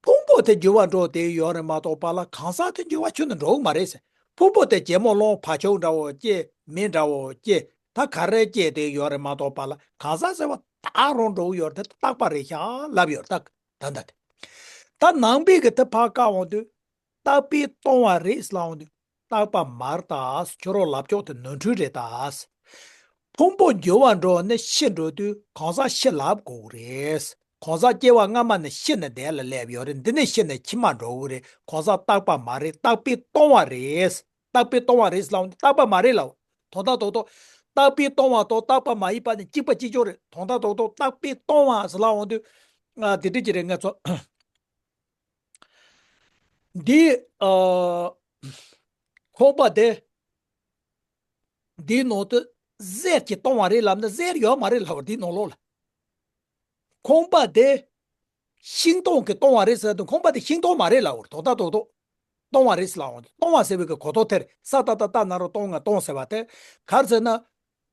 ཕུང་པོ་དེ་འགྱུར་བ་འགྲོ་བསྡད་ཡོད་རེད་མ་གཏོགས་པ་ལ་གང་ཟག་དེ་འགྱུར་བ་ཁྱོན་ནས་འགྲོ་གི་མ་རེད་ཟེར། ཕུང་པོ་དེ་རྗེས་མ་སློང་བ་ཕྱུགས་འདྲ་བོ་སྐྱེ། མི་འདྲ་བོ་སྐྱེ། ད་ག་རེ་སྐྱེ་བསྡད་ཡོད་རེད་མ་གཏོགས་པ་ལ་གང་ཟག་ཟེར་བ་ད་རང་འགྲོ་གི་ཡོད་རེད། དེ་རྟག་པ་རེད་ཤག་ལབ་ཡོད་རེད། ད་ད་ལྟ་དེ། ད་ནང་པའི་གི་དེ་ཕར་བཀག་འོང་དུས། རྟག་པས་སྟོང་བ་རེད་ལབ་འོང་དུས། རྟག་པ་མ་རེད་ད། ཁྱོད་རང་ལབ་ཕྱོགས་དེ་ནོར་འཁྲུལ་རེད་ད། ཕུང་པོ་འགྱུར་བ་འགྲོ་ནས་ཤི་འགྲོ་དུས་གང་ཟག་ཤི་ལབ་དགོས་རེད། གང་ཟག་སྐྱེ་བ་སྔ་མ་ནས་ཤི་ནས་འདི་ལ་སླེབས་ཡོད་རེད། འདི་ནས་ཤི་ནས་ཕྱི་མ་འགྲོ་གི་རེད། གང་ཟག་རྟག་པ་མ་རེད། རྟག་པས་སྟོང་བ་རེད། རྟག་པས་སྟོང་བ་རེད་ལབ་འོང་དུས་རྟག་པ་མ་རེད་ལབ། དོན་དག་རྡོག་རྡོག་རྟག་པས་སྟོང་བ་དང་རྟག་པ་མ་ཡིན་པ་ནི་གཅིག་པ་གཅིག་རྐྱང་རེད། དོན་དག་རྡོག་རྡོག་རྟག་པས་སྟོང་བ་ཟེར་ལབ་འོང་དུས། ང་དེ་འདྲ་ཅིག་རེད་ང་ཚོ། འདི། ཨ། ཁང་པ་དེ། འདིའི་ནང་དུ་གཟེར་གྱིས་སྟོང་བ་རེད་ལབ་ན་གཟེར་ཡོད་མ་རེད་ལབ་པ་འདིའི་ནང་ལོགས་ལ། ཁང་པ་དེ། ཤིང་སྡོང་གིས་སྟོང་བ་རེད་ཟེར་དུས་ཁང་པ་དེ་ཤིང་སྡོང་མ་རེད་ལབ་པ་རེད། དོན་དག་རྡོག་རྡོག་སྟོང་བ་རེད་ཟེར་ལབ་འོང་དུས་སྟོང་བ་ཟེར་བའི་གི་གོ་རྟོགས་དེར་ས་ཏ་བཏགས་སྟ་ན་རོ་སྟོང་ང་སྟོང་ཟེར་བ་དེ། ག་རེ་ཟེར་ན།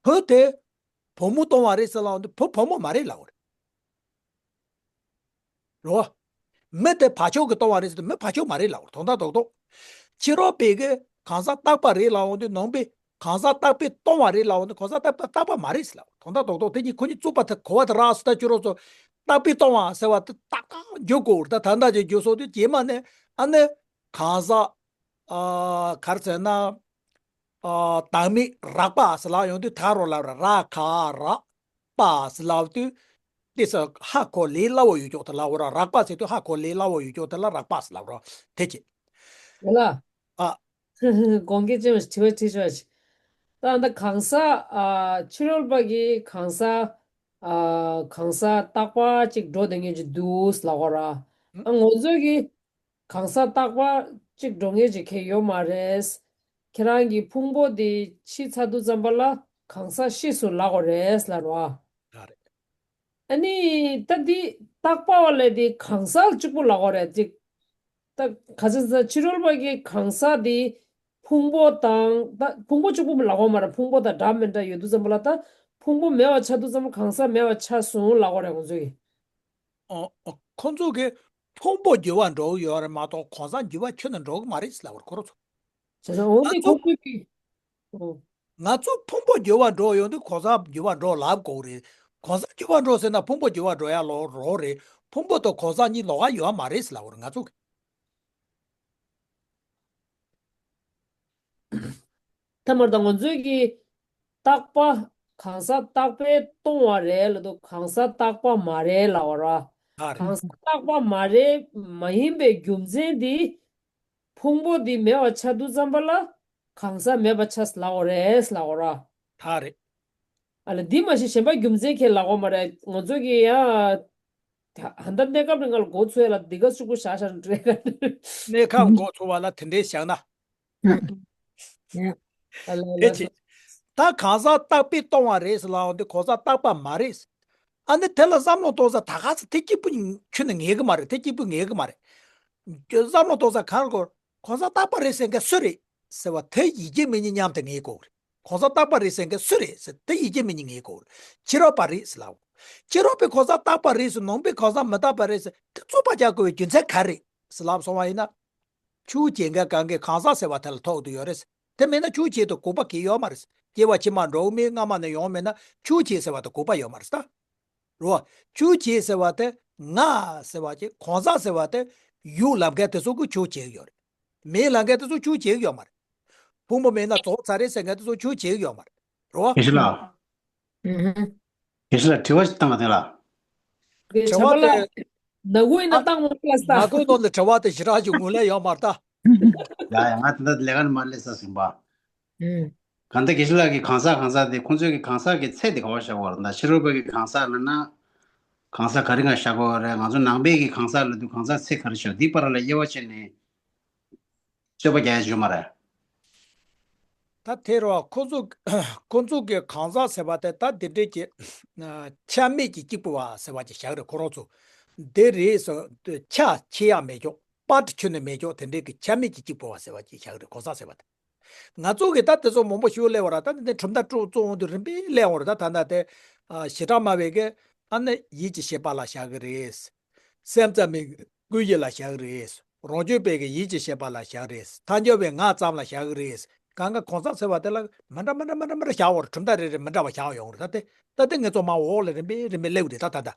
བུ་དེ། བུ་མོ་སྟོང་བ་རེད་ཟེར་ལབ་འོང་དུས་བུ་བུ་མོ་མ་རེད་ལབ་པ་རེད། རེད་བ། མི་དེ་བག་ཆགས་ཀྱིས་སྟོང་བ་རེད་ཟེར་དུས་མི་བག་ཆགས་མ་རེད་ལབ་པ་རེད། དོན་དག་རྡོག་རྡོག་ཕྱི་རོལ་པའི་གི་གང་ཟག་རྟག་པ་རེད་ལབ་འོང་དུས་ནང་པས་གང་ཟག་རྟག་པས་སྟོང་བ་རེད་ལབ་འོང་དུས་གང་ཟག་རྟག་པ་རྟག་པ་མ་རེད་ཟེར་ལབ་པ་རེད། དོན་དག་རྡོག་རྡོག་དེ་གཉིས་ཁོ་གཉིས་རྩོད་པ་དེ་གོ་བ་དེ་རག་སོང་། ད་ཁྱོད་རང་ཚོ་རྟག་པས་སྟོང་བ་ཟེར་བ་དེ་ཏག་ཏག་འཇོག་དགོས་རེད། ད་ད་ལྟ་ཅིག་འཇོག་སོང་དུས་རྗེས་མ་ནས་ཨ་ནི་གང་ཟག་ཨ། ག་རེ་ཟེར་ན། ཨ། བདག་མེད་རགས་པ་ཟེར་ལབ་ཡོང་དུས་ད་རོ་ལ་ར་ག་རགས་པ་ཟེར་ལབ་དུས། དེ་ས་ཧ་གོ་ལས་སླ་བོ་ཡོད་ཀྱོག་དེ་ལབ་ར། རགས་པ་ཟེར་དུས་ཧ་གོ་ལས་སླ་བོ་ཡོད་ཀྱོག་དེ་ལ་རགས་པ་ཟེར་ལབ་ར། དེ་ཅི། ཡ་ལ། ཨ། དགོངས་འགལ་ཅན་བ་ཞིག་དྲི་བ་དྲིས་ཆོག་ཅིག་ད་ད་གང་ཟག་ཨ། ཕྱི་རོལ་པ་གིས་གང་ཟག་ཨ། གང་ཟག་རྟག་པ་ཅིག་འགྲོ་བསྡད་མཁན་ཅིག་འདུག་ལབ་ར། ཨ། ང་ཚོ་གིས། གང་ཟག་རྟག་པ་གཅིག་འགྲོ་ངེས་ཅིག་ཁེལ་ཡོད་མ་རེད། ཁྱེད་རང་གི་ཕུང་པོ་འདི་ཤི་ཚར་དུས་ཙམ་པ་ལ་གང་ཟག་ཤི་སོང་ལབ་དགོས་རེད་ལབ་རོ། ཨ་རེད། ཨ་ནི་ད་འདི་རྟག་པ་བ་ལས་འདི་གང་ཟག་གཅིག་པུ་ལབ་དགོས་རེད་ཅིག་ད་ག་ཚོད་ཚོད་ཕྱི་རོལ་པ་གི་གང་ཟག་འདི་ཕུང་པོ་དང་ད་ཕུང་པོ་གཅིག་པུ་ལབ་དགོས་མ་རེད། ཕུང་པོ་དང་འདྲ་མི་འདྲ་ཡོད་དུས་ཙམ་པ་ལ་ད་ཕུང་པོ་མེད་པ་ཆགས་དུས་ཙམ་པ་གང་ཟག་མེད་པ་ཆགས་སོང་ལབ་དགོས་རེད་ང་ཚོ་གི་ཨོ། ཨོ། ཁོ་ཚོ་གིས་ཕུང་པོ་འགྱུར་བ་འགྲོ་གི་ཡོད་རེད་མ་གཏོགས་གང་ཟག་འགྱུར་བ་ཁྱོན་ནས་འགྲོ་གི་མ་རེད་ཟེར་ལབ་པ་རེད་ཁོ་རང་ཚོ། བྱས་ཙང་འོ་ང་འདི་ཚོ་ཁོ་ཚོས་ཀྱིས། ཨོ། ང་ཚོ་ཕུང་པོ་འགྱུར་བ་འགྲོ་ཡོང་དུས་གང་ཟག་འགྱུར་བ་འགྲོ་ལབ་དགོས་རེད། གང་ཟག་འགྱུར་བ་འགྲོ་ཟེར་ན་ཕུང་པོ་འགྱུར་བ་འགྲོ་ཡ་ལོ་རོགས་རེད། ཕུང་པོ་དང་གང་ཟག་གཉིས་ལོགས་ཀ་ཡོད་མ་རེད་ཟེར་ལབ་པ་རེད་ང་ཚོ་གིས། ཐ་མར་ད་ང་ཚོས་ཀྱི་རྟག་པ་གང་ཟག་རྟག་པས་སྟོང་བ་རེད་ལབ་དུས་གང་ཟག་རྟག་པ་མ་རེད་ལབ་པ་ར། ཨ་རེད། གང་ཟག་རྟག་པ་མ་རེད་མ་ཡིན་པའི་རྒྱུ་མཚན་འདི་ཕུང་པོ་འདི་མེད་པ་ཆགས་དུས་ཙམ་པ་ལ་གང་ཟག་མེད་པ་ཆགས་ལབ་པ་རེད་ལབ་པ་ར། ཨ་རེད། ཨ་ལ་འདི་མ་གཞི་གཞན་པ་རྒྱུ་མཚན་ཁས་ལབ་པ་མ་རེད་ང་ཚོ་གི་ཡ། ད་ལྟ་གནས་སྐབས་རིང་ལ་འགོ་ཚུགས་ཡ་ལ་འདི་ག་ཤུགས་པོ་བཞག་བཞག་འདྲ་ག་གནས་སྐབས་འགོ་ཚུགས་པ་ལ་དེ་འདྲའི་བཞག་ན། ཡ། ཨ་ལ་ལ། དེ་ཅི། ད་གང་ཟག་བཏགས་པས་སྟོང་བ་རེད་ཟེར་ལབ་ཡོང་དུས་གང་ཟག་བཏགས་པ་མ་རེད། ཨ་ནི་དེ་ལ་བསམ་བློ་གཏོང་ས་ད་ག་ཚོད་དེ་གཅིག་པུ་ཁྱོན་ནས་ངེས་གི་མ་རེད། དེ་གཅིག་པུ་ངེས་གི་མ་རེད། བསམ་བློ་གཏོང་ས་གང་གོ། གང་ཟག་བཏགས་པ་རེད་ཟེར་མཁན་སུ་རེད་ཟེར་བ་དེ་ཡིན་གཅིག་མིན་གཉིས་མཉམ་དུ་ངེས་དགོས་རེད། གང་ཟག་བཏགས་པ་རེད་ཟེར་མཁན་སུ་རེད་ཟེར་དེ་ཡིན་གཅིག་མིན་གཉིས་ངེས་དགོས་རེད། ཕྱི་རོལ་པ་རེད་ཟེར་ལབ། ཕྱི་རོལ་པའི་གང་ཟག་བཏགས་པ་རེད་ཟེར་ནང་པའི་གང་ཟག་མི་རྟག་པ་རེད་ཟེར་དེ་རྩོད་པ་རྒྱག་དགོས་པའི་རྒྱུ་མཚན་ག་རེ་རེད་ཟེར་ལབ་སོང་བ་ཡིན་ན། ཆོས་བྱེད་མཁན་གང་གིས་གང་ཟག་ཟེར་བ་དེ་ལ་ཐོགས་བསྡད་ཡོད་རེད། དེ་མེད་ན་ཆོས་བྱེད་དུ་དགོས་པ་གང་ཡང་ཡོད་མ་རེད། སྐྱེ་བ་ཕྱི་མ་འགྲོ་མེད་སྔ་མ་ནས་ཡོང་མེད་ན་ཆོས་བྱེད་ཟེར་བ་དེ་དགོས་པ་ཡོད་མ་རེད་ད། རེད་བ། ཆོས་བྱེད་ཟེར་བ་དེ་ང་ཟེར་བ་ཅིག་གང་ཟག་ཟེར་བ་དེ་ཡོད་ལབ་མཁན་དེ་ཚོ་གིས་ཆོས་བྱེད་ཀྱི་ཡོད་རེད། མེད་ལབ་མཁན་དེ་ཚོ་ཆོས་བྱེད་ཀྱི་ཡོད་མ་རེད། ཕུང་པོ་མེད་ན་རྫོགས་ཚར་རེད་ཟེར་མཁན་དེ་ཚོ་ཆོས་བྱེད་ཀྱི་ཡོད་མ་རེད། རེད་བ། དགེ་བཤེས་ལགས། ཨུ་ཧུ། དགེ་བཤེས་ལགས་དྲི་བ་ཞིག་བཏང་བ་དེ་ལ། དྲི་བ་དེ། ནག་པོ་ཡིན་ན་ཨ། བཏང་མ་ལ་ས། ནག་པོའི་ནང་ལ་དྲི་བ་དེ་ཞེ་དྲག་ཅིག་ངོས་ལེན་ཡོད་མ་རེད་ད། ཡ་ཡ། ང་ད་ལྟ་ལས་ཀ་ནས་མར་སླེབས་ས་ཟིན་པ། ཨུ། གང་ལྟར་དགེ་བཤེས་ལགས་ཀྱིས་གང་ཟག་གང་ཟག་དེ་ཁོང་ཚོའི་གི་གང་ཟག་གི་ཚད་དེ་ག་པར་བཞག་པ་རེད་ད། ཕྱི་རོལ་པ་གི་གང་ཟག་ལབ་ན། གང་ཟག་ག་རེ་གང་བཞག་དགོས་རེད། ང་ཚོ་ནང་པའི་གི་གང་ཟག་ལབ་དུས་གང་ཟག་ཚད་ག་རེ་བཞག་འདིའི་བར་ལ་དབྱེ་བ་ཕྱེ་ནས་རྩོད་པ་རྒྱག་ཡ་ཡོད་མ་རེད། ད་དེ་རེད་བ། ཁོ་ཚོ་ཁོ་ཚོ་གི་གང་ཟག་ཟེར་བ་དེ་ད་དེ་འདྲས་ཀྱི་ཆ་མེད་ཀྱི་གཅིག་པུ་བ་ཟེར་བ་ཅིག་བཞག་རེད། ཁོ་རང་ཚོ་དེ་རེད་ཟེར་ཆ་ཆེ་ཡག་མེད་ཀྱོག་པར་ཁྱོན་ནས་མེད་ཀྱོག་དེ་འདྲས་ཀྱི་ཆ་མེད་ཀྱི་གཅིག་པུ་བ་ཟེར་བ་ཅིག་བཞག་རེད། གང་ཟག་ཟེར་བ་དེ། ང་ཚོ་གི་ད་དེ་ཚོ་མང་པོ་ཞིག་སླེབས་པ་རེད། ད་དེ་གྲུབ་མཐའ་དྲུག་བཙོང་འོང་དུས་རིམ་པས་སླེབས་འོང་རེད། ད་ད་ད་དེ་ཞེ་དྲག་སྨྲ་བའི་གི་ཨ་ནི་ཡིད་ཀྱི་ཤེས་པ་ལ་བཞག་གི་རེད། སེམས་ཙམ་པའི་ཀུན་གཞི་ལ་བཞག་གི་རེད། རང་རྒྱུད་པའི་གི་ཡིད་ཀྱི་ཤེས་པ་ལ་བཞག་གི་རེད། ཐལ་འགྱུར་བའི་ངག་ཙམ་ལ་བཞག་གི་རེད། གང་ག་གང་ཟག་ཟེར་བ་དེ་ལ་མི་འདྲ་མི་འདྲ་མི་འདྲ་མི་འདྲ་བཞག་འོང་རེད། གྲུབ་མཐའ་རེ་རེ་མི་འདྲ་བ་བཞག་ཡོང་རེད། ད་དེ་ད་དེ་ང་ཚོ་མར་འོག་ལ་རིམ་པས་རིམ་པས་སླེབས་རེད། ད་ད་ད།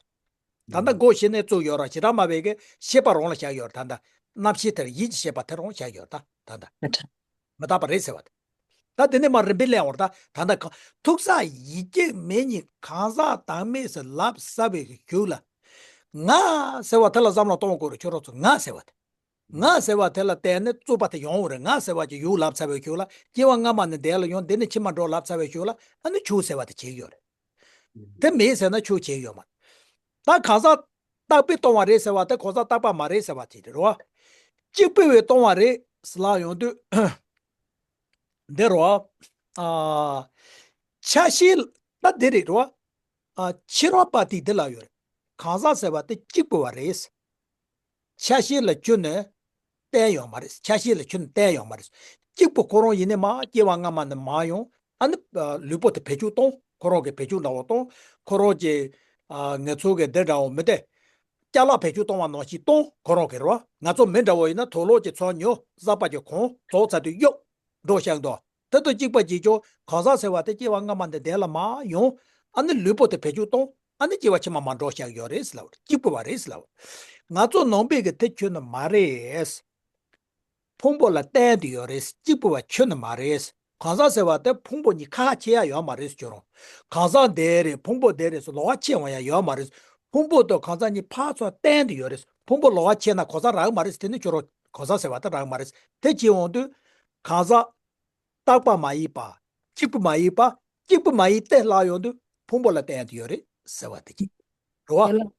ད་ལྟ་མགོ་ཤེས་ནས་བཙུགས་ཡོད་ར། ཞེ་དྲག་སྨྲ་བའི་གི་ཤེས་པ་རང་ལ་བཞག་ཡོད་ར། ད་ལྟ་རྣམ་ཤེས་དེར་ཡིད་ཀྱི་ཤེས་པ་དེ་རང་བཞག་ཡོད་ར། ད་ད་ལྟ་མི་རྟག་པ་རེད་ཟེར་བ་དེ། ད་དེ་ནས་མར་རིམ་པས་གླེང་བར་ད་ད་ལྟ་གང་ཐུག་ས་ཡིད་ཀྱི་མེ་ཉིད་གང་ཟག་བདག་མེད་ཟེར་ལབ་ས་བའི་གི་གཞུག་ལ། ང་ཟེར་བ་དེ་ལ་བསམ་བློ་གཏོང་དགོས་རེད། ཁྱོད་རང་ཚོ་ང་ཟེར་བ་དེ། ང་ཟེར་བ་དེ་ལ་བརྟེན་ནས་རྩོད་པ་དེ་ཡོང་བ་རེད། ང་ཟེར་བ་ཅིག་ཡོད་ལབ་ཚར་བའི་གཞུག་ལ་སྐྱེ་བ་སྔ་མ་ནས་འདས་ལ་ཡོང་། འདི་ནས་ཕྱི་མ་འགྲོ་ལབ་ཚར་བའི་གཞུག་ལ་ཨ་ནི་ཆོས་ཟེར་བ་དེ་བྱེད་ཀྱི་ཡོད་རེད། དེ་མེད་ཟེར་ན་ཆོས་བྱེད་ཀྱི་ཡོད་མ་རེད། ད་གང་ཟག་བཏགས་པས་སྟོང་བ་རེད་ཟེར་བ་དེ་གང་ཟག་བཏགས་པ་མ་རེད་ཟེར་བ་དེ་རེད་བ། གཅིག་པུ་བས་སྟོང་བ་རེད་ཟེར་ལབ་ཡོང་དུས། འདི་རེད་བ། ཨ། ཆ་ཤས་ད་འདི་རེད་བ། ཨ། ཕྱི་རོལ་པ་དེས་འདི་ལབ་ཡོད་རེད། གང་ཟག་ཟེར་བ་དེ་གཅིག་པུ་བ་རེད། ཆ་ཤས་ལ་ཁྱོན་ནས་བརྟེན་ཡོད་མ་རེད། ཆ་ཤས་ལ་ཁྱོན་ནས་བརྟེན་ཡོད་མ་རེད། གཅིག་པུ་ཁོ་རང་ཡིན་ནས་མར་སྐྱེ་བ་སྔ་མ་ནས་མར་ཡོང་། ཨ་ནི་ལུས་པོ་དེ་བེད་སྤྱོད་གཏོང་། ཁོ་རང་གི་བེད་སྤྱོད་འདྲ་བོ་གཏོང་། ཁོ་རང་གི་ཨ་ང་ཚོ་གི་འདི་འདྲ་བོ་མི་དེ་ཅ་ལག་བེད་སྤྱོད་གཏོང་བ་ནང་བཞིན་གཏོང་། ཁོ་རང་གི་རེད་བ། ང་ཚོ་མི་འདྲ་བོ་ཡིན་ན་དུག་ལོག་གི་ཚོགས་ཉོ། གཟའ་པ་གི་གོང་རྫོགས་ཚར་དུས་གཡུག་འགྲོ་བཞག་འདུག་དེ་དང་གཅིག་པ་གཅིག་རྐྱང་གང་ཟག་ཟེར་བ་དེ་སྐྱེ་བ་སྔ་མ་ནས་འདས་ལ་མར་ཡོང་། ཨ་ནི་ལུས་པོ་དེ་བེད་སྤྱོད་གཏོང་། ཨ་ནི་སྐྱེ་བ་ཕྱི་མ་མར་འགྲོ་བཞག་ཡོད་རེད་ཟེར་ལབ་པ་རེད། གཅིག་པུ་བ་རེད་ཟེར་ལབ་པ་རེད། ང་ཚོ་ནང་པའི་གི་དེ་ཁྱོན་ནས་མ་རེད། ཕུང་པོ་ལ་བརྟེན་དུ་ཡོད་རེད། གཅིག་པུ་བ་ཁྱོན་ནས་མ་རེད། གང་ཟག་ཟེར་བ་དེ་ཕུང་པོ་གཉིས་ཁ་ཁ་ཕྱེ་ཡ་ཡོད་མ་རེད་ཟེར་རུང་། གང་ཟག་འདི་རེད། ཕུང་པོ་འདི་རེད་ཟེར་ལོགས་ཀ་ཕྱེ་འོང་ཡ་ཡོད་མ་རེད། ཕུང་པོ་དང་གང་ཟག་གཉིས་ཕར་ཚུར་བརྟེན་དུ་ཡོད་རེད། ཕུང་པོ་ལོགས་ཀ་ཕྱེ་ན་གང་ཟག་རག་མ་རེད། དེ་ནི་ཁྱོད་རང་གང་ཟག་ཟེར་བ་དེ་རག་མ་རེད། དེ་བྱེད་འོང་དུས་གང་ཟག་རྟག་པ་མ་ཡིན་པ། གཅིག་པུ་མ་ཡིན་པ། གཅིག་པུ་མ་ཡིན་ཏེ་ལབ་ཡོང་དུས་ཕུང་པོ་ལ་བརྟེན་དུ་ཡོད་རེད་ཟེར་བ་དེ་གཅིག་རེད་བ། དེ་ལ་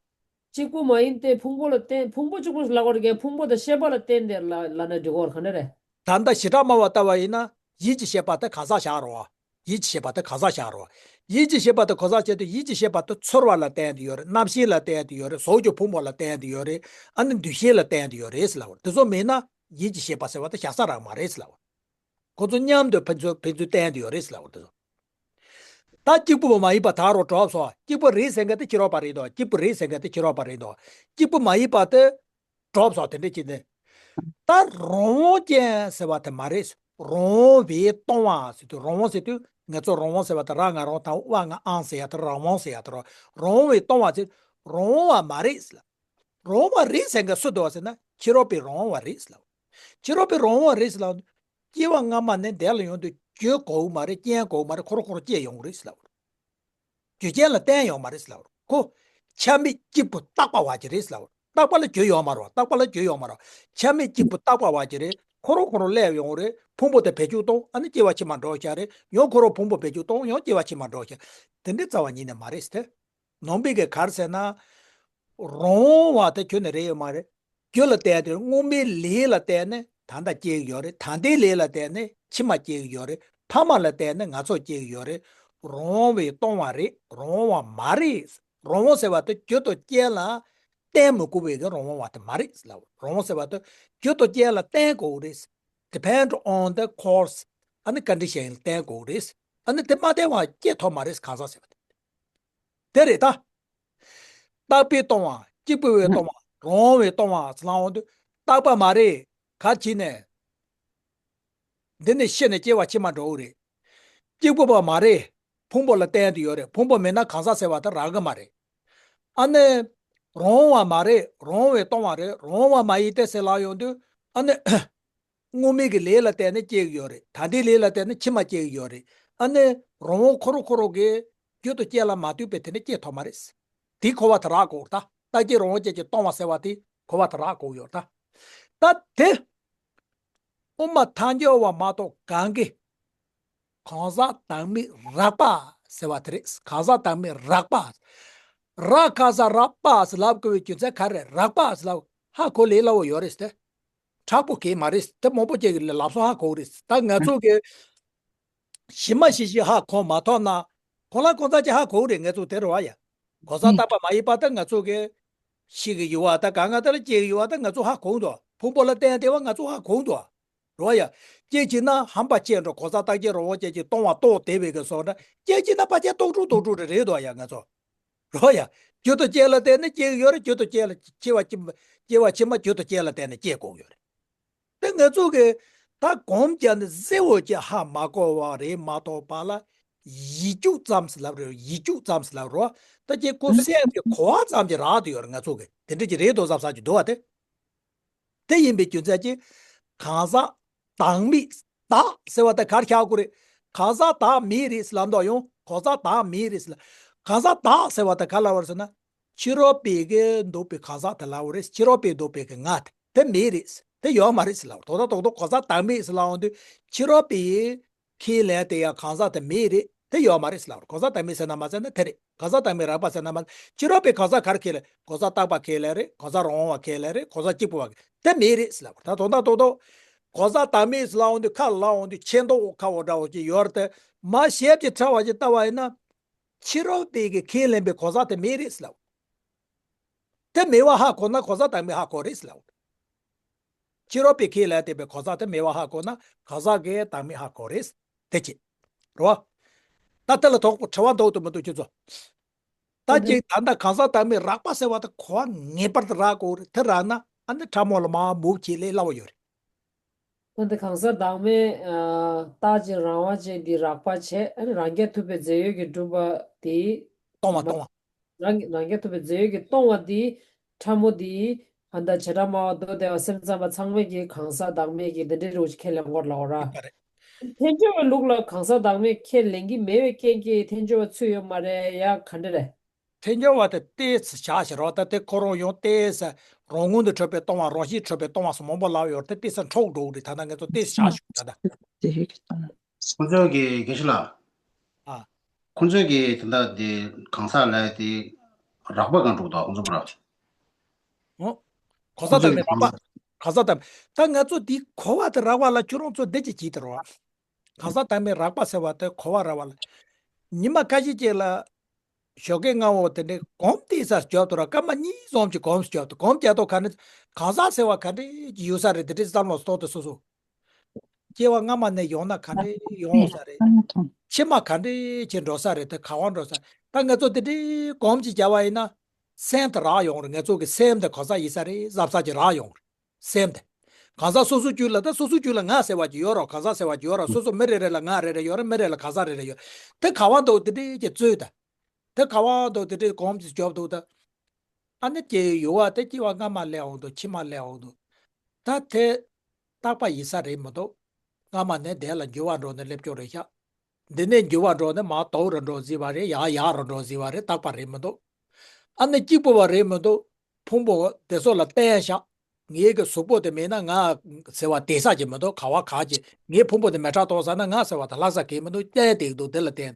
གཅིག་པུ་མ་ཡིན་ཏེ་ཕུང་པོ་ལ་བརྟེན། ཕུང་པོ་གཅིག་པུ་ལབ་དགོས་རེད་ཀྱི། ཕུང་པོ་དང་ཤེས་པ་ལ་བརྟེན་ཏེ་ལབ་ལབ་ན་འགྲིག་གི་རེད། ག་འདྲ་རེད། ད་ལྟ་བྱེ་བྲག་སྨྲ་བ་ལྟ་བུ་ཡིན་ན་ཡིད་ཀྱི་ཤེས་པ་དེ་གང་ཟག་བཞག་རེད་བ། ཡིད་ཀྱི་ཤེས་པ་དེ་གང་ཟག་བཞག་རེད་བ། ཡིད་ཀྱི་ཤེས་པ་དེ་གང་ཟག་བྱས་དུས་ཡིད་ཀྱི་ཤེས་པ་དེ་ཚོར་བ་ལ་བརྟེན་དུ་ཡོད་རེད། རྣམ་ཤེས་ལ་བརྟེན་དུ་ཡོད་རེད། གཟུགས་ཀྱི་ཕུང་པོ་ལ་བརྟེན་དུ་ཡོད་རེད། ཨ་ནི་འདུ་ཤེས་ལ་བརྟེན་དུ་ཡོད་རེད་ཟེར་ལབ་པ་རེད། དེ་ཚོ་མེད་ན་ཡིད་ཀྱི་ཤེས་པ་ཟེར་བ་དེ་བཞག་ས་རག་མ་རེད་ཟེར་ལབ་པ་རེད། ཁོ་ཚོ་མཉམ་དུ་ཕན་ཚུན་ཕན་ཚུན་བརྟེན་དུ་ཡོད་རེད་ཟེར་ལབ་པ་རེད། ད་གཅིག་པུ་མ་ཡིན་པ་ད་རུང་གྲུབ་སོང་། གཅིག་པུ་རེད་ཟེར་མཁན་དེ་ཕྱི་རོལ་པ་རེད་དོ། གཅིག་པུ་རེད་ཟེར་མཁན་དེ་ཕྱི་རོལ་པ་རེད་དོ། གཅིག་པུ་མ་ཡིན་པ་དེ་གྲུབ་སོང་། དེ་འདྲ་བྱས་ནས་ད་རང་དབང་ཅན་ཟེར་བ་དེ་མ་རེད། རང་དབང་བས་སྟོང་བ་ཟེར་དུས། རང་དབང་ཟེར་དུས་ང་ཚོ་རང་དབང་ཟེར་བ་དེ་ར་ང་རང་དང་ཝ་ང་ཨང་ཟེར་ཡ་དེ་རང་དབང་ཟེར་ཡ་དེ་རོ། རང་དབང་བས་སྟོང་བ་ཟེར། རང་དབང་བ་མ་རེད་ཟེར་ལ། རང་དབང་བ་རེད་ཟེར་མཁན་སུ་འདུག་ཟེར་ན་ཕྱི་རོལ་པའི་རང་དབང་བ་རེད་ཟེར་ལ། ཕྱི་རོལ་པའི་རང་དབང་བ་རེད་ཟེར་ལ། སྐྱེ་བ་སྔ་མ་ནས་འདས་ལ་ཡོང་དུས་བརྗོད་དགོས་མ་རེད། རྐྱེན་དགོས་མ་རེད། ཁོ་རང་ཁོ་རང་སྐྱེ་ཡོང་གི་རེད་ཟེར་ལ། རྒྱུ་རྐྱེན་ལ་བརྟེན་ཡོང་མ་རེད་ཟེར་ལ། ཁོ་ཆ་མེད་གཅིག་པུ་རྟག་པ་བ་ཅིག་རེད་ཟེར་ལ། རྟག་པ་ལ་རྒྱུ་ཡོད་མ་རེད། རྟག་པ་ལ་རྒྱུ་ཡོད་མ་རེད། ཆ་མེད་གཅིག་པུ་རྟག་པ་བ་ཅིག་རེད། ཁོ་རང་ཁོ་རང་སླེབས་ཡོང་རེད། ཕུང་པོ་དེ་བེད་སྤྱོད་གཏོང་། ཨ་ནི་སྐྱེ་བ་ཕྱི་མ་འགྲོ་ཤག་རེད། ཡང་ཁོ་རང་ཕུང་པོ་བེད་སྤྱོད་གཏོང་། ཡང་སྐྱེ་བ་ཕྱི་མ་འགྲོ་ཤག་དེ་འདྲའི་རྩ་བ་ཉིད་ནས་མ་རེད་ཟེར་ཏེ། ནང་པའི་གི་ག་རེ་ཟེར་ན། རང་དབང་བ་དེ་ཁྱོན་ནས་རེད་ཡོད་མ་རེད། རྒྱུ་ལ་བརྟེན་ཏེ་དངོས་མེད་ལས་ལ་བརྟེན་ནས་ ད་ལྟ་སྐྱེ་གི་ཡོད་རེད། ད་ལྟའི་ལས་ལ་བརྟེན་ནས་ཕྱི་མ་སྐྱེ་གི་ཡོད་རེད། ཕ་མ་ལ་བརྟེན་ནས་ང་ཚོ་སྐྱེ་གི་ཡོད་རེད། རང་དབང་བས་སྟོང་བ་རེད། རང་དབང་བ་མ་རེད། རང་དབང་ཟེར་བ་དེ་རྒྱུ་དང་རྐྱེན་ལ་བརྟེན་མི་དགོས་པའི་གི་རང་དབང་བ་དེ་མ་རེད་ལབ། རང་དབང་ཟེར་བ་དེ་རྒྱུ་དང་རྐྱེན་ལ་བརྟེན་དགོས་རེད། Depend on the cause ཨ་ནི་condition ལ་བརྟེན་དགོས་རེད། ཨ་ནི་དེ་མ་བརྟེན་པ་སྐྱེ་ཐུབ་མ་རེད། གང་ཟག་ཟེར་བ་དེ། དེ་རེད་ད། རྟག་པས་སྟོང་བ། གཅིག་པུ་བས་སྟོང་བ། རང་དབང་བས་སྟོང་བ་ཟེར་ལབ་ཡོང་དུས་རྟག་པ་མ་རེད། ག་ཅི་ནས། འདི་ནས་ཤི་ནས་སྐྱེ་བ་ཕྱི་མ་འགྲོ་གི་རེད། གཅིག་པུ་པ་མ་རེད། ཕུང་པོ་ལ་བརྟེན་དུ་ཡོད་རེད། ཕུང་པོ་མེད་ན་གང་ཟག་ཟེར་བ་དེ་རག་གི་མ་རེད། ཨ་ནི། རང་དབང་བ་མ་རེད། རང་དབང་བས་སྟོང་བ་རེད། རང་དབང་བ་མ་ཡིན་ཏེ་ཟེར་ལབ་ཡོང་དུས་ཨ་ནི། སྔོན་མའི་གི་ལས་ལ་བརྟེན་ནས་སྐྱེ་གི་ཡོད་རེད། ད་ལྟའི་ལས་ལ་བརྟེན་ནས་ཕྱི་མ་སྐྱེ་གི་ཡོད་རེད། ཨ་ནི་རང་དབང་ཁོ་རང་ཁོ་རང་གི་རྒྱུ་དང་རྐྱེན་ལ་མ་ལྟོས་པའི་དེ་ནི་སྐྱེ་ཐུབ་མ་རེད། དེའི་གོ་བ་དེ་རག་དགོས་ད། རྟག་གཅིག་རང་དབང་ཅན་གྱིས་སྟོང་བ་ཟེར་བ་དེའི་གོ་བ་དེ་རག་དགོས་ཡོད་ད། ད་དེ། དབུ་མ་ཐལ་འགྱུར་བ་མ་གཏོགས་གང་གིས། གང་ཟག་བདག་མེད་རགས་པ་ཟེར་བ་དེ་རེད། གང་ཟག་བདག་མེད་རགས་པ། རགས་གང་ཟག་རགས་པ་ཟེར་ལབ་དགོས་པའི་རྒྱུ་མཚན་ག་རེ་རེད། རགས་པ་ཟེར་ལབ་ཧ་གོ་ལས་སླ་བོ་ཡོད་རེད་དེ། དྲག་པོ་གང་ཡང་མ་རེད། དེ་མང་པོ་ཅིག་གིས་ལབ་སོང་ཧ་གོ་གི་རེད། ད་ང་ཚོ་གི་ཞིབ་མ་ཞིབ་ཞིབ་ཧ་གོ་མ་ཐུབ་ན། གང་ལ་གང་འཚམ་ཅིག་ཧ་གོ་གི་རེད། ང་ཚོ་དེ་རེད་བ་ཡ། གང་ཟག་རྟག་པ་མ་ཡིན་པ་ད་ང་ཚོ་གི་ཤི་གི་ཡོད་བ་ད་གང་ང་ད་ལ་སྐྱེ་གི་ཡོད་བ་ད་ང་ཚོ་ཧ་གོ་འདུག་ཕུང་པོ་ལ་བརྟེན་བསྡད་པ་ང་ཚོ་ཧ་གོ་འདུག་རོ་ཡ། སྐྱེ་བྱེད་ན་ཧམ་པ་སྐྱེ་འགྲོ། གང་ཟག་རྟག་གཅིག་རང་དབང་ཅན་གྱིས་སྟོང་བ་རྟོགས་བསྡད་པའི་གི་སོགས་ན་སྐྱེ་བྱེད་ན་ཕལ་ཆེར་རྟོག་སྒྲུབ་རྟོག་སྒྲུབ་རེ་རེད་དོ་ཡ་ང་ཚོ། རོ་ཡ། རྒྱུ་དང་རྐྱེན་ལ་བརྟེན་ནས་སྐྱེ་གི་ཡོད་རེད། རྒྱུ་དང་རྐྱེན་ལ་སྐྱེ་བ་ཕྱི་མ་སྐྱེ་བ་ཕྱི་མ་རྒྱུ་དང་རྐྱེན་ལ་བརྟེན་ནས་སྐྱེ་དགོས་ཡོད་རེད། དེ་ང་ཚོ་གི་ད་གོམས་བརྒྱབ་ནས་གསལ་བོ་ཅིག་ཧ་མ་གོ་བ་རེད་མ་གཏོགས་པ་ལ་ཡིད་སྐྱོ་ཙམ་ཟེར་ལབ་རེད། ཡིད་སྐྱོ་ཙམ་ཟེར་ལབ་རོ། ད་ཅིག་ཁོ་སེམས་ཀྱི་གོ་བ་ཙམ་ཅིག་རག་བསྡད་ཡོད་རེད། ང་ཚོ་གི་དེ་འདྲ་ཅིག་རེད་དོ་བསམ་ས་ཅིག་འདུག་བ་དེ། དེ་ཡིན་པའི་རྒྱུ་མཚན་གྱིས་གང་ཟག་བདག་མེད། བདག་ཟེར་བ་དེ་གར་ཤར་དགོས་རེད། གང་ཟག་བདག་མེད་རེད་ཟེར་ལབ་མདོག་ཡོང་། གང་ཟག་བདག་མེད་རེད་ཟེར་ལབ། གང་ཟག་བདག་ཟེར་བ་དེ་ག་ལ་བར་ཟེར་ན། ཕྱི་རོལ་པའི་གི་འདོགས་པའི་གང་ཟག་དེ་ལབ་རེད། ཕྱི་རོལ་པའི་འདོགས་པའི་གི་ང་དེ་དེ་མེད་རེད། དེ་ཡོད་མ་རེད་ཟེར་ལབ། དོ་ད་དོ་དོ་གང་ཟག་བདག་མེད་ཟེར་ལབ་འོང་དུས་ཕྱི་རོལ་པའི་ཁས་ལེན་དེ་ཡང་གང་ཟག་དེ་མེད་རེད། དེ་ཡོད་མ་རེད་ཟེར་ལབ། གང་ཟག་བདག་མེད་ཟེར་ན་མ་ཟེར་ན་དེ་རེད། གང་ཟག་བདག་མེད་རགས་པ་ཟེར་ན་མ། ཕྱི་རོལ་པའི་གང་ཟག་ག་རེ་ཁས་ལེན། གང་ཟག་རྟག་པ་ཁས་ལེན་རེད། གང་ཟག་རང་དབང་བ་ཁས་ལེན་རེད། གང་ཟག་གཅིག་པུ་བ་ཁས་དེ་མེད་རེད་ཟེར་ལབ། ད་དོན་དག་ཏོག་ཏོག་གང་ཟག་བདག་མེད་ཟེར་ལབ་འོང་དུས་ཁ་ལ་ལབ་འོང་དུས་ཆེ་མདོག་ཁ་འོ་འདྲ་བོ་ཅིག་ཡོད་རེད་དེ། མ་ཞེབ་ཀྱི་ཕྲ་བ་ཅིག་ལྟ་བ་ཡིན་ན། ཕྱི་རོལ་པའི་གི་ཁས་ལེན་པའི་གང་ཟག་དེ་མེད་རེད་ཟེར་ལབ། དེ་མེད་པ་ཧ་གོ་ན་གང་ཟག་བདག་མེད་ཧ་གོ་རེད་ཟེར་ལབ། ཕྱི་རོལ་པའི་ཁས་ལེན་བསྡད་པའི་གང་ཟག་དེ་མེད་པ་ཧ་གོ་ན་གང་ཟག་གི་བདག་མེད་ཧ་གོ་རེད། དེ་ཅི། རོ། ད་དེ་ལ་དོགས་པ་དྲི་བ་འདུག་ཏུ་མི་འདུག་ཁྱོད་ཚོ། ད་ཅི་ད་ལྟ་གང་ཟག་བདག་མེད་རགས་པ་ཟེར་བ་དེ་གོ་བ་ངེས་པར་དུ་རག་དགོས་རེད། དེ་རག་ན་ཨ་ནི་ཕྲ་མོ་ལ་མར་མུབ་བྱེད་ལས་སླ་བོ་ཡོད་རེད། ད་འདི་གང་ཟག་བདག་མེད་ཨ་རྟག་ཅིང་རང་དབང་ཅན་འདི་རགས་པ་བྱས། ཨ་ནི་རང་རྐྱ་ཐུབ་པའི་རྫས་ཡོད་ཀྱིས་གྲུབ་པ་དེ། སྟོང་བ་སྟོང་བ། རང་རང་རྐྱ་ཐུབ་པའི་རྫས་ཡོད་ཀྱིས་སྟོང་བ་དེ། ཕྲ་མོ་དེ། ཨ་ད་བྱེ་བྲག་སྨྲ་བ་མདོ་སྡེ་པ་སེམས་ཙམ་པ་ཚང་མས་ཀྱིས་གང་ཟག་བདག་མེད་ཀྱི་འདི་འདྲའི་རིགས་ཁས་ལེན་དགོས་ལབ་ར། ཡིན་པ་རེད། ཐལ་འགྱུར་བའི་ལུགས་ལ་གང་ཟག་བདག་མེད་ཁས་ལེན་གྱི་མེད་པའི་རྐྱེན་གྱིས་ཐལ་འགྱུར་བ་ཚུད་ཡོད་མ་རེད་ཡ། ག་འདྲ་རེད། ཐལ་འགྱུར་བ་དེ་ཏོག་ཙམ་བཞག་བཞག་རོགས། ད་དེ་ཁོ་རང་ཡང་ཏོག་ཙམ་རང་ངོས་ནས་གྲུབ་པའི་སྟོང་བ། རང་བཞིན་གྲུབ་པའི་སྟོང་བ་སོགས་མང་པོ་ལབ་ཡོད་རེད་དེ། ཏོག་ཙམ་འཕྲོ་འགྲོ་གི་རེད། ད་ལྟ་ང་ཚོ་ཏོག་ཙམ་བཞག་ཞུ་ད་ལྟ། དེ་ཧེ་གི་སྟོང་། ཁོང་ཚོས་ཀྱི་དགེ་བཤེས་ལགས། ཨ། ཁོང་ཚོས་ཀྱི་དེ་འདྲ་དེ་གང་ཟག་ལབ་དེ་རགས་པ་གང་འགྲོ་གདོང་ཁོང་ཚོ་པ་ར། ཨོ། གང་ཟག་བདག་མེད་རགས་པ། གང་ཟག་བདག་མེད། ད་ང་ཚོ་འདི་གོ་བ་དེ་རགས་པ་ལ་ཁྱོད་རང་ཚོ་འདི་ཅིག་བྱེད་དེ་རོགས། གང་ཟག་བདག་མེད་རགས་པ་ཟེར་བ་དེ་གོ་བ་རགས་པ་ལ། ཉི་མ་ཁ་ཤས་ཅིག་ལ་ཞོགས་ཀས་སྔ་པོ་དེ་འདྲའི་སྒོམ་བལྟས་ས་རྒྱབ་ཏུ་ར་སྐར་མ་གཉིས་ཙམ་གྱི་སྒོམ་རྒྱབ་ཏུ། སྒོམ་རྒྱག་དུས་ག་ནས་གང་ཟག་ཟེར་བ་ག་འདྲ་ཅིག་ཡོད་ས་རེད། དེ་འདྲའི་བསམ་བློ་ཐོག་ཏུ་སོ་སོ། སྐྱེ་བ་སྔ་མ་ནས་ཡོང་ན་ག་འདྲ་ཡོང་ས་རེད། ཕྱི་མ་ག་འདྲ་ཅིག་འགྲོ་ས་རེད། དེ་ག་པར་འགྲོ་ས། ད་ང་ཚོ་དེ་འདྲའི་སྒོམ་ཅིག་བརྒྱབ་པ་ཡིན་ན་སེམས་དེ་རག་ཡོང་རེད། ང་ཚོ་གི་སེམས་དེ་གང་ཟག་ཡིན་ས་རེད་བསམ་ས་ཅིག་རག་ཡོང་རེད། སེམས་དེ། གང་ཟག་སོ་སོ་རྒྱུད་ལ་ད་སོ་སོ་རྒྱུད་ལ་ང་ཟེར་བ་ཅིག་ཡོད་རེད། གང་ཟག་ཟེར་བ་ཅིག་ཡོད་རེད། སོ་སོ་མི་རེ་རེ་ལ་ང་རེ་རེ་ཡོད་རེད། མི་རེ་ལ་གང་ཟག་རེ་རེ་ཡོད། དེ་ག་པར་འདུག་དེ་འདྲའི་ཅིག་རྩོད་ད། དེ་ག་པར་འདུག་དེ་འདྲའི་སྒོམ་ཅིག་རྒྱབ་འདུག་ད། ཨ་ནི་སྐྱེ་ཡོད་པ་དེ་སྐྱེ་བ་སྔ་མ་སླེབས་འོང་དུས་ཕྱི་མ་སླེབས་འོང་དུས། ད་དེ་རྟག་པ་ཡིན་ས་རེད་མི་འདུག་སྔ་མ་ནས་དེ་ལ་འགྱུར་བ་འགྲོ་ནས་སླེབས་ཀྱོག་རེད་ཤག་འདི་ནས་འགྱུར་བ་འགྲོ་ནས་མར་དོག་རུ་འགྲོ་ཟེར་བ་རེད། ཡར་ཡར་རུ་འགྲོ་ཟེར་བ་རེད། རྟག་པ་རེད་མི་འདུག་ཨ་ནི་གཅིག་པུ་བ་རེད་མི་འདུག་ཕུང་པོ་དེ་ཚོ་ལ་བརྟེན་ཤག་ངའི་གི་གཟུགས་པོ་དེ་མེད་ན་ང་ཟེར་བ་བསྡད་ས་ཅིག་མི་འདུག་ག་བ་ག་ཅིག་ངའི་ཕུང་པོ་དེ་མེ་ཁྲག་གཏོར་ཟ་ན་ང་ཟེར་བ་དེ་ལྷག་ས་གང་ཡང་མི་འདུག་བརྟེན་བསྡད་འདུག་དེ་ལ་བརྟེན།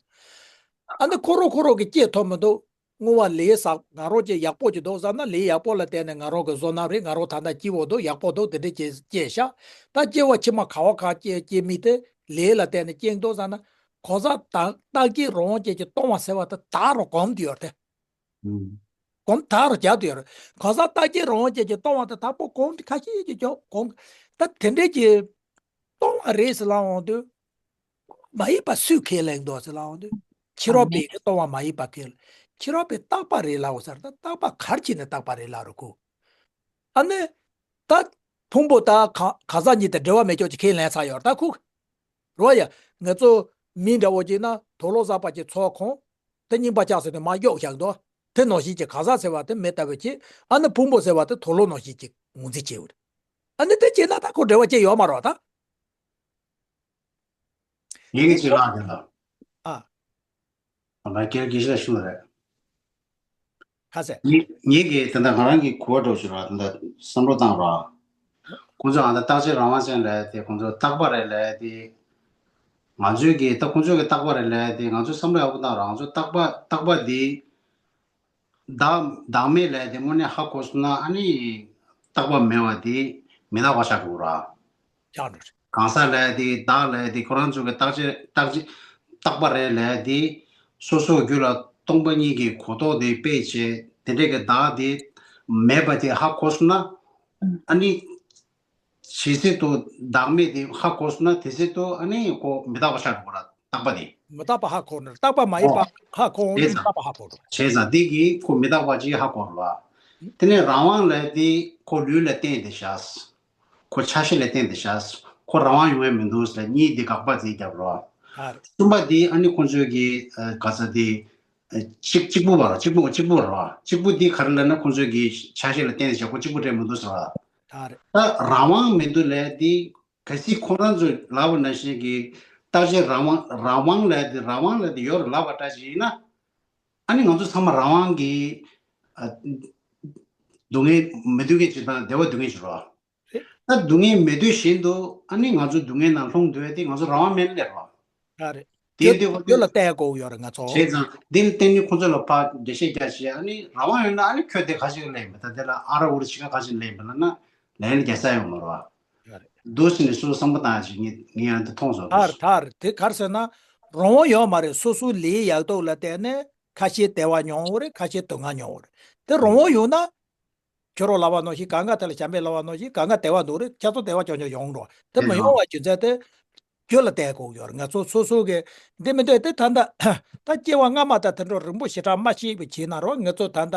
ཨ་ནི་ཁོ་རང་ཁོ་རང་གི་སྐྱེ་ཐུབ་མི་འདུག་བསྔོ་བ་ལས་བསགས་ང་རང་ཅིག་ཡག་པོ་ཅིག་འདུག་བསམ་ན་ལས་ཡག་པོ་ལ་བརྟེན་ནས་ང་རང་གི་བསོད་ནམས་རེད། ང་རང་ད་ལྟ་སྐྱིད་པོ་འདུག་ཡག་པོ་འདུག་དེ་འདྲ་སྐྱེ་སྐྱེས་ཤག་ད་སྐྱེ་བ་ཕྱི་མ་ག་བ་ག་སྐྱེ་སྐྱེ་མི་དེ་ལས་ལ་བརྟེན་ནས་སྐྱེ་འདུག་བསམ་ན་གང་ཟག་ད་རྟག་གཅིག་རང་དབང་ཅན་གྱིས་སྟོང་པ་ཟེར་བ་དེ་ད་རུང་གོམས་དུ་ཡོད་རེད། གོམས་ད་རུང་རྒྱག་དུ་ཡོད་རེད། གང་ཟག་རྟག་གཅིག་རང་དབང་ཅན་གྱིས་སྟོང་པ་དེ་དག་པོ་གོམས་དེ་ཁ་ཤས་ཀྱིས་ཀྱང་གོམས། ད་དེ་འདྲས་ཀྱི་སྟོང་པ་རེད་ཟེར་ལབ་འོང་དུས། མ་ཡིན་པ་སུས་ཁས་ལེན་འདུག་ཟེར་ལབ་འོང་དུས། ཕྱི་རོལ་པས་ཀྱི་སྟོང་པ་མ་ཡིན་པ་ཁས་ལེན། ཕྱི་རོལ་པས་རྟག་པ་རེད་ལབ་འོང་ཟེར། ད་རྟག་པ་ག་རེ་བྱས་ནས་རྟག་པ་རེད་ལབ་རེད་ཁོ། ཨ་ནི། ད། ཕུང་པོ་དང་གང་གང་ཟག་གཉིས་དེ་འབྲེལ་བ་མེད་ཀྱོག་ཅིག་ཁས་ལེན་ཚར་ཡོད་རེད་ད་ཁོ། རོ་ཡ། ང་ཚོ་མི་འདྲ་བོ་ཅིག་ན་དུག་ལོག་ཟ་བ་ཅིག་ཚོ་ཁོང་། དེ་རྙིང་པ་ཆགས་ཟེར་ནས་མར་གཡུགས་བཞག་འདུག་དེ་ནང་བཞིན་གྱི་གང་ཟག་ཟེར་བ་དེ་མི་ལྟ་བུ་ཅིག་ཨ་ནི་ཕུང་པོ་ཟེར་བ་དེ་དུག་ལོག་ནང་བཞིན་གྱི་ངོས་འཛིན་བྱེད་འོ་རེད། ཨ་ནི་དེ་བྱས་ན་ད་ཁོ་འབྲེལ་བ་ཅི་ཡོད་མ་རེད་ད། ངེད་ཀྱི་ཅིག་ལ་དེ་ལ། ཨ། ང་རྒྱལ་དགེ་བཤེས་ལ་ཞུ་ལ་རེད། ཁ་ཟེར། ངེད་ངེད་ཀྱིས་ད་ལྟ་ང་རང་གི་གོ་བ་འགྲོ་ཞུ་ར་ད་ལྟ་བསམ་བློ་བཏང་ར། ཁོང་ཚོ་ང་ད་བརྟག་དཔྱད་རང་དབང་ཅན་ལས་དེ་ཁོང་ཚོ་རྟག་པ་རེད་ལས་དེ། ང་ཚོའི་གི་ད་ཁོང་ཚོའི་གི་རྟག་པ་རེད་ལས་དེ་ང་ཚོས་བསམ་བློ་ཡག་པོ་བཏང་ར་ང་ཚོ་རྟག་པ་རྟག་པ་དེ། བདག་བདག་མེད་ལས་དེ་དངོས་གནས་ཧ་གོ་སོང་ན་ཨ་ནི་རྟག་པ་མེད་པ་དེ་མི་རྟག་པ་ཆགས་འགྲོ་ར། ཆགས་འགྲོ་རེད། གང་ཟག་ལས་དེ་བདག་ལས་དེ་ཁོ་རང་ཚོ་གི་རྟག་ཆ་རྟག་ཆ་རྟག་པ་རེད་ལས་དེ་སོ་སོའི་རྒྱུད་ལ་སྟོང་པ་ཉིད་ཀྱི་གོ་རྟོགས་དེ་སྤེལ་བྱས་དེ་འདྲས་ཀྱི་བདག་དེ་མེད་པ་དེ་ཧ་གོ་སོང་ན་ཨ་ནི་ཇི་སྲིད་དུ་བདག་མེད་དེ་ཧ་གོ་སོང་ན་དེ་སྲིད་དུ་ཨ་ནི་ཁོ་མི་རྟག་པ་ཆགས་འགྲོ་གི་ར་རྟག་པ་དེ། མི་རྟག་པ་ཧ་གོ་ནི་རྟག་པ་མ་ཡིན་པ་ཨོ། ཧ་གོ་འོང་དུས་བྱས་མི་རྟག་པ་ཧ་གོ་འགྲོ། བྱས་ཙང་འདི་གིས་ཁོ་མི་རྟག་པ་ཅིག་ཧ་གོ་ར་བ། དེ་ནས་རང་དབང་ལས་དེ་ཁོ་ལུས་ལ་བརྟེན་ཏེ་བཞག་ཁོ་ཆ་ཤས་ལ་བརྟེན་ཏེ་བཞག་ཁོ་རང་དབང་ཡོང་ཡ་མི་འདུག་ཟེར་གཉིས་དེ་དགག་པ་དེ་རྒྱབ་རོགས། ཨ་རེད། གསུམ་པ་དེ་ཨ་ནི་ཁོང་ཚོས་ཀྱི་ག་ས་དེ་གཅིག་གཅིག་པུ་བར་གཅིག་པུ་གཅིག་པུ་རོགས། གཅིག་པུ་དེ་ག་རེ་ལབ་ན་ཁོང་ཚོས་ཀྱི་ཆ་ཤས་ལ་བརྟེན་ཏེ་བཞག་ཁོ་གཅིག་པུ་རེད་མི་འདུག་ཟེར་བ། ཨ་རེད། ད་རང་དབང་མི་འདུག་ལས་དེ་གལ་སྲིད་ཁོང་རང་ཚོས་ལབ་པ་ནང་བཞིན་གྱི་བརྟག་དཔྱད་རང་དབང་རང་དབང་ལས་དེ་རང་དབང་ལས་དེ་ཡོད་རེད་ལབ་པ་འདྲ་ཞིག་ཡིན་ན། ཨ་ནི་ང་ཚོ་ཚང་མ་རང་དབང་གིས་ཨ། སྡུག་བསྔལ་མི་སྡུག་མཁན་ཅིག་དང་བདེ་བ་སྡུག་མཁན་ཅིག་རོ། རེད། ད་སྡུག་བསྔལ་མི་འདོད་བཞིན་དུ་ཨ་ནི་ང་ཚོ་སྡུག་བསྔལ་ནང་ལྷུང་འདོད་དེ་ང་ཚོ་རང་དབང་མེད་ལས་རོ། ཨ་རེད། དེ་རྒྱུ་དེ་ཁོ་རྒྱུ་ལ་བལྟ་དགོས་ཡོད་རེད་ང་ཚོ། བྱས་ཙང་དེ་ལ་བརྟེན་ནས་ཁོ་ཚོ་ལ་ཕར་འགྲེལ་བཤད་རྒྱག་བྱས་ཨ་ནི་རང་དབང་ཡོད་ན་ཨ་ནི་ཁྱོད་དེ་ག་ཞིག་ལ་ཡིན་པ་ད་དེ་ལ་ཨ་ར་འུ་ར་ཞིག་ག་ག་ཞིག་ལ་ཡིན་པ་ལ་ན་ལན་རྒྱག་ས་ཡོད་མ་རེད་བ། ཡོད་རེད། འདུག་ཟེར་ནས་སུ་བསམ་བློ་བཏང་ཞིག་ངས་ངས་ཡང་འདི་མཐོང་སོང་། ཐར་ཐར་དེ་གར་ཟེར་ན་རང་དབང་ཡོད་མ་རེད། སོ་སོའི་ལས་ཡག་སྡུག་ལ་བལྟས་ནས་ཁ་ཤས་བདེ་བ་མྱོང་བ་རེད། ཁ་ཤས་སྡུག་བསྔལ་མྱོང་བ་རེད། དེ་རང་དབང་ཡོད་ན། ཁྱོད་རང་ལབ་པ་ནང་བཞིན་གང་ག་དེ་ལ་བྱམས་པས་ལབ་པ་ནང་བཞིན་གང་ག་བདེ་བ་འདུག་རེད། ཁྱེད་ཚོ་བདེ་བ་ཅོག་ཅོག་ཡོང་འགྲོ། དེ་མི་ཡོང་བ་རྒྱུ་མཚན་དེ། རྒྱུ་ལ་བལྟ་དགོས་ཡོད་རེད། ང་ཚོ་སོ་སོ་གི་འདི་མི་འདོད་དེ་ད་ལྟ་ད་སྐྱེ་བ་སྔ་མ་དང་དེ་འདྲ་རིང་པོ་ཞེ་དྲག་མ་ཤེས་པ་བྱས་ན་རོགས། ང་ཚོ་ད་ལྟ་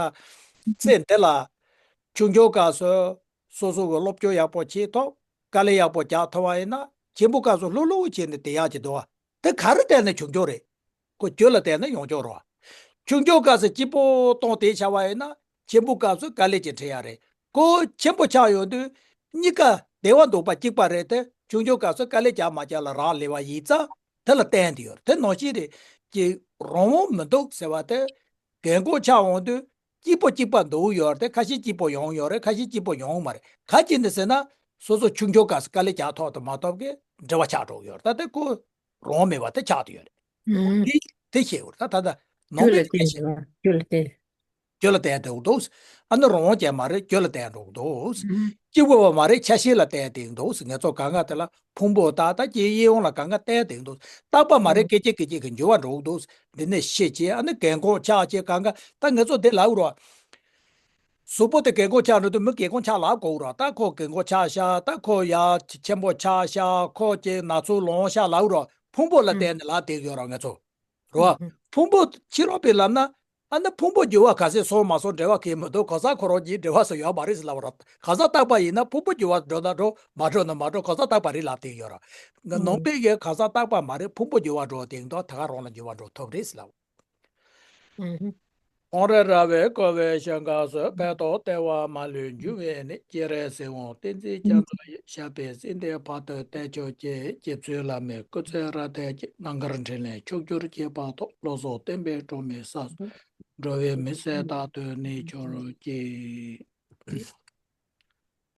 ཚེ་འདི་ལ་ཆུང་ཆུང་སྐབས་སུ་སོ་སོ་གི་སློབ་སྦྱོང་ཡག་པོ་བྱེད་ཐུབ། དཀའ་ལས་ཡག་པོ་རྒྱག་ཐུབ་པ་ཡིན་ན་ཆེན་པོ་སྐབས་སུ་ལྷུག་ལྷུག་བྱས་ནས་བསྡད་ཡག་ཅིག་འདུག་བ། དེ་ག་རེ་བལྟས་ནས་བྱུང་ཆོག་རེད། ཁོ་རྒྱུ་ལ་བལྟས་ན་ཡོང་ཆོག་རོ། ཆུང་ཆུང་སྐབས་སུ་སྐྱིད་པོ་གཏོང་དེ་བྱ་བ་ཡིན་ན་ཆེན་པོ་སྐབས་སུ་དཀའ་ལས་ཀྱི་འཕྲད་ཡ་རེད། ཁོ་ཆེན་པོ་ཆགས་ཡོང་དུས་གཉིས་ཀ་བདེ་བ་འདུག་པ་གཅིག་པ་རེད་དེ། ཆུང་ཆུང་སྐབས་སུ་དཀའ་ལས་རྒྱག་མ་རྒྱག་ལ་རག་ལས་པ་ཡིན་ཙང་དེ་ལ་བརྟེན་དེ་ཡོད་རེད། དེ་ནང་བཞིན་རེད། ཀྱི་རང་དབང་མི་འདུག་ཟེར་བ་དེ་རྒན་གོག་ཆགས་འོང་དུས་སྐྱིད་པོ་གཅིག་པ་འདུག་ཡོད་རེད་དེ། ཁ་ཤས་སྐྱིད་པོ་ཡོང་ཡོད་རེད། ཁ་ཤས་སྐྱིད་པོ་ཡོང་མ་རེད། ག་ཅི་འདི་ཟེར་ན་སོ་སོ་ཆུང་ཆུང་སྐབས་སུ་དཀའ་ལས་རྒྱག་ཐོག་ཏུ་མ་ཐོབ་གི་འབྲེལ་བ་ཆགས་འགྲོ་ཡོད་རེད། ད་དེ་ཁོ་རང་དབང་མེད་པ་དེ་ཆགས་བསྡད་ཡོད་རེད། ཨུམ། དེ་དེ་ཤེས་དགོས་རེད། ད་ད་ད་ནང་རྒྱུ་ལ་པའི་དེ་བརྟེན་ཤེས་དགོས། རེད་བ། རྒྱུ་ལ་བརྟེན། རྒྱུ་ལ་བརྟེན་འགྲོ་གི་འདུག་ཨ་ནི་རང་དབང་ཅན་མ་རེད། རྒྱུ་ལ་བརྟེན་འགྲོ་གི་འདུག་ཨུམ། སྐྱིད་པོ་བ་མ་རེད། ཆ་ཤས་ལ་བརྟེན་བསྡད་འདུག་ང་ཚོ་གང་ག་དེ་ལ་ཕུང་པོ་དང་ད་ཀྱི་གཡས་གཡོན་ལ་གང་ག་བརྟེན་བསྡད་འདུག་རྟག་པ་མ་རེད། ཨུམ། སྐད་ཅིག་སྐད་ཅིག་གི་འགྱུར་བ་འགྲོ་གི་འདུག་འདི་ནས་ཤེས་བྱས་ཨ་ནི་རྒན་གོག་ཆགས་བྱས་གང་ག་ད་ང་ཚོ་དེ་ལབ་རོགས། གཟུགས་པོ་དེ་རྒན་གོག་ཆགས་འགྲོ་དུས་མི་རྒན་གོག་ཆགས་ལབ་དགོས་རོགས། ད་ཁོ་རྒན་གོག་ཆགས་ཤག་ད་ཁོ་ཡ་ཆེན་པོ་ཆགས་ཤག་ཁོ་ཀྱི་ན་ཚོད་ལོངས་ཤག་ལབ་རོགས། ཕུང་པོ་ལ་ཨུམ། བརྟེན་ནས་ལབ་བསྡད་ཡོད་རོགས་ང་ཚོ། རོ། ཨུམ། ཕུང་པོ་ཕྱི་རོལ་པས་ལབ་ན། ཨ་ནི་ཕུང་པོ་འགྱུར་བ་ག་ཚད་སོང་མ་སོང་འབྲེལ་བ་གང་ཡང་མི་འདུག་གང་ཟག་ཁོ་རང་གཉིས་འབྲེལ་བ་སུ་ཡོད་མ་རེད་ཟེར་ལབ་པ་རེད། གང་ཟག་རྟག་པ་ཡིན་ན་ཕུང་པོ་འགྱུར་བ་འགྲོ་ན་འགྲོ་མ་འགྲོ་ན་མ་འགྲོ་གང་ཟག་རྟག་པ་རེད་ལབ་བསྡད་ཡོད་རེད། ཨུམ། ནང་པས་ཀྱི་གང་ཟག་རྟག་པ་མ་རེད། ཕུང་པོ་འགྱུར་བ་འགྲོ་བསྡད་འདུག་ད་ག་རང་ལ་འགྱུར་བ་འགྲོ་ཐུབ་རེད་ཟེར་ལབ། ཨུམ། ཀོང་རེ་ར་བས་བསྐོར་བའི་ཞིང་ཁམས་སུ། ཕན་འདོགས་ལྟེ་བ་མ་ལུས་འབྱུང་བའི་གནས། སྤྱན་རས་གཟིགས་དབང་བསྟན་འཛིན་རྒྱ་མཚོ་ཡི། ཞབས་པད་སྲིད་མཐའི་བར་དུ་བརྟན་གྱུར་ཅིག་རྗེ་བཙུན་བླ་མའི་སྐུ་ཚེ་རབ་བརྟན་ཅིག་རྣམ་དཀར་འཕྲིན་ལས་ཕྱོགས་བཅུར་ཁྱབ་པ་དང་། བློ་བཟང་བསྟན་པའི་སྒྲོན་མེ་ས་འགྲོ་བའི་མི་སེར་རྟག་ཏུ་གནས་གྱུར་ཅིག